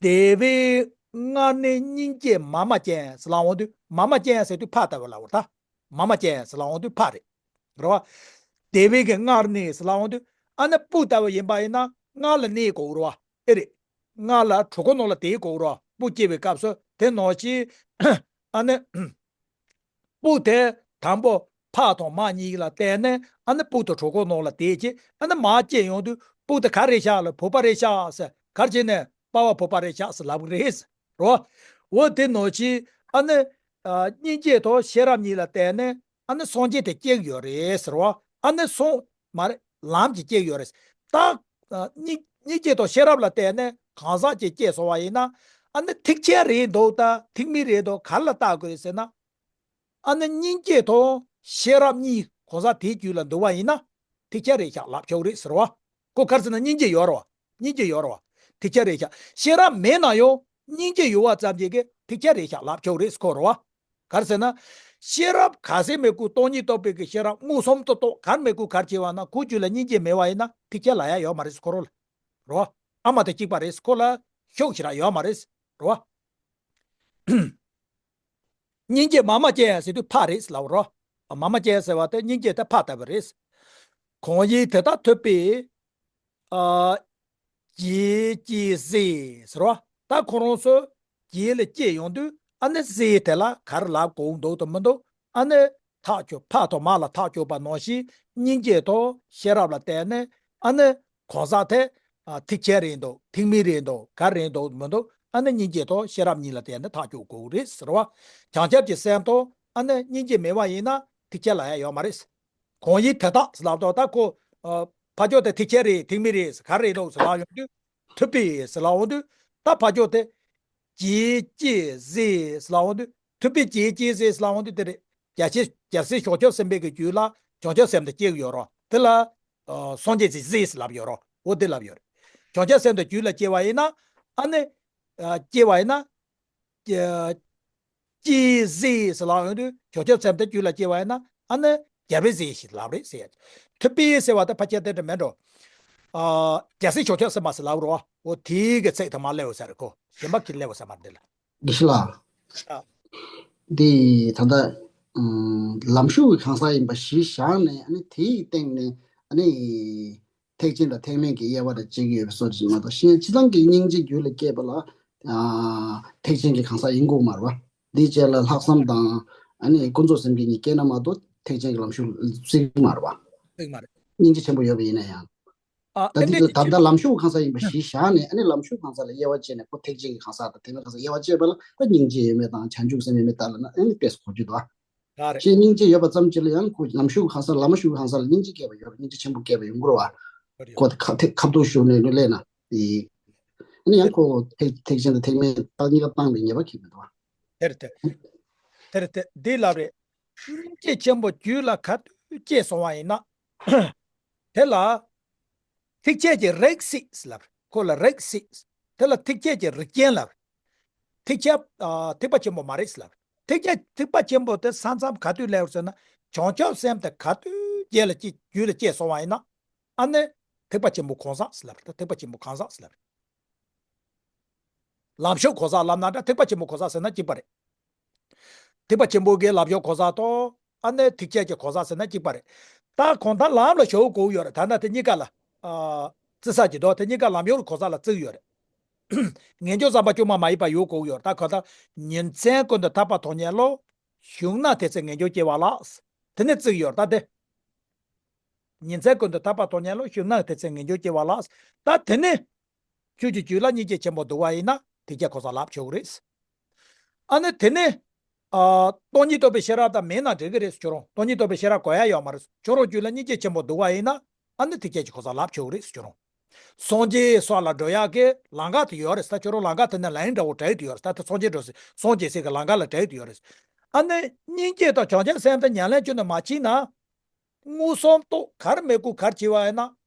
དེ་བས་སྔར་ནི་སྙིང་རྗེ་མ་མ་ཅན་ཟེར་ལབ་འོང་དུས། མ་མ་ཅན་ཟེར་དུས་ཕ་ལྟ་བུ་ལབ་པ་རེད་ད། མ་མ་ཅན་ཟེར་ལབ་འོང་དུས་ཕ་རེད། རེད་བ། དེ་བས་ཀྱི་སྔར་ནི་ཟེར་ལབ་འོང་དུས། ཨ་ནི་སྤུ་ལྟ་བུ་ཡིན་པ་ཡིན་ན་སྔར་ལ་གནས་དགོས་རེད་བ། ཨེ་རེད། སྔར་ལ་གྲོད་ཁོག་ནང་ལ་དེའི་གོ་རོ་སྤུ་སྐྱེ་བའི་སྐབས་སུ་དེ་ནང་བཞིན་ཨ་ནི་སྤུ་དེ་དང་པོ་ཕ་དང་མ་གཉིས་ལ་བརྟེན་ནས་ཨ་ནི་སྤུ་དེ་གྲོད་ཁོག་ནང་ལ་དེ་སྐྱེ། ཨ་ནི་མ་སྐྱེ་ཡོང་དུས་སྤུ་དེ་ག་རེད་ཤག་ལ་བུ་པ་རེད་ཤག་ཟེར། ག་རེ་བྱས་ནས་པ་བ་བུ་པ་རེད་ཤག་ཟེར་ལབ་གི་རེད། རོ། འོ་དེ་ནང་བཞིན་ཨ་ནི་ཨ་སྙིང་རྗེ་དང་ཤེས་རབ་གཉིས་ལ་བརྟེན་ནས་ཨ་ནི་སངས་རྒྱས་དེ་སྐྱེ་གི་ཡོད་རེད་ཟེར་བ། ཨ་ནི་སོང་མ་རེད། ལམ་གྱི་སྐྱེ་གི་ཡོད་རེད། ད་ཨ་སྙིང་སྙིང་རྗེ་དང་ཤེས་རབ་ལ་བརྟེན་ནས་གང་ཟག་ཅིག་སྐྱེས་སོང་བ་ཡིན་ན། ཨ་ནི་ཐེག་ཆེན་རེད་འདུག་ད་ཐེག་དམན་རེད་འདུག་ག་རེ་ལ་བལྟ་དགོས་རེད་ཟེར་ན། ཨ་ནི་སྙིང་རྗེ་དང་ཤེས་རབ་གཉིས་གང་ཟག་དེའི་རྒྱུད་ལ་འདུ་བ་ཡིན་ན་ཐེག་ཆེན་རེད་ཤག་ལབ་ཆོག་རེད་ཟེར་བ། ཁོ་ག་རེ་ཟེར་ན་སྙིང་རྗེ་ཡོད་རེད་བ། སྙིང་རྗེ་ཡོད་རེད་བ། ཐེག་ཆེན་རེད་ཤག་ཤེས་རབ་མེད་ན་ཡང་སྙིང་རྗེ་ཡོད་པ་ཙམ་གྱིས་ཀྱི་ཐེག་ཆེན་རེད་ཤག་ལབ་ཆོག་རེད་ཟེར་ཁོ་རེད་བ། ག་རེ་ཟེར་ན། ཤེས་རབ་ག་ཟེར་མེད་ཀུན་སྟོང་ཉིད་རྟོགས་པའི་གི་ཤེས་རབ་མངོན་སུམ་དུ་རྟོགས་ག་རེ་མེད་ཀུན་ག་རེ་བྱས་པ་ན་ཁོའི་རྒྱུད་ལ་སྙིང་རྗེ་མེད་པ་ཡིན་ན་ཐེག་ཆེན་ལབ་ཡ་ཡོད་མ་རེད་ཟེར་ཁོ་རེད་བ། ཨ་མ་དང་གཅིག་པ་རེད་ཟེར་ཁོ་ལ་ཤུགས་ཞེ་དྲག་ཡོད་མ་རེད་ཟེར་བ། སྙིང་རྗེ་མ་མ་ཅན་ཟེར་དུས་ཕ་རེད་ཟེར་ལབ་རོ། མ་མ་ཅན་ཟེར་བ་དེ་སྙིང་རྗེ་དེ་ཕ་ལྟ་བུ་རེད། གང་ཡིན་དེ་དག་ཐུབ་པས། ཨ། རྒྱས་སྐྱེས་ཟེར་ཟེར་བ། ད་ཁོ་རང་ཚོ་རྒྱས་ལ་སྐྱེས་ཡོང་དུས་ཨ་ནི་ཟེར་དེ་ལ་ག་རེ་ལབ་དགོས་འདུག་དང་མི་འདུག་ཨ་ནི་ཐག་གཅོད་ཕ་དང་མ་ལ་ཐག་གཅོད་པ་ནང་བཞིན་སྙིང་རྗེ་དང་ཤེས་རབ་ལ་བརྟེན་ནས་ཨ་ནི་གང་ཟག་དེ་ཨ་ཐེག་ཆེན་རེད་འདུག་ཐེག་དམན་རེད་འདུག་ག་རེ་རེད་འདུག་མི་འདུག་ཨ་ནི་སྙིང་རྗེ་དང་ཤེས་རབ་གཉིས་ལ་བརྟེན་ནས་ཐག་གཅོད་དགོས་རེད་ཟེར་བ། བྱང་ཆུབ་ཀྱི་སེམས་དང་ཨ་ནི་སྙིང་རྗེ་མེད་པ་ཡིན་ན་ཐེག་ཆེན་ལབ་ཡ་ཡོད་མ་རེད། གང་ཡིན་དེ་དག་ཟེར་ལབ་དོ། ད་ཁོ་ཨ་ཕ་ཕྱོགས་དེ་ཐེག་ཆེན་རེད་ཐེག་དམན་རེད་ག་རེ་རེད་འདུག་ཟེར་ལབ་ཡོང་དུས་ཐུབ་པས་ཟེར་ལབ་འོང་དུས། ད་ཕ་ཕྱོགས་དེ་རྒྱས་སྐྱེས་ཟེར་ཟེར་ལབ་འོང་དུས། ཐུབ་པས་རྒྱས་སྐྱེས་ཟེར་ཟེར་ལབ་འོང་དུས་དེ་རེད། རྒྱལ་སྲས་རྒྱལ་སྲས་བྱང་ཆུབ་སེམས་དཔའི་གི་རྒྱུད་ལ་བྱང་ཆུབ་སེམས་དེ་སྐྱེ་གི་ཡོད་རོ། དེ་ལ་ཨ་སངས་རྒྱས་ཀྱི་ཟེར་ཟེར་ལབ་ཡོད་རོ། འོ་དེ་ལབ་ཡོད་རེད། བྱང་ཆུབ་སེམས་དེ་རྒྱུད་ལ་སྐྱེ་བ་ཡིན་ན་ཨ་ནི་ཨ་སྐྱེ་བ་ཡིན་ན། སྐྱེས་ཟེར་ཟེར་ལབ་ཡོང་དུས་བྱང་ཆུབ་སེམས་དེ་རྒྱུད་ལ་སྐྱེ་བ་ཡིན་ན་ཨ་ནི་རྒྱལ་བའི་ཟེར་ཞིག་ལབ་རེད་ཟེར་ཡ། ཐུབ་པས་ཟེར་བ་དེ་ཕལ་ཆེར་དེ་འདྲ་མེད་འགྲོ། ཨ་རྒྱལ་སྲས་བྱང་ཆུབ་སེམས་དཔའ་ཟེར་ལབ་རོ། འོ་དེའི་གི་ཚིག་དེ་མ་སླེབས་ཡོད་ས་རེད་ཁོ། གཞན་པ་གི་སླེབས་ཡོད་ས་མ་རེད་འདི་ལ། དགེ་བཤེས་ལགས། ཨ། འདི་ད་ལྟ་ཨམ་ལམ་ཞུགས་ཀྱི་གང་ཟག་ཡིན་པ་གཞི་བཞག་ནས་ཨ་ནི་དེའི་སྟེང་ནས་ཨ་ནི། ཐེག་ཆེན་དང་ཐེག་དམན་གྱི་དབྱེ་བ་དང་བཅད་ཀྱི་ཡོད་པའི་སོ་ཞིག་མ་གཏོགས་གཞན་སྤྱིར་བཏང་གི་སྙིང་རྗེ་རྒྱུད་ལ་སྐྱེས་པ་ལ་ཨ་ཐེག་ཆེན་གྱི་གང་ཟག་ཡིན་དགོས་མ་རེད་བ། འདིའི་རྗེས་ལ་ལྷག་བསམ་དང་ཨ་ནི་ཀུན་རྫོབ་སེམས་བསྐྱེད་གཉིས་སྐྱེས་ན་མ་གཏོགས་ཐེག་ཆེན་གྱི་ལམ་ཞུགས་བརྩི་གི་མ་རེད་བ། བརྩི་གི་མ་རེད། སྙིང་རྗེ་ཆེན་པོ་ཡོད་པ་ཡིན་ན་ཡང་། ཨ་ད་ཨེ་འདི་འདྲ་ལ་ད་ཅིག་ལྟ་ལམ་ཞུགས་གང་ཟག་ཡིན་པ་གཞི་བཞག་ནས་ཨ་ནི་ལམ་ཞུགས་གང་ཟག་ལ་དབྱེ་བ་བཅད་ནས་ཁོ་ཐེག་ཆེན་གྱི་གང་ཟག་དང་ཐེག་དམན་གང་ཟག་དབྱེ་བ་བཅད་པ་ལ་ད་སྙིང་རྗེ་ཡོད་མེད་དང་བྱང་ཆུབ་སེམས་ཡོད་མེད་ལྟ་ལ་ན་ཨ་ནི་ཏོག་ཙམ་གོ་རྒྱུ་འདུག་ཨ། ག་རེ། ཅེས་སྙིང་རྗེ་ཡོད་པ་ཙམ་གྱིས་ལ་ཡང་ཁོ་ལམ་ཞུགས་གང་ཟག་ལམ་ཞུགས་གང་ཟག་ལ་སྙིང་རྗེ་སྐྱེས་པ་ཡོད་རེད། སྙིང་རྗེ་ཆེན་པོ་སྐྱེས་པ་ཡོང་གི་རེད་བ། ཁོ་དེ་ཁ་ཐེག་ཁ་ཐུག་ཞུགས་ནས་སླེབས་ན་དེ། ཨ་ནི་ཡང་ཁོ་ཐེག་ཐེག་ཆེན་དང་ཐེག་དམན་ད་གཉིས་ཀ་བཏང་བའི་ཉེས་པ་གང་ཡང་མི་འདུག་བ། དེ་རེད་དེ། དེ་རེད་དེ་འདི་ལབ་རེད། སྙིང་རྗེ་ཆེན་པོ་རྒྱུད་ལ་ཁ་ཐུག་སྐྱེས་སོང་བ་ཡིན་ན། དེ་ལ། ཐེག་ཆེན་གྱི་རིགས་སྲིད་ལབ། ཁོ་ལ་རིགས་སྲིད། དེ་ལ་ཐེག་ཆེན་གྱི་རིགས་ཅན་ལབ། ཐེག་ཆེན་ཨ་ཐེག་པ་ཆེན་པོ་མ་རེད་ལབ། ཐེག་ཆེན་ཐེག་པ་ཆེན་པོ་དེ་ས་མཚམས་ག་དུས་སླེབས་ཟེར་ན་བྱང་ཆུབ་སེམས་དེ་ག་དུས་རྒྱུད་ལ་སྐྱེས་རྒྱུད་ལ་སྐྱེས་སོང་བ་ཡིན་ན་ཨ་ནི་ཐེག་པ་ཆེན་པོ་གང་ཟག་ལབ། ད་ཐེག་པ་ཆེན་པོ་གང་ཟག་ལབ། ལམ་ཞུགས་གང་ཟག་ལབ་ན་འདྲ་ཐེག་པ་ཆེན་པོ་གང་ཟག་ཟེར་ན་གཅིག་པ་རེད། ཐེག་པ་ཆེན་པོ་གི་ལམ་ཞུགས་གང་ཟག་དང་ཨ་ནི་ཐེག་ཆེན་གྱི་གང་ཟག་ཟེར་ན་གཅིག་པ་རེད། ད་གང་ལྟར་ལམ་ལ་ཞུགས་དགོས་ཡོད་རེད། ད་ནི་དེ་གཉིས་ཀ་ལ་ཨ་བརྩི་ས་ཀྱི་འདུག་དེ་གཉིས་ཀ་ལམ་ཡོད་གང་ཟག་ལ་བརྩི་གི་ཡོད་རེད། ངེས་འབྱུང་བསམ་པ་བཅོས་མ་མ་ཡིན་པ་ཡོད་དགོས་ཡོད་རེད། ད་གང་ལྟར་ཉིན་མཚན་ཀུན་ཏུ་ཐར་པ་ཐོབ་ཉན་ལོ། ཞུགས་ན་དེ་ཚེ་ངེས་འབྱུང་སྐྱེ་བ་ལགས། དེ་ནི་བརྩི་གི་ཡོད་རེད་ད་དེ། ཉིན་མཚན་ཀུན་ཏུ་ཐར་པ་ཐོབ་ཉན་ལོ། ཞུགས་ན་དེ་ཚེ་ངེས་འབྱུང་སྐྱེ་བ་ལགས། ད་དེ་ནི། ཁྱོད་ཀྱི་རྒྱུད་ལ་སྙིང་རྗེ་ཆེན་པོ་འདུག་པ་ཡིན་ན་ཐེག་ཆེན་གང་ཟག་ལབ་ཆོག་གི་རེད། ཨ་ནི་དེ་ནི། ཨ་སྟོང་ཉིད་རྟོགས་པའི་ཤེས་རབ་དང་མེད་ན་འགྲིག་གི་རེད་ཁྱོད་རང་། སྟོང་ཉིད་རྟོགས་པའི་ཤེས་རབ་དགོས་ཡ་ཡོད་མ་རེད། ཁྱོད་རང་རྒྱུད་ལ་སྙིང་རྗེ་ཆེན་པོ་འདུག་པ་ཡིན་ན་ཨ་ནི་ཐེག་ཆེན་གྱི་གང་ཟག་ལབ་ཆོག་གི་རེད་ཁྱོད་རང་། སངས་རྒྱས་སོགས་ལ་འགྲོ་ཡག་གི་ལམ་ཁ་དེ་ཡོད་རེད། ད་ཁྱོད་རང་ལམ་ཁ་དེ་ནི་ལན་འདྲ་བོ་བྲལ་དུ་ཡོད་རེད། ད་དེ་སངས་རྒྱས་འགྲོ་ས་སངས་རྒྱས་ཟེར་གི་ལམ་ཁ་ལ་བྲལ་དུ་ཡོད་རེད། ཨ་ནི་སྙིང་རྗེ་དང་བྱང་ཆུབ་སེམས་དེ་ཉམས་ལེན་ཁྱོད་ནི་མ་བྱས་ན། མངོན་སུམ་རྟོགས་གར་མི་དགོས་གར་བྱས་པ་ཡིན་ན་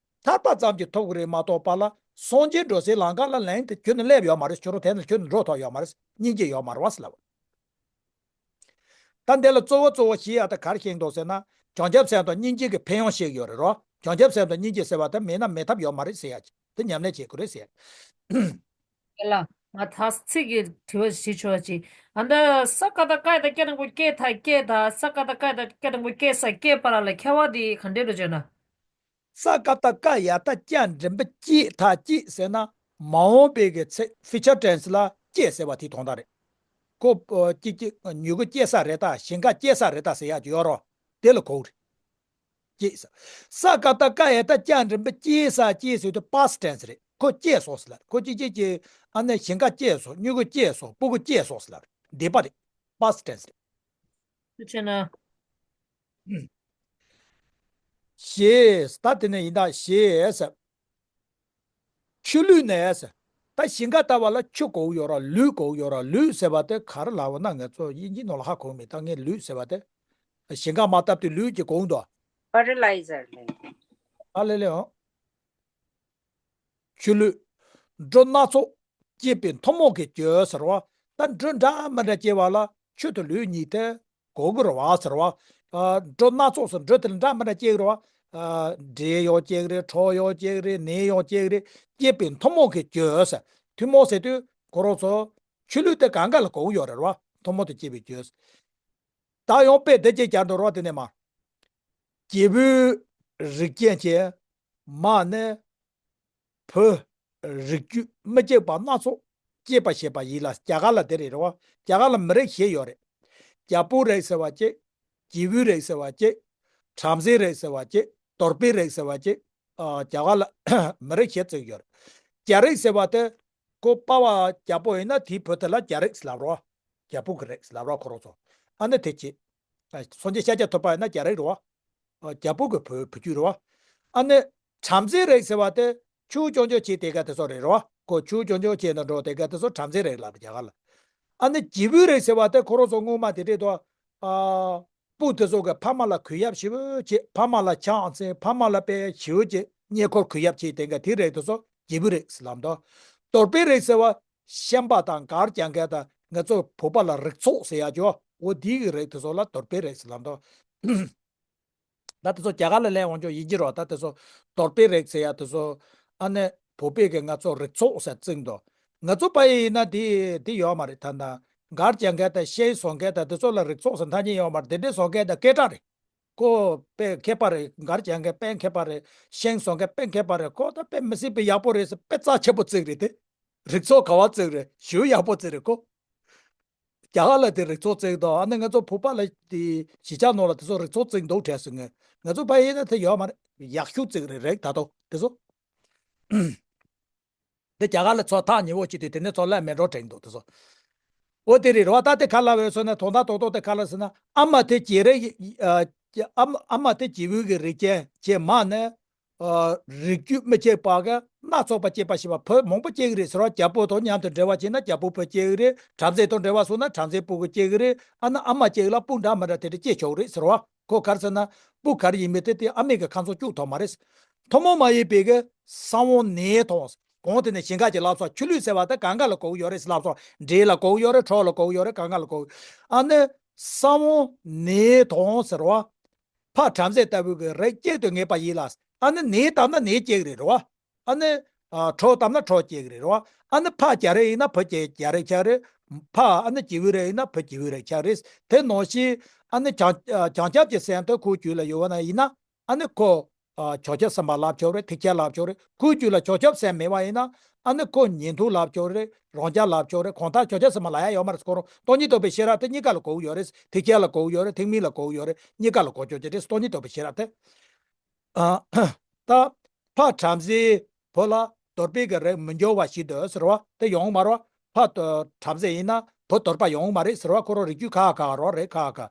ཐར་པ་ཙམ་གྱིས་ཐོབ་ཀྱི་རེད་མ་གཏོགས་པ་ལ་སངས་རྒྱས་འགྲོ་སའི་ལམ་ཁ་ལ་ལན་དེ་ཁྱོད་ནི་སླེབས་ཡོད་མ་རེད། ཁྱོད་རང་དེ་ནི་ཁྱོད་ནི་འགྲོ་ཐུབ་ཡོད་མ་རེད། སྙིང་རྗེ་ཡོད་མ་རེད་བ་ཟེར་ལབ། ད་འདི་ལ་གཙོ་བོ་གཙོ་བོ་བཞི་ཡ་ད་ག་རེ་ཤེས་འདུག་ཟེར་ན། བྱང་ཆུབ་སེམས་དང་སྙིང་རྗེ་གི་ཕན་ཡོན་བཤད་ཀྱི་ཡོད་རེད་རོ། བྱང་ཆུབ་སེམས་དང་སྙིང་རྗེ་ཟེར་བ་ད་མེད་ན་མེད་ཐབས་ཡོད་མ་རེད་ཟེར་ཡ། དེ་ཉམས་ལེན་བྱེད་དགོས་རེད་ཟེར་ཡ། ལ། ང་ད་ཚིག་གི་དྲི་བ་ཞིག་ཆོག་ཅིག་ཨ་འདི་ས་ཀ་བཏགས་སྐ་ཡ་བཏགས་སྐྱ་འགྲེང་བུ་སྐྱེ་ད་སྐྱེ་ད་ས་ཀ་བཏགས་སྐ་ཡ་བཏགས་སྐྱ་འགྲེང་བུ་སྐྱེ་ས་སྐྱེ་བར་ལ་ཁྱད་པར་དེ་ག་འདྲས་འགྲོ་བྱས་ན། ས་ཀ་བཏགས་སྐ་ཡ་བཏགས་སྐྱ་འགྲེང་བུ་སྐྱེ་ད་སྐྱེ་ཟེར་ན། མ་འོངས་པའི་གི་ཚེ་ཕིའུ་ཅར་ཊེན་སི་ལ་སྐྱེ་ཟེར་བ་དེ་དོན་དག་རེད། ཁོ་སྐྱེ་སྐྱེ་མྱུ་གུ་སྐྱེ་ས་རེད་ད་ཞིང་ཁ་སྐྱེ་ས་རེད་ད་ཟེར་ཡག་ཅིག་ཡོད་རོ། དེ་ལ་གོ་རེད། སྐྱེས་ས། ས་ཀ་བཏགས་སྐ་ཡ་བཏགས་སྐྱ་འགྲེང་བུ་སྐྱེས་ས་སྐྱེས་ཟེར་དུས་པ་སི་ཊེན་སི་རེད། ཁོ་སྐྱེས་སོང་ཟེར་ལ་ཁོ་སྐྱེ་སྐྱེ་སྐྱེ་ཨ་ནི་ཞིང་ཁ་སྐྱེས་སོང་མྱུ་གུ་སྐྱེས་སོང་སྤུ་གུ་སྐྱེས་སོང་ཟེར་ལ་འདས་པ་རེད། པ་སི་ཊེན་སི་རེད། དུ་ཆེ་ན། ཞེས་ད་དེ་ནས་ཡིན་ད་ཞེས་ཟེར། ཆུ་ལུད་ནས་ཟེར། ད་ཞིང་ཁ་ལྟ་བ་ལ་ཆུ་དགོས་ཡོད་ར་ལུད་དགོས་ཡོད་ར་ལུད་ཟེར་བ་དེ་ག་རེ་ལབ་ན་ང་ཚོ་དབྱིན་ཇིའི་ནང་ལ་ཧ་གོ་མེད་ད་ངས་ལུད་ཟེར་བ་དེ། ཞིང་ཁ་མ་བཏབ་དུས་ལུད་ཀྱི་གོང་དུ། ཕར་ཊི་ལའི་ཛར་ལས། ཨ་ལེ་ལེ་ཨང་། ཆུ་ལུད། འབྲུ་སྣ་ཚོགས་སྐྱེས་པའི་ཐུན་མོང་གི་རྒྱུ་ཟེར་བ། ད་འབྲུ་འདྲ་མི་འདྲ་སྐྱེ་བ་ལ་ཆུ་དང་ལུད་གཉིས་དེ་གོ་གི་རེད་བ་ཟེར་བ། ཨ། འབྲུ་སྣ་ཚོགས་སུ་འབྲུ་དེ་ལ་འདྲ་མི་འདྲ་སྐྱེ་གི་རེད་བ། ཨ། འབྲས་ཡང་སྐྱེ་གི་རེད་གྲོ་ཡང་སྐྱེ་གི་རེད་ནས་ཡང་སྐྱེ་གི་རེད། སྐྱེས་པའི་ཐུན་མོང་གི་རྒྱུ་ཟེར། ཐུན་མོང་ཟེར་དུས་ཁོ་རང་ཚོ་ཆུ་ལུད་དེ་གང་ག་ལ་གོ་གི་ཡོད་རེད་བ། ཐུན་མོང་དུ་སྐྱེས་པའི་རྒྱུ། ད་ཡང་དཔེ་དེ་སྐྱེ་བརྒྱབ་འགྲོ་རོགས་དེ་ནས་མ། སྐྱེས་བུའི་རིགས་ཅན་གྱི་མ་ནི། བུ། རིགས་རྒྱུད་མི་གཅིག་པ་སྣ་ཚོགས་སྐྱེས་པ་ཞེས་པ་ཡིན་ལ་རྒྱ་གར་ལ་དེ་རེད་རེད་བ། རྒྱ་གར་ལ་མི་རིགས་བཞི་ཡོད་རེད། རྒྱལ་པོའི་རིགས་ཟེར་བ་གཅིག་སྐྱེས་བུའི་རིགས་ཟེར་བ་གཅིག་བྲམ་ཟེའི་རིགས་ཟེར་བ་གཅིག་གཏོར་པའི་རིགས་ཟེར་བ་གཅིག་ཨ། རྒྱ་གར་ལ་མི་རིགས་བཞི་བརྩི་གི་ཡོད་རེད། རྒྱལ་རིགས་ཟེར་བ་དེ། ཁོ་པ་བ་རྒྱལ་པོ་ཡིན་ན་དེའི་བུ་དེ་ལ་རྒྱལ་རིགས་ལབ་རོ། རྒྱལ་པོ་གི་རིགས་ལབ་རོ་ཁོ་རང་ཚོ། ཨ་ནི་དེ་གཅིག་ཨ། སངས་རྒྱས་ཤཱཀྱ་ཐུབ་པ་ཡིན་ན་རྒྱལ་རིགས་རེད་བ། ཨ། རྒྱལ་པོ་གི་བུ་བུ་རྒྱུད་རེད་བ། ཨ་ནི། བྲམ་ཟེའི་རིགས་ཟེར་བ་དེ། ཆུ་བོ་ཆུང་ཆུང་ཆེ་དེ་ག་དེ་ཚོ་རེད་རེད་བ། ཁོ་ཆུ་བོ་ཆུང་ཆུང་ཆེ་ན་འགྲོ་དེ་ག་དེ་ཚོ་བྲམ་ཟེའི་རིགས་ལབ་རྒྱ་གར་ལ། ཨ་ནི་སྐྱེས་བུའི་རིགས་ཟེར་བ་དེ་ཁོ་རང་ཚོ་སྔོན་མ་དེ་འདྲས་དོ། ཨ། སྤུན་དེ་ཚོ་གི་ཕ་མ་ལ་གུས་ཞབས་ཞེ་པོ་བྱེད། ཕ་མ་ལ་ཕྱག་འཚལ། ཕ་མ་ལ་དཔེ་ཞེ་པོ་བྱེད། བསྙེན་བཀུར་གུས་ཞབས་བྱེད་དེ་ག་དེའི་རིགས་དེ་ཚོ་སྐྱེས་བུའི་རིགས་ལབ་འདུག་གཏོར་པའི་རིགས་ཟེར་བ། ཤན་པ་དང་གར་རྒྱག་མཁན་དང་ང་ཚོ་བོད་པ་ལ་རིགས་ཚོགས་ཟེར་ཡ་ཅོ། འོ་དེའི་གི་རིགས་དེ་ཚོ་ལ་གཏོར་པའི་རིགས་ལབ་འདུག་ད་དེ་ཚོ་རྒྱ་གར་ལ་ལན་འོང་ཅོག་ཡིན་གྱི་རོ། ད་དེ་ཚོ་གཏོར་པའི་རིགས་ཟེར་ཡ་དེ་ཚོ་ཨ་ནི་བོད་པའི་གི་ང་ཚོ་རིགས་ཚོགས་ཟེར་བརྩི་འདུག་ང་ཚོ་པ་ཡི་ཡིན་ན་དེ་དེ་ཡོད་མ་རེད། ད་ད་གར་རྒྱག་མཁན་དང་ཤན་བཟོ་མཁན་དང་དེ་ཚོ་ལ་རིགས་ཚོགས་ཟེར་ཐ་སྙད་ཡོད་མ་རེད། དེ་འདྲའི་བཟོ་མཁན་དང་སྐད་གྲགས་རེད། ཁོ་དཔེ་མཁས་པ་རེད། གར་རྒྱག་མཁན་དཔེ་མཁས་པ་རེད། ཤན་བཟོ་མཁན་དཔེ་མཁས་པ་རེད། ཁོ་ད་དཔེ་མི་སྲིད་པའི་ཡག་པོ་རེད་ཟེར་དཔེ་རྩ་ཆེ་པོ་བརྩི་གི་རེད་དེ། རིགས་ཚོགས་ག་བ་བརྩི་གི་རེད། ཞེ་པོ་ཡག་པོ་བརྩི་རེད་ཁོ། རྒྱ་གར་ལ་དེ་རིགས་ཚོགས་བརྩི་གི་འདུག་ཨ་ནི་ང་ཚོ་བོད་པ་ལ་དེ་གཞིས་ཆགས་ནང་ལ་དེ་ཚོ་རིགས་ཚོགས་བརྩི་གི་འདུག་དྲན་སོང་ངས། ང་ཚོ་ཕ་ཡིན་ན་དེ་ཡོད་མ་རེད། ཡག་ཤོས་བརྩི་གི་རེད། རིགས་ད་དོ་དེ་ཚོ། དེ་རྒྱ་གར་ལ་ཚོ་ཐག་ཉེ་བོ་བྱེད་དུས་དེ་ནས་ཚོ་ལ་མེད་འགྲོ་དྲན་འདུག་དེ་ཚོ། འོ་དེ་རེད་རོ། ད་དེ་ག་ལ་བས་སོ་ན་དོན་དག་རྡོག་རྡོག་དེ་ག་ལ་ཟེར་ན་ཨ་མ་དེ་སྐྱེས་རིགས། ཨ་མ་ཨ་མ་དེ་སྐྱེས་བུ་གི་རིགས་ཅན་ཅེས་མ་ནི། ཨ། རིགས་རྒྱུད་མི་གཅིག་པ་གི་སྣ་ཚོགས་པ་སྐྱེས་པ་ཞེས་པ་བུ་མང་པོ་སྐྱེ་གི་རེད་ཟེར་བ། རྒྱལ་པོ་དང་མཉམ་དུ་འབྲེལ་བ་བྱས་ན་རྒྱལ་པོ་བུ་སྐྱེ་གི་རེད། བྲམ་ཟེ་དང་འབྲེལ་བ་སོང་ན་བྲམ་ཟེ་སྤུ་གུ་སྐྱེ་གི་རེད། ཨ་ནི་ཨ་མ་གཅིག་ལ་སྤུན་འདྲ་མི་འདྲ་དེ་འདྲ་སྐྱེ་ཆོག་རེད་ཟེར་བ། ཁོ་ག་རེ་ཟེར་ན་སྤུ་ག་རེ་ཡིན་མིན་དེ་དེ་ཨ་མའི་གི་ཁ་མཚོན་གཅོད་ཐུབ་མ་རེད། ཐུན་མོང་མ་ཡིན་པའི་གི་ས་བོན་ནས་དང་། གོང་དེ་ནས་ཞིང་ཁ་གི་ལབ་སོང་། ཆུ་ལུད་ཟེར་བ་དེ་གང་ག་ལ་གོ་གི་ཡོད་རེད་ལབ་སོང་། འབྲས་ལ་གོ་གི་ཡོད་རེད། གྲོ་ལ་གོ་གི་ཡོད་རེད། གང་ག་ལ་གོ་གི། ཨ་ནི་ས་བོན་ནས་དང་ཟེར་བ། ཕ་བྲམ་ཟེ་ལྟ་བུ་གི་རིགས་གཅིག་ཏུ་ངེས་པ་ཡིན་ལ། ཨ་ནི་ནས་བཏབ་ན་ནས་སྐྱེ་གི་རེད་རོ། ཨ་ནི་ཨ་གྲོ་བཏབ་ན་གྲོ་སྐྱེ་གི་རེད་རོ། ཨ་ནི་ཕ་རྒྱལ་རིགས་ཡིན་ན་བུ་རྒྱལ་རྒྱལ་རིགས་ཆགས་རེད། ཕ་ཨ་ནི་སྐྱེས་བུ་རིགས་ཡིན་ན་བུ་སྐྱེས་བུ་རིགས་ཆགས་རེད། དེ་ནང་བཞིན་ཨ་ནི་བྱང་བྱང་ཆུབ་ཀྱི་སེམས་དེ་ཁོའི་རྒྱུད་ལ་ཡོད་པ་ན་ཡིན་ན། ཨ་ནི་ཁོ། ཨ། བྱང་ཆུབ་སེམས་དཔའ་ལབ་ཆོག་རེད། ཐེག་ཆེན་ལབ་ཆོག་རེད། ཁོའི་རྒྱུད་ལ་བྱང་ཆུབ་སེམས་མེད་པ་ཡིན་ན། ཨ་ནི་ཁོ་ཉན་ཐོས་ལབ་ཆོག་རེད། རང་རྒྱལ་ལབ་ཆོག་རེད། གང་ལྟར་བྱང་ཆུབ་སེམས་དཔའ་ལབ་ཡ་ཡོད་མ་རེད། ཁོ་རང་སྟོང་ཉིད་རྟོགས་པའི་ཤེས་རབ་དེ་གཉིས་ཀ་ལ་གོ་གི་ཡོད་རེད། ཐེག་ཆེན་ལ་གོ་གི་ཡོད་རེད། ཐེག་དམན་ལ་གོ་གི་ཡོད་རེད། གཉིས་ཀ་ལ་གོ་ཆོག་གི་རེད། སྟོང་ཉིད་རྟོགས་པའི་ཤེས་རབ་དེ། ཨ། ད་ཕ་བྲམ་ཟེ་བུ་ལ་གཏོར་པའི་གི་རིགས་མི་འབྱུང་བ་ཞིག་ཏུ་ཟེར་བ་དེ་ཡོང་མ་རེད། ཕ་བྲམ་ཟེ་ཡིན་ན་བུ་གཏོར་པ་ཡོང་མ་རེད་ཟེར་བ། ཁོ་རང་རིགས་རྒྱུད་ཁག་ཁག་རོ་རེད། ཁག་ཁག་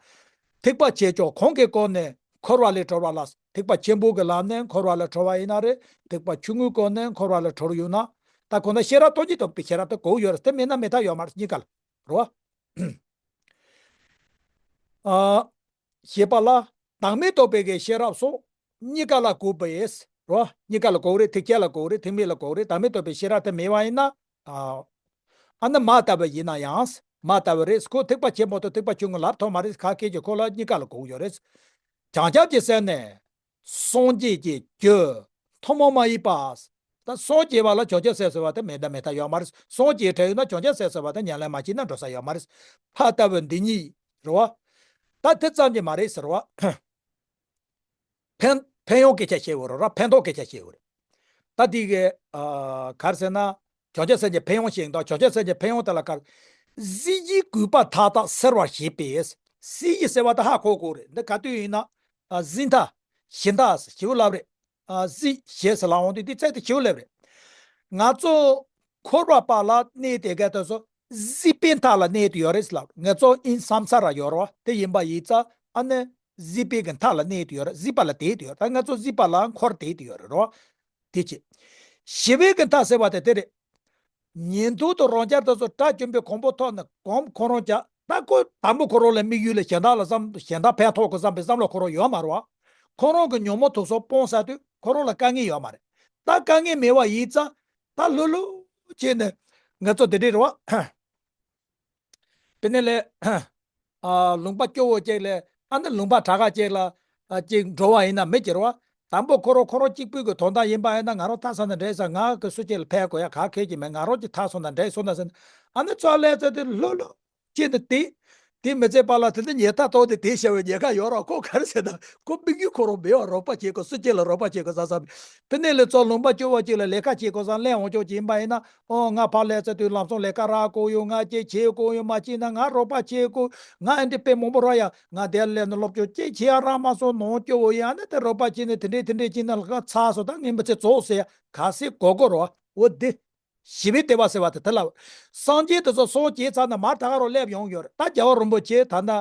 ཐེག་པ་ཆེ་མཆོག་གང་གི་སྒོ་ནས་འཁོར་བ་ལས་གྲོལ་བ་ལ། ཐེག་པ་ཆེན་པོ་གི་ལམ་ནས་འཁོར་བ་ལས་གྲོལ་བ་ཡིན་ན་རེད། ཐེག་པ་ཆུང་ངུའི་སྒོ་ནས་འཁོར་བ་ལས་གྲོལ་ཡོང་ན། ད་ཁོ་ན་ཤེས་རབ་སྟོང་ཉིད་རྟོགས་པའི་ཤེས་རབ་དེ་གོ་ཡོད་རེད། དེ་མེད་ན་མེད་ཐབས་ཡོད་མ་རེད། གཉིས་ཀ་ལ་རོ། ཨ། ཞེས་པ་ལ་བདག་མེད་རྟོགས་པའི་གི་ཤེས་རབ་སོགས་གཉིས་ཀ་ལ་གོ་བས་རོ། གཉིས་ཀ་ལ་གོ་རེད། ཐེག་ཆེན་ལ་གོ་རེད། ཐེག་དམན་ལ་གོ་རེད། བདག་མེད་རྟོགས་པའི་ཤེས་རབ་དེ་མེད་པ་ཡིན་ན། ཨ། ཨ་ནི་མ་ལྟ་བུ་ཡིན་ན་ཡང་། མ་ལྟ་བུ་རེད། ཁོ་ཐེག་པ་ཆེན་པོ་དང་ཐེག་པ་ཆུང་ངུ་ལབ་ཐུབ་མ་རེད། ག་གེ་གི་ཁོ་ལ་གཉིས་ཀ་ལ་གོ་གི་ཡོད་རེད། བྱང་ཆུབ་ཀྱི་སེམས་ནི་སངས་རྒྱས་ཀྱི་རྒྱུ་ཐུན་མོང་མ་ཡིན་པ། ད་སངས་རྒྱས་པ་ལ་བྱང་ཆུབ་སེམས་ཟེར་བ་དེ་མེད་ད་མེད་ད་ཡོད་མ་རེད། སངས་རྒྱས་བྲལ་ཡོད་ན་བྱང་ཆུབ་སེམས་ཟེར་བ་དེ་ཉམས་ལེན་མ་བྱས་ན་འགྲོ་ས་ཡོད་མ་རེད། ཕ་ལྟ་བུ་འདི་གཉིས་རེད་བ། ད་དེ་ཙམ་གྱིས་མ་རེད་ཟེར་བ། ཕན་ཕན་ཡོན་སྐད་ཆ་བཤད་འོ་ར་ར་ཕན་ཐོགས་སྐད་ཆ་བཤད་འོ་རེད། ད་དེ་གི་ཨ་ག་རེ་ཟེར་ན། བྱང་ཆུབ་སེམས་ཀྱི་ཕན་ཡོན་བཤད་ཡིན་ད། བྱང་ཆུབ་སེམས་ཀྱི་ཕན་ཡོན་དེ་ལ་ག་རེ། གཟི་བརྗིད་གུས་པ་མཐའ་དག་སེལ་བར་བྱེད་པས། གཟི་བརྗིད་ཟེར་བ་ད་ཧ་གོ་དགོས་རེད། འདི་ག་དུས་ཡིན་ན་ཨ་གཟི་མཐའ་ཞི་མཐའ་ཞེ་པོ་ལབ་རེད། ཨ་གཟི་ཞེས་ཟེར་ལ་འོང་དུས་དེ་ཚད་དེ་ཞེ་པོ་ལབ་རེད། ང་ཚོ་འཁོར་བ་པ་ལ་གནས་དེ་ག་དུས་སུ་གཟི་པའི་མཐའ་ལ་གནས་དུ་ཡོད་རེད་ལབ། ང་ཚོ་ཨིན་སམ་ས་ར་ཡོད་རེད་བ། དེ་ཡིན་པ་ཡིན་ཙང་ཨ་ནི་གཟི་པའི་གི་མཐའ་ལ་གནས་དུ་ཡོད་རེད། གཟི་པ་ལ་དེད་དུ་ཡོད་རེད། ད་ང་ཚོ་གཟི་པ་ལ་འཁོར་དེད་དུ་ཡོད་རེད་རོ། དེ་ཅི། ཞི་བའི་གི་མཐའ་ཟེར་བ་དེ་དེ་རེད། ཉིན་ཐོ་དུ་རང་ཅག་དེ་ཚོ་དགྲ་བཅོམ་པའི་གོང་བུ་ཐོབ་ནས་གོམ་ཁོ་རང་ཅག་ད་ཁོ་དང་པོ་ཁོ་རང་ལ་དམིགས་ཡུལ་ལ་གཞན་དག་ལ་བསམ་གཞན་དག་ཕན་ཐོགས་གི་བསམ་པའི་བསམ་བློ་ཁོ་རང་ཡོད་མ་རེད་བ། ཁོ་རང་གི་ཉོན་མོངས་དུག་གསུམ་སྤོང་ས་དུས་ཁོ་རང་ལ་དཀའ་ངལ་ཡོད་མ་རེད། ད་དཀའ་ངལ་མེད་བ་ཡིན་ཙང་ད་ལྷོད་ལྷོད་བྱས་ནས་ང་ཚོ་དེ་འདྲས་རེད་བ། དེ་ནས་ལས། ཨ་ལུང་པ་སྐྱོ་བོ་ཅིག་ལས་ཨ་ནི་ལུང་པ་དྲག་ག་ཅིག་ལ་ཨ་ཅིག་འགྲོ་བ་ཡིན་ན་མི་འགྱུར་བ། དང་པོ་ཁོ་རང་ཁོ་རང་གཅིག་པུའི་གི་དོན་དག་ཡིན་པ་ཡིན་ན་ང་རང་ཐག་སོང་ན་འདྲེས་ས་ང་གི་སུ་གཅིག་ལ་ཕན་དགོས་ཡ་ག་ཁེལ་གྱི་མེད། ང་རང་གཅིག་ཐག་སོང་ན་འདྲེས་སོང་ན་ཟེར་ནས་ཨ་ནི་ཚོ་ལས་ཚོ་དེ་ལྷོད་ལྷོད་ཅིག་ནི་དེ། དེ་མི་ཚེ་པ་ལ་དེ་ནི་ཉེ་ཐག་ཐོག་དེ་དེ་བྱ་བའི་ཉེན་ཁ་ཡོད་ར། ཁོ་ག་རེ་ཟེར་ན་ཁོ་དམིགས་ཡུལ་ཁོ་རང་མེད་བ། རོགས་པ་བྱེད་དགོས་སུ་གཅིག་ལ་རོགས་པ་བྱེད་དགོས་ས་ས་མེད། དེ་ནས་ལས་ཚོ་ལུང་པ་སྐྱོ་བོ་གཅིག་ལ་ལས་ཀ་བྱེད་དགོས་ས་ལས་འོང་ཆོག་ཅིག་ཡིན་པ་ཡིན་ན། ཨོ་ང་ཕར་སླེབས་ཚར་དུས་ལམ་སང་ལས་ཀ་རག་གོ་ཡོད། ང་ཅིག་བྱེད་གོ་ཡོད། མ་བྱེད་ན་ང་རོགས་པ་བྱེད་གོ། ང་ཨེ་འདྲ་དཔེ་མང་པོ་རག་ཡ། ང་དེར་སླེབས་ནས་སློབ་སྦྱོང་ཅིག་བྱེད་ཡ་རག་མ་སོང་། ནང་སྐྱོ་བོ་ཡིན། ཨ་ནི་དེ་རོགས་པ་བྱས་ནས་དེ་འདྲས་དེ་འདྲས་བྱས་ན་ལས་ཀ་ཚར་སོང་། ད་ངས་མི་ཚེ་རྫོགས་ཟེར་ཡ་ག་སྲིད་གོ་གོ་རོ། འོ་དེ་ཞི་བའི་བདེ་བ་ཟེར་བ་དེ་དེ་ལ། སངས་རྒྱས་དེ་ཚོ་སངས་རྒྱས་ཚར་ན་མར་ད་ག་རོ་སླེབས་ཡོང་ཡོད་རེད། ད་རྒྱལ་བ་རིན་པོ་ཆེ་ད་ལྟ་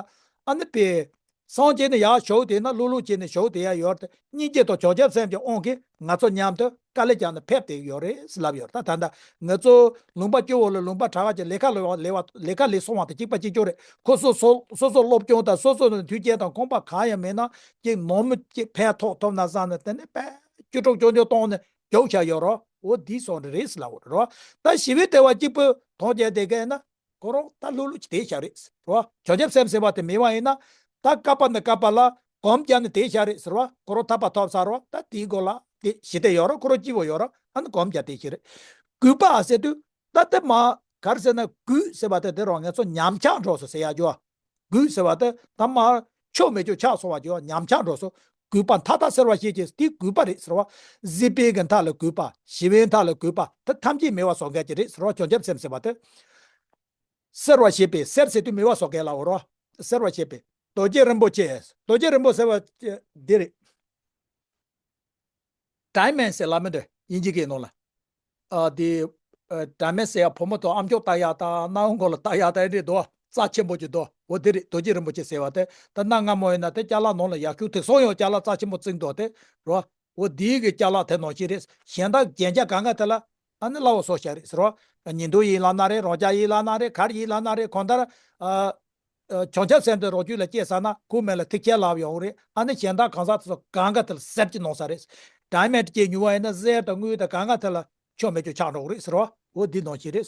ཨ་ནི་པའི། སངས་རྒྱས་ནི་ཡར་ཞོག་དེ་ན་ལྷོད་ལྷོད་བྱས་ནས་ཞོག་དེ་ཡ་ཡོད་དེ། སྙིང་རྗེ་དང་བྱང་ཆུབ་སེམས་ཀྱི་དབང་གིས་ང་ཚོ་མཉམ་དུ་དཀའ་ལས་བརྒྱབ་ནས་ཕེབས་བསྡད་ཡོད་རེད་ལབ་ཡོད། ད་ད་ལྟ་ང་ཚོ་ལུང་པ་སྐྱོ་བོ་ལ་ལུང་པ་དྲག་ག་ཅིག་ལས་ཀ་ལས་བ་ལས་བ་ལས་ཀ་ལས་སོང་བ་དང་གཅིག་པ་གཅིག་རྐྱང་རེད། ཁོ་སོ་སོ་སོ་སོ་སློབ་སྦྱོང་དང་སོ་སོ་ནས་དུས་རྒྱུན་དང་ཁོམ་པ་གང་ཡང་མེད་ན་ཅིག་ནོར་མི་ཅིག་ཕན་ཐོགས་ཐུབ་ན་བསམ་ནས་དེ་ནས་དཔེ་བཅུ་དྲུག་བཅོ་བརྒྱད་གཏོང་ནས་རྒྱུགས་བཞག་ཡོད་རོ། འོ་འདི་སོང་རེད་ལབ་རོ། ད་ཞི་བའི་བདེ་བ་གཅིག་པུ་མཐོང་རྒྱུ་དེ་གས་ན། ཁོ་རང་ད་ལྷོད་ལྷོད་ཀྱིས་བསྡད་བཞག་རེད་ཟེར་བ། བྱང་ཆུབ་སེམས་ཟེར་བ་དེ་མེད་པ་ཡིན་ན། ད་བསྐལ་པ་ནས་བསྐལ་པ་ལ་གོམ་བརྒྱབ་ནས་བསྡད་བཞག་རེད་ཟེར་བ། ཁོ་རང་ཐར་པ་ཐོབ་ཚར་བ། ད་དེའི་སྒོ་ལ་དེ་ཞི་བདེ་ཡོད་རེད། ཁོ་རང་སྐྱིད་པོ་ཡོད་རེད། ཨ་ནི་གོམ་བརྒྱབ་བསྡད་ཀྱི་རེད། གུས་པ་ཟེར་དུས་ད་དེ་མ་ག་རེ་ཟེར་ན་གུས་ཟེར་བ་དེ་དེ་རང་ང་ཚོ་ཉམས་ཆག་འགྲོ་སོང་ཟེར་ཡ་ཅོ། གུས་ཟེར་བ་དེ་ད་མ་ཆོ་མེད་ཅོ་ཆགས་སོང་བ་ཅོ། ཉམས་ཆག་འགྲོ་སོང་། གུས་པ་མཐའ་དག་སེལ་བར་བྱེད་ཅེས་དེ་གུས་པ་རེད་ཟེར་བ། གཟི་པའི་གི་མཐའ་ལ་གུས་པ། ཞི་བའི་མཐའ་ལ་གུས་པ་དེ་ཐམས་ཅད་མེད་པ་བཟོ་མཁན་ཅིག་རེད་ཟེར་བ། བྱང་ཆུབ་སེམས་ཟེར་བ་དེ། སེལ་བར་བྱེད་པའི་སེལ་ཟེར་དུས་མེད་པ་བཟོ་མཁན་ལ་འོ་རོ། སེལ་བར་བྱེད་པའི་རྡོ་རྗེ་རིན་པོ་ཆེ། རྡོ་རྗེ་རིན་པོ་ཟེར་བ་འདི་རེད། ཌའི་མན་ཌི་ཟེར་ལབ་མི་འདུག་དབྱིན་ཇི་སྐད་ནང་ལ། ཨ་དེ། ཨ་ཌའི་མན་ཌི་ཟེར་ཡ་བུ་མོ་དང་ཨམ་ཅོག་ལྟ་ཡ་དང་སྣ་བུག་མགོ་ལ་ལྟ་ཡ་དང་ཨེ་འདྲས་འདུག་རྩ་ཆེན་པོ་ཅིག་འདུག་འོ་དེ་རེད། རྡོ་རྗེ་རིན་པོ་ཆེ་ཟེར་བ་དེ་ད་གནའ་སྔ་མོ་ཡིན་ན་དེ་ཅ་ལག་ནང་ལ་ཡར་རྒྱུག་དེ་སོང་ཡང་ཅ་ལག་རྩ་ཆེན་པོ་བརྩིགས་འདུག་དེ་རོ། འོ་དེའི་གི་ཅ་ལག་དེ་ནང་བཞིན་རེད། གཞན་དག་རྒྱན་ཆ་གང་ག་དེ་ལ་ཨ་ནི་སླ་བོ་བཟོ་བཞག་རེད་ཟེར་རོ། ཉིན་ཐོ་ཡིན་ལབ་ན་རེད། རང་ཅག་ཡིན་ལབ་ན་རེད། ག་རེ་ཡིན་ལབ་ན་རེད། གང་ལྟར། ཨ། ཨ། བྱང་ཆུབ་སེམས་དེ་རང་རྒྱུད་ལ་སྐྱེས་ཚར་ན་གུས་མེད་ལ་ཐུགས་ཆེ་ལབ་ཡོང་རེད། ཨ་ནི་གཞན་དག་གང་ཟག་དེ་ཚོ་གང་ག་དེ་ལ་གསེར་གྱིས་གནང་ས་རེད། ཌའི་མན་ཌི་སྐྱེས་ཉུང་བ་ཡིན་ན་གསེར་དང་དངུལ་དང་གང་ག་དེ་ལ་ཆོ་མེད་ཅོ་ཆགས་འགྲོ་གི་རེད་ཟེར་བ། འོ་འདི་ནང་བཞིན་རེད།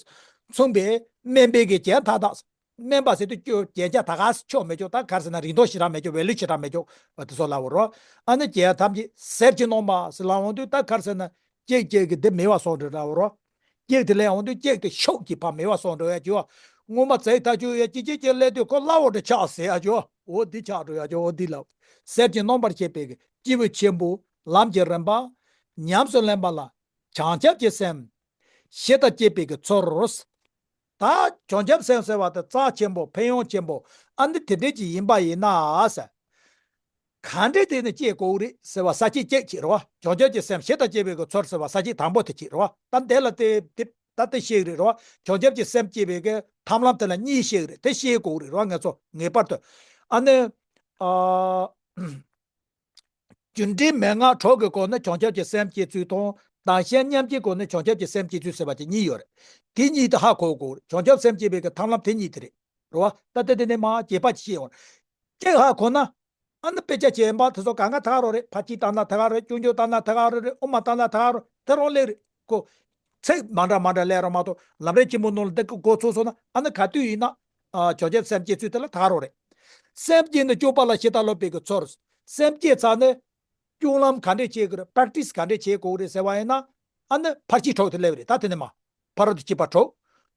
མཚུངས་པའི་སྨན་པའི་གི་རྒྱན་མཐའ་དག་སྨན་པ་ཟེར་དུས་ཀྱོ་རྒྱན་ཆ་ད་ག་ཆོ་མེད་ཅོ། ད་ག་རེ་ཟེར་ན་རིན་ཐང་ཞེ་དྲག་མེད་ཅོ། ཝེ་ལུ་ཞེ་དྲག་མེད་ཅོ། འོ་དེ་ཚོ་ལབ་རོ། ཨ་ནི་རྒྱན་ཐམས་ཅད་གསེར་གྱིས་གནང་བ་ཟེར་ལབ་འོང་དུས་ད་ག་རེ་ཟེར་ན། ཅིག་ཅིག་གི་འདི་མེད་པ་སོང་འགྲོ་འདྲ་བོ་རོ། ཅིག་དེ་ལས་འོང་དུས་ཅིག་དེ་ཤུགས་ཀྱིས་ཕར་མེད་པ་སོང་འགྲོ་ཡ་ཅིག་བ། སྔོན་མ་བརྩེགས་ཐག་ཆོད་ཡ་ཅི་ཅི་ཅི་སླེབས་དུས་ཁོ་སླ་བོ་འདྲ་ཆགས་ཟེར་ཡ་ཅིག་བ། འོ་འདི་ཆགས་འགྲོ་ཡ་ཅིག་འོ་འདི་ལ། གསེར་གྱིས་གནང་བར་བྱེད་པའི་སྐྱེས་བུ་ཆེན་པོ་ལམ་གྱི་རིམ་པ་ཉམས་སུ་ལེན་པ་ལ་བྱང་ཆུབ་ཀྱི་སེམས་ཞི་དང་བཅས་པའི་གི་ཚུལ། ད་བྱང་ཆུབ་སེམས་ཟེར་བ་དེ་རྩ་ཆེན་པོ་ཕན་ཡོན་ཆེན་པོ་ཨ་འདི་དེ་འདྲས་ཅིག་ཡིན་པ་ཡིན་ན་ཟེར། གང་འདྲས་དེ་ནི་སྐྱེ་དགོས་རེད་ཟེར་བ་ས་བཅད་གཅིག་བྱེད་རོ། བྱང་ཆུབ་ཀྱི་སེམས་ཞི་དང་བཅས་པའི་གི་ཚུལ་ཟེར་བ་ས་བཅད་དང་པོ་དེ་བྱེད་རོ། ད་འདི་ལ་དེ་དེ་ད་དེ་ཤེས་རེད་རོ། བྱང་ཆུབ་ཀྱི་སེམས་སྐྱེ་བའི་གི་ཐབས་ལམ་དེ་ལ་གཉིས་ཤེས་རེད། དེ་ཤེས་དགོས་རེད་རོ། ང་ཚོ་ངེས་པར་དུ་ཨ་ནི་ཨ། རྒྱུ་འབྲས་མན་ངག་དྲུག་གི་སྒོ་ནས་བྱང་ཆུབ་ཀྱི་སེམས་སྐྱེ་ཚུལ་དང་། བདག་གཞན་མཉམ་སྐྱེའི་སྒོ་ནས་བྱང་ཆུབ་ཀྱི་སེམས་སྐྱེ་ཚུལ་ཟེར་བ་ཅིག་གཉིས་ཡོད་རེད། དེ་གཉིས་དེ་ཧ་གོ་དགོས་རེད། བྱང་ཆུབ་སེམས་སྐྱེ་བའི་གི་ཐབས་ལམ་དེ་གཉིས་དེ་རེད། རེད་བ། ད་ལྟ་དེ་ནས་མ་རྗེས་པ་ཅིག་ཤེས་ཡོང་། གཅིག་ཧ་གོ་ན། ཨ་ནི་དཔེ་ཆ་རྗེས་མ་དེ་ཚོ་གང་ག་ད་ག་རང་རེད། ཕར་གཅིག་བཏང་ན་ད་ག་རང་རེད། ཆུང་ཆུང་བཏང་ན་ད་ག་རང་རེད། དབུ་མ་བཏང་ན་ད་ག་རང་རེད། དེ་རང་སླེབས་རེད་ཀོ། ཚིག་མ་འདྲ་མ་འདྲ་སླེབས་རོགས་མ་གཏོགས་ལམ་རིམ་ཆེན་མོ་ནང་ལ་འདི་གི་འགོ་ཚུགས་སོང་ན་ཨ་ནི་ག་དུས་ཡིན་ན། ཨ་བྱང་ཆུབ་སེམས་བསྐྱེད་ཚུལ་དེ་ལ་དགའ་རོགས་རེད། སེམས་བསྐྱེད་ནི་སྤྱོད་པ་ལ་ཞེ་དྲག་སློབ་པའི་གི་ཚུལ། སེམས་བསྐྱེད་ཚར་ནས་སྐྱོང་ལམ་ག་འདྲས་བྱེད་དགོས་རེད། པྲེག་ཊི་སི་ག་འདྲས་བྱེད་དགོས་རེད་ཟེར་བ་ཡིན་ན། ཨ་ནི་ཕར་ཕྱིན་དྲུག་དེ་སླེབས་རེད། ད་དེ་ནས་མ། ཕ་རོལ་ཏུ་ཕྱིན་པ་དྲུག་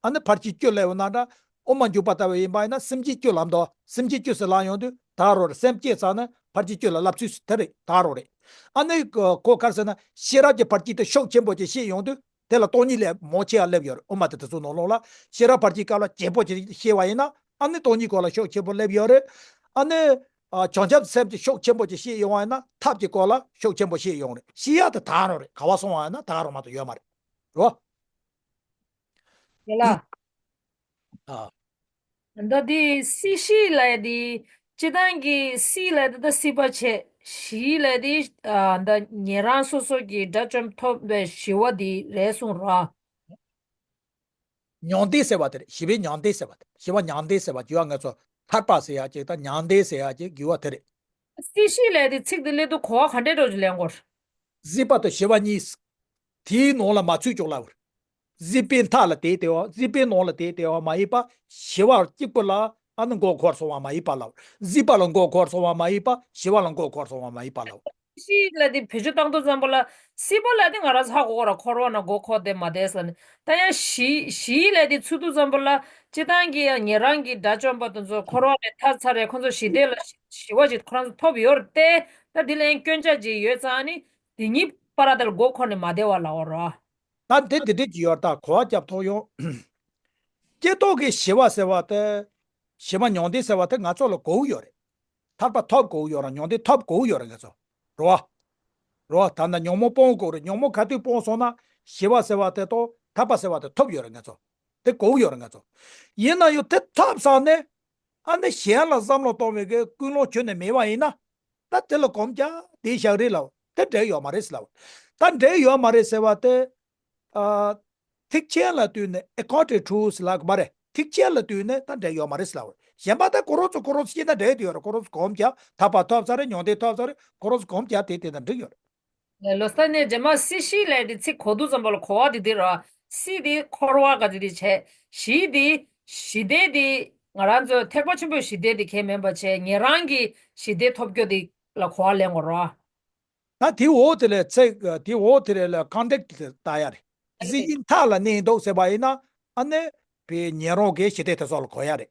ཨ་ནི་ཕར་ཕྱིན་བཅུ་སླེབས་ཡོང་ན་འདྲ། དབུ་མ་འཇུག་པ་ལྟ་བུ་ཡིན་པ་ཡིན་ན་སེམས་བསྐྱེད་བཅུ་ལམ་དུ། སེམས་བསྐྱེད་བཅུ་ཟེར་ལབ་ཡོང་དུས་དགའ་རོགས་རེད། སེམས་བསྐྱེད་ཚར་ནས་ཕར་ཕྱིན་བཅུ་ལ་ལབ་ཚུལ་དེ་རེད། དགའ་རོགས་རེད། ཨ་ནི་གོ་ག་རེ་ཟེར་ན་ཤེས་རབ་ཀྱི་ཕར་ཕྱིན་དེ་ཤུགས་ཆེན་པོ་ཅིག་ཤེས་ཡོང་དུས་དེ་ལ་སྟོང་ཉིད་ལས་མང་ཆེ་བ་སླེབས་ཡོད་རེད། དབུ་མ་དེ་དེ་ཚོ་ནང་ལོགས་ལ་ཤེས་རབ་ཕར་ཕྱིན་སྐབས་ལ་ཇེ་པོ་ཅིག་ཤེས་པ་ཡིན་ན་ཨ་ནི་སྟོང་ཉིད་སྐོར་ལ་ཤུགས་ཆེན་པོ་སླེབས་ཡོད་རེད། ཨ་ནི་ཨ་བྱང་ཆུབ་སེམས་ཀྱི་ཤུགས་ཆེན་པོ་ཅིག་ཤེས་ཡོང་བ་ཡིན་ན་ཐབས་ཀྱི་སྐོར་ལ་ཤུགས་ཆེན་པོ་ཤེས་ཡོང་རེད། ཤེས་ཡག་དེ་དགའ་རོགས་རེད། ག་བ་སོང་བ་ཡིན་ན་དགའ་རོགས་མ་གཏོགས་ཡོད་མ་རེད། རོ། ཡ་ལ། ཨ། ད་འདི་སྲིད་ཞི་ལབ་ཡ་འདི། སྤྱིར་བཏང་གི་སྲིད་ལབ་ཡ་འདི་ད་སྲིད་པ་བྱས། ཞི་ལབ་ཡ་འདི། ཨ། ད་ཉན་རང་སོ་སོ་གི་དགྲ་བཅོམ་ཐོབ་པའི་ཞི་བ་འདི་རེད་གསུངས་ར། མྱང་འདས་ཟེར་བ་དེ་རེད། ཞི་བའི་མྱང་འདས་ཟེར་བ་དེ། ཞི་བ་མྱང་འདས་ཟེར་བ་ཅིག་ཡོད། ང་ཚོ་ཐར་པ་ཟེར་ཡ་ཅིག་དང་མྱང་འདས་ཟེར་ཡ་ཅིག་དགོས་པ་དེ་རེད། སྲིད་ཞི་ལབ་ཡ་འདི་ཚིག་འདི་སླེབས་དུས་གོ་བ་ག་འདྲས་འདྲ་ཅིག་ལེན་དགོས། སྲིད་པ་དང་ཞི་བ་གཉིས། དེའི་ནང་ལ་མ་ཚུད་ཅོག་ལབ་པ་རེད། སྲིད་པའི་མཐའ་ལ་དེད་དེ་བ། སྲིད་པའི་ནང་ལ་དེད་དེ་བ་མ་ཡིན་པ། ཞི་བ་གཅིག་པུ་ལ་ཨ་ནི་མགོ་འཁོར་སོང་བ་མ་ཡིན་པ་ལབ་པ་རེད། སྲིད་པ་ལ་མགོ་འཁོར་སོང་བ་མ་ཡིན་པ། ཞི་བ་ལ་མགོ་འཁོར་སོང་བ་མ་ཡིན་པ་ལབ་པ་རེད། ཞི་ལབ་དེ་བེད་སྤྱོད་བཏང་དུས་ཙམ་པ་ལ། སྲིད་པ་ལབ་དེ་ང་རང་ཚོ་ཧ་གོ་གོ་ར། འཁོར་བ་ན་མགོ་འཁོར་ཏེ་མ་བསྡད་ཟེར་ནས། ད་ཡང་ཞི་ཞི་ལབ་དེ་ཚུད་དུས་ཙམ་པ་ལ་སྤྱིར་བཏང་གི་ཡང་ཉན་རང་གི་དགྲ་བཅོམ་པ་དེ་ཚོ་འཁོར་བ་ནས་ཐར་ཚར་རེད། ཁོང་ཚོ་ཞི་བདེ་ལ་ཞི་བ་ཞིག་ཁོ་རང་ཚོ་ཐོབ་ཡོད་རེད་དེ། ད་དེ་ལ་ཡང་སྐྱོན་ཆ་ཅིག་ཡོད་ཙང་ནི་དེ་གཉིས་བར་དེ་ལ་མགོ་འཁོར་ནས་མ་བསྡད་པ་ལབ་པ་ར། ད་དེ་འདི་འདྲས་ཀྱི་ཡོད་ད་གོ་བ་རྒྱབ་ཐོག་ཡོང་། སྐྱེ་ཐོག་གི་ཞི་བ་ཟེར་བ་དེ། ཞི་བ་མྱང་འདས་ཟེར་བ་དེ་ང་ཚོ་ལ་དགོས་ཡོད་རེད། ཐར་པ་ཐོབ་དགོས་ཡོད་རེད། མྱང་འདས་ཐོབ་དགོས་ཡོད་རེད་ང་ཚོ། རོ། རོ། ད་ནི་ཉོན་མོངས་སྤོང་དགོས་རེད། ཉོན་མོངས་ག་དུས་སྤོང་སོང་ན་ཞི་བ་ཟེར་བ་དེ་དང་ཐར་པ་ཟེར་བ་དེ་ཐོབ་ཡོད་རེད་ང་ཚོ། དེ་དགོས་ཡོད་རེད་ང་ཚོ། ཡིན་ན་ཡང་དེ་ཐོབ་ཚར་ནས། ཨ་ནི་གཞན་ལ་བསམ་བློ་གཏོང་བའི་གི་ཀུན་སློང་ཁྱོན་ནས་མེད་པ་ཡིན་ན། ད་དེ་ལ་གོམས་རྒྱག་དེ་བཞག་རེད་ལབ། དེ་འགྲིག་ཡོད་མ་རེད་ལབ། ད་འགྲིག་ཡོད་མ་རེད་ཟེར་བ་དེ། ཨ། ཐེག་ཆེན་ལ་ལྟོས་ནས་ཨེ་ཀའོན་ཊེ་ཊི་ཊུ་ཐུ་ལབ་གི་མ་རེད། ཐེག་ཆེན་ལ་ལྟོས་ནས་ད་འགྲིག་ཡོད་མ་རེད་ལབ། གཞན་པ་ད་ཁོ་རང་ཚོ་ཁོ་རང་ཚོ་སྐྱེས་ན་འགྲིག་དེ་ཡོད་རེད། ཁོ་རང་ཚོ་གོམས་རྒྱག་ཐར་པ་ཐོབ་ཚར་རེད། མྱང་འདས་ཐོབ་ཚར་རེད། ཁོ་རང་ཚོ་གོམས་རྒྱག་དེ་དེ་ད་འགྲིག་ཡོད་རེད། ལོ་ས་ནས་རྗེས་མ་སྲིད་ཞི་ལབ་དེ་ཚིག་གོ་དུས་ཙམ་པ་ལ་གོ་བ་དེ་དེ་ར། སྲིད་དེ་འཁོར་བ་ག་དེ་དེ་བྱས། ཞི་དེ་ཞི་བདེ་དེ་ང་རང་ཚོ་ཐེག་པ་ཆེན་པོའི་ཞི་བདེ་དེ་གས་མིན་པ་བྱས། ཉན་རང་གི་ཞི་བདེ་ཐོབ་རྒྱུ་དེ་ལ་གོ་བ་ལེན་དགོས་ར། ད་དེའི་འོག་དེ་ལ་ཚིག་དེའི་འོག་དེ་ལ་ཀོན་ཊེག་སི་ལ་ལྟ་ཡ་རེད། སྲིད་ཞིའི་མཐའ་ལ་གནས་འདུག་ཟེར་བ་ཡིན་ན་ཨ་ནི་བའི་ཉན་རང་གི་ཞི་བདེ་དེ་ཚོ་ལ་གོ་ཡ་རེད།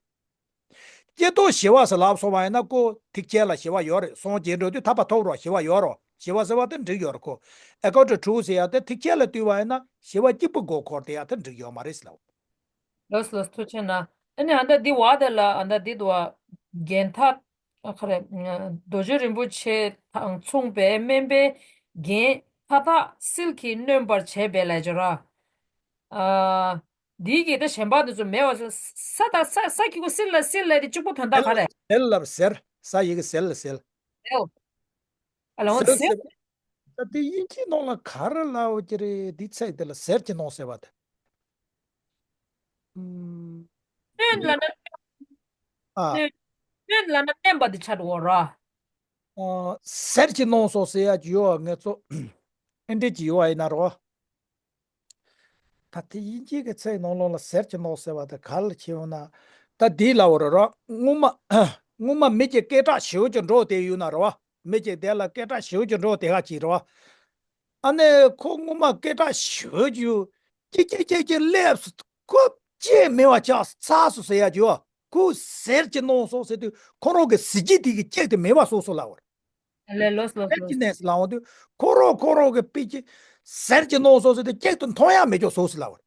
སྐྱེ་ཐོག་ཞི་བ་ཟེར་ལབ་སོང་བ་ཡིན་ན་ཁོ་ཐེག་ཆེན་ལ་ཞི་བ་ཡོད་རེད། སངས་རྒྱས་འགྲོ་དུས་ཐར་པ་ཐོབ་རོགས་ཞི་བ་ཡོད་རོགས། ཞི་བ་ཟེར་བ་དེ་འགྲིག་ཡོད་རེད་ཁོ། ཨེ་ཀའོན་ཊེ་ཊི་ཊུ་ཐུ་ཟེར་ཡ་དེ་ཐེག་ཆེན་ལ་ལྟོས་པ་ཡིན་ན་ཞི་བ་གཅིག་པུ་མགོ་འཁོར་དེ་ཡ་དེ་འགྲིག་ཡོད་མ་རེད་ལབ། ལོས་ལོས་ཐུགས་ཆེ་གནང་། ཨ་ནི་ཨ་མདའ་འདི་བ་དེ་ལ་ཨ་མདའ་འདི་དུ་བ། རྒྱན་ཐ། ཨ་ཁ་རེ། རྡོ་རྗེ་རིན་པོ་ཆེ་དང་མཚུངས་པའི་སྨན་པའི་རྒྱན་མཐའ་དག་སིལ་གྱིས་གནོན་པར་བྱས་པས་ལས་སྦྱོར་ར། ཨ། འདིའི་གི་ད་གཞན་པ་འདི་ཚོ་མེད་པ་ས་ས་དང་ས་ས་ཁྱི་གུ་སིལ་ལ་སིལ་ལ་དེ་གཅིག་པུ་དོན་དག་ག་རེ། སེལ་ལབ་སེལ། ས་ཡི་གེ་སེལ་ལ་སེལ། ཨེའོ། ཨ་ལ་འོ་སེལ་སེལ། ཟེར། ད་དེ་དབྱིན་ཇིའི་ནང་ལ་ག་རེ་ལབ་ཀྱི་རེད། འདི་ཚིག་དེ་ལ་ཟེར་གྱི་ནོ་ཟེར་བ་དེ། ཨུམ། སྣོད་ལབ་ན། ཨ། སྣོད། སྣོད་ལབ་ན་བརྟེན་པ་དེ་ཆགས་འགྲོ་གི་རེད། ཨ། ཟེར་གྱི་ནོ་སོ་ཟེར་ཡ་ཅིག་ཡོད་ངེད་ཚོ། ཨེ་འདྲས་ཅིག་ཡོད་ཨ་ཡིན་ན་རོ། ད་དེ་དབྱིན་ཇིའི་གི་ཚིག་ནང་ལོགས་ལ་ཟེར་གྱི་ནོ་ཟེར་བ་དེ་ག་ལ་ཁྱེར་ཡོང་ན། ད་འདི་ལབ་པ་རེད་རོ། སྔོན་མ། སྔོན་མ་མི་གཅིག་སྐད་གྲགས་ཞེ་པོ་ཅིག་འགྲོ་བསྡད་ཡོད་ན་རོ། མི་གཅིག་དེ་ལ་སྐད་གྲགས་ཞེ་པོ་ཅིག་འགྲོ་བསྡད་ཁ་ཅིག་རོ། ཨ་ནི་ཁོ་སྔོན་མ་སྐད་གྲགས་ཞེ་པོ་ཅིག་ཡོད། ཀྱེ་ཀྱེ་ཀྱེ་ཀྱེ་སླེབས་སོ། ཁོ་ཅེས་མེད་པ་ཆགས་ཚར་སོང་ཟེར་ཡ་ཅིག་ཡོད། ཁོ་ཟེར་གྱི་ནོ་སོ་ཟེར་དུས་ཁོ་རང་གི་གཟི་བརྗིད་དེ་གི་ཅིག་དེ་མེད་པ་སོ་སོ་ལབ་པ་རེད། ལེ་ལོས་ལོས་ལོས། ཕེར་གྱི་གནས་སུ་ལངས་དུས་ཁོ་རང་ཁོ་རང་གི་དཔེ་ཅིག་ཟེར་གྱི་ནོ་སོ་ཟེར་དེ་ཅིག་ཏུ་མཐོང་ཡ་མེད་ཅོག་སོ་སོ་ལབ་པ་རེད།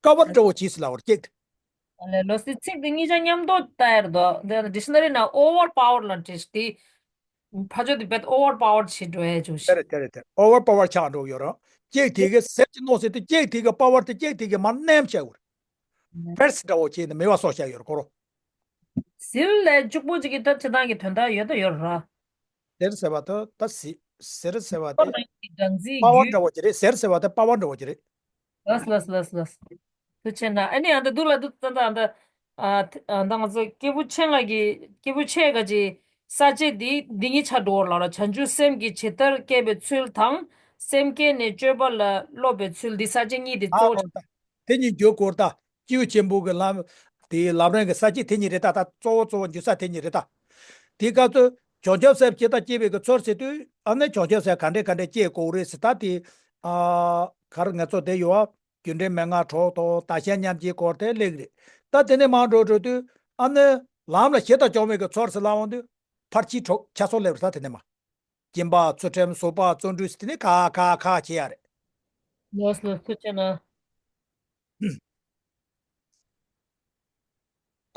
ཀ་བར་འདྲ་བོ་བྱས་སུ་ལབ་པ་རེད་ཅིག་ཏུ། ལེ་ལོས་སི་ཚིག་དེ་གཉིས་ཆ་མཉམ་དུ་ལྟ་ཡར་དོ། འདི་ཌིག་ཤ་ན་རི་ན་ཨོ་ཝར་པ་ཝར་ལ་བྲིས་ཏེ། ཕ་ཆོས་དེ་བེད་ཨོ་ཝར་པ་ཝར་བྱེད་འགྲོ་ཡ་ཅུ་ཤི། དེ་རེད་དེ་རེད་དེ་རེད། ཨོ་ཝར་པ་ཝར་ཆགས་འགྲོ་ཡོད་རེད། ཅིག་དེ་གི་ཟེར་གྱི་ནོ་ཟེར་དུས་ཅིག་དེ་གི་པ་ཝར་དེ་ཅིག་དེ་གི་མར་མནན་བྱས་ཡོད་རེད། ཕེར་སི་འདྲ་བོ་བྱས་ནས་མེད་པ་སོ་བྱས་ཡོད་རེད་ཁོ་རང་། ཟིལ་ལས་གཅིག་པོ་གཅིག་གི་ད་ཅི་ཐང་གི་དོན་དག་ཡོད་ད་ཡོད་ར། ཟེར་ཟེར་བ་ད་ད་ཟི་ཟེར་ཟེར་བ་ཁོ་དེ་རང་གི་སྦྲང་རྩིའི་པ་ཝར་རྒྱུད། འདྲ་བོ་ཅིག་རེད། ཟེར་ཟེར་བ་དེ་པ་ཝར་འདྲ་བོ་ཅིག་རེད། ལོས་ལོས་ལོས་ལོས། ཐུགས་ཆེ་གནང་། ཨ་ནི་ཨ་མདའ་འདུག་ལ་འདུག་ད་ད་ད། ཨ་ད་ང་ཚོ་སྐྱེས་བུ་ཆེ་ང་གི་སྐྱེས་བུ་ཆེ་ག་ཅི་ས་བཅད་འདི་འདི་གཉིས་ཆ་འགྲོ་བ་ལ་ར། བྱང་ཆུབ་སེམས་ཀྱི་ཇི་ལྟར་བསྐྱེད་པའི་ཚུལ་དང་། སེམས་བསྐྱེད་ནས་སྤྱོད་པ་ལ་སློབ་པའི་ཚུལ་འདི་ས་བཅད་གཉིས་དེ་ཨ་གཙོ་བོ། ཨོ་ད། དེ་གཉིས་བརྗོད་དགོས་ད། སྐྱེས་བུ་ཆེན་པོ་གི་ལམ། དེའི་ལམ་རིམ་གྱི་ས་བཅད་དེ་གཉིས་རེད་ད། ད་གཙོ་བོ་གཙོ་བོ་འཇུག་ས་དེ་གཉིས་རེད་ད། དེའི་སྐབས་སུ་བྱང་ཆུབ་སེམས་ཇི་ལྟར་བསྐྱེད་པའི་གི་ཚུལ་ཟེར་དུས་ཨ་ནི་བྱང་ཆུབ་སེམས་ག་འདྲས་ག་འདྲས་བསྐྱེད་དགོས་རེད་ཟེར། ད་དེ་ཨ་ག་རེ་ང་ཚོ་དེ་ཡོད་ཨ། རྒྱུ་འབྲས་མན་ངག་གྲོགས་དང་བདག་གཞན་མཉམ་བརྗེའི་སྐོར་དེ་སླེབས་རེད། ད་དེ་ནས་མར་འགྲོ་འགྲོ་དུས་ཨ་ནི་ལམ་ལ་ཞི་དང་སྦྱོང་བའི་གི་ཚུལ་ཟེར་ལབ་ཡོང་དུས་ཕར་ཕྱིན་དྲུག་ཆ་ཚང་སླེབས་རེད་ད། དེ་ནས་མར་སྦྱིན་པ་ཚུལ་ཁྲིམས་བཟོད་པ་བརྩོན་འགྲུས་ཟེར་དེ་ནས་ཁ་ཁ་ཁ་བྱེད་ཡ་རེད། ལགས་སོ། ཐུགས་རྗེ་གནང་།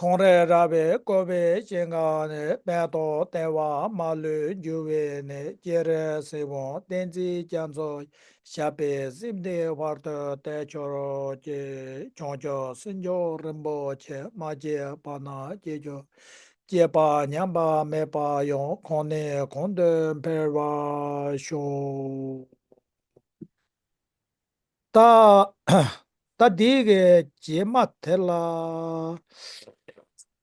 ཁོང་རེ་ར་བས་བསྐོར་བའི་ཞིང་ཁམས་ནི། དཔལ་དང་བདེ་བ་མ་ལུས་འབྱུང་བའི་གནས། སྤྱན་རས་གཟིགས་དབང་བསྟན་འཛིན་རྒྱ་མཚོ། ཞབས་པད་སྲིད་མཐའི་བར་དུ་བརྟན་གྱུར་ཅིག། བྱང་ཆུབ་སེམས་མཆོག་རིན་པོ་ཆེ། མ་སྐྱེས་པ་རྣམས་སྐྱེ་གྱུར་ཅིག། སྐྱེས་པ་ཉམས་པ་མེད་པ་ཡང་། གོང་ནས་གོང་དུ་འཕེལ་བར་ཤོག། ད་ད་འདི་གི་རྗེས་མ་དེ་ལ་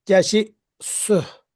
བརྒྱ་བཤད་སུ་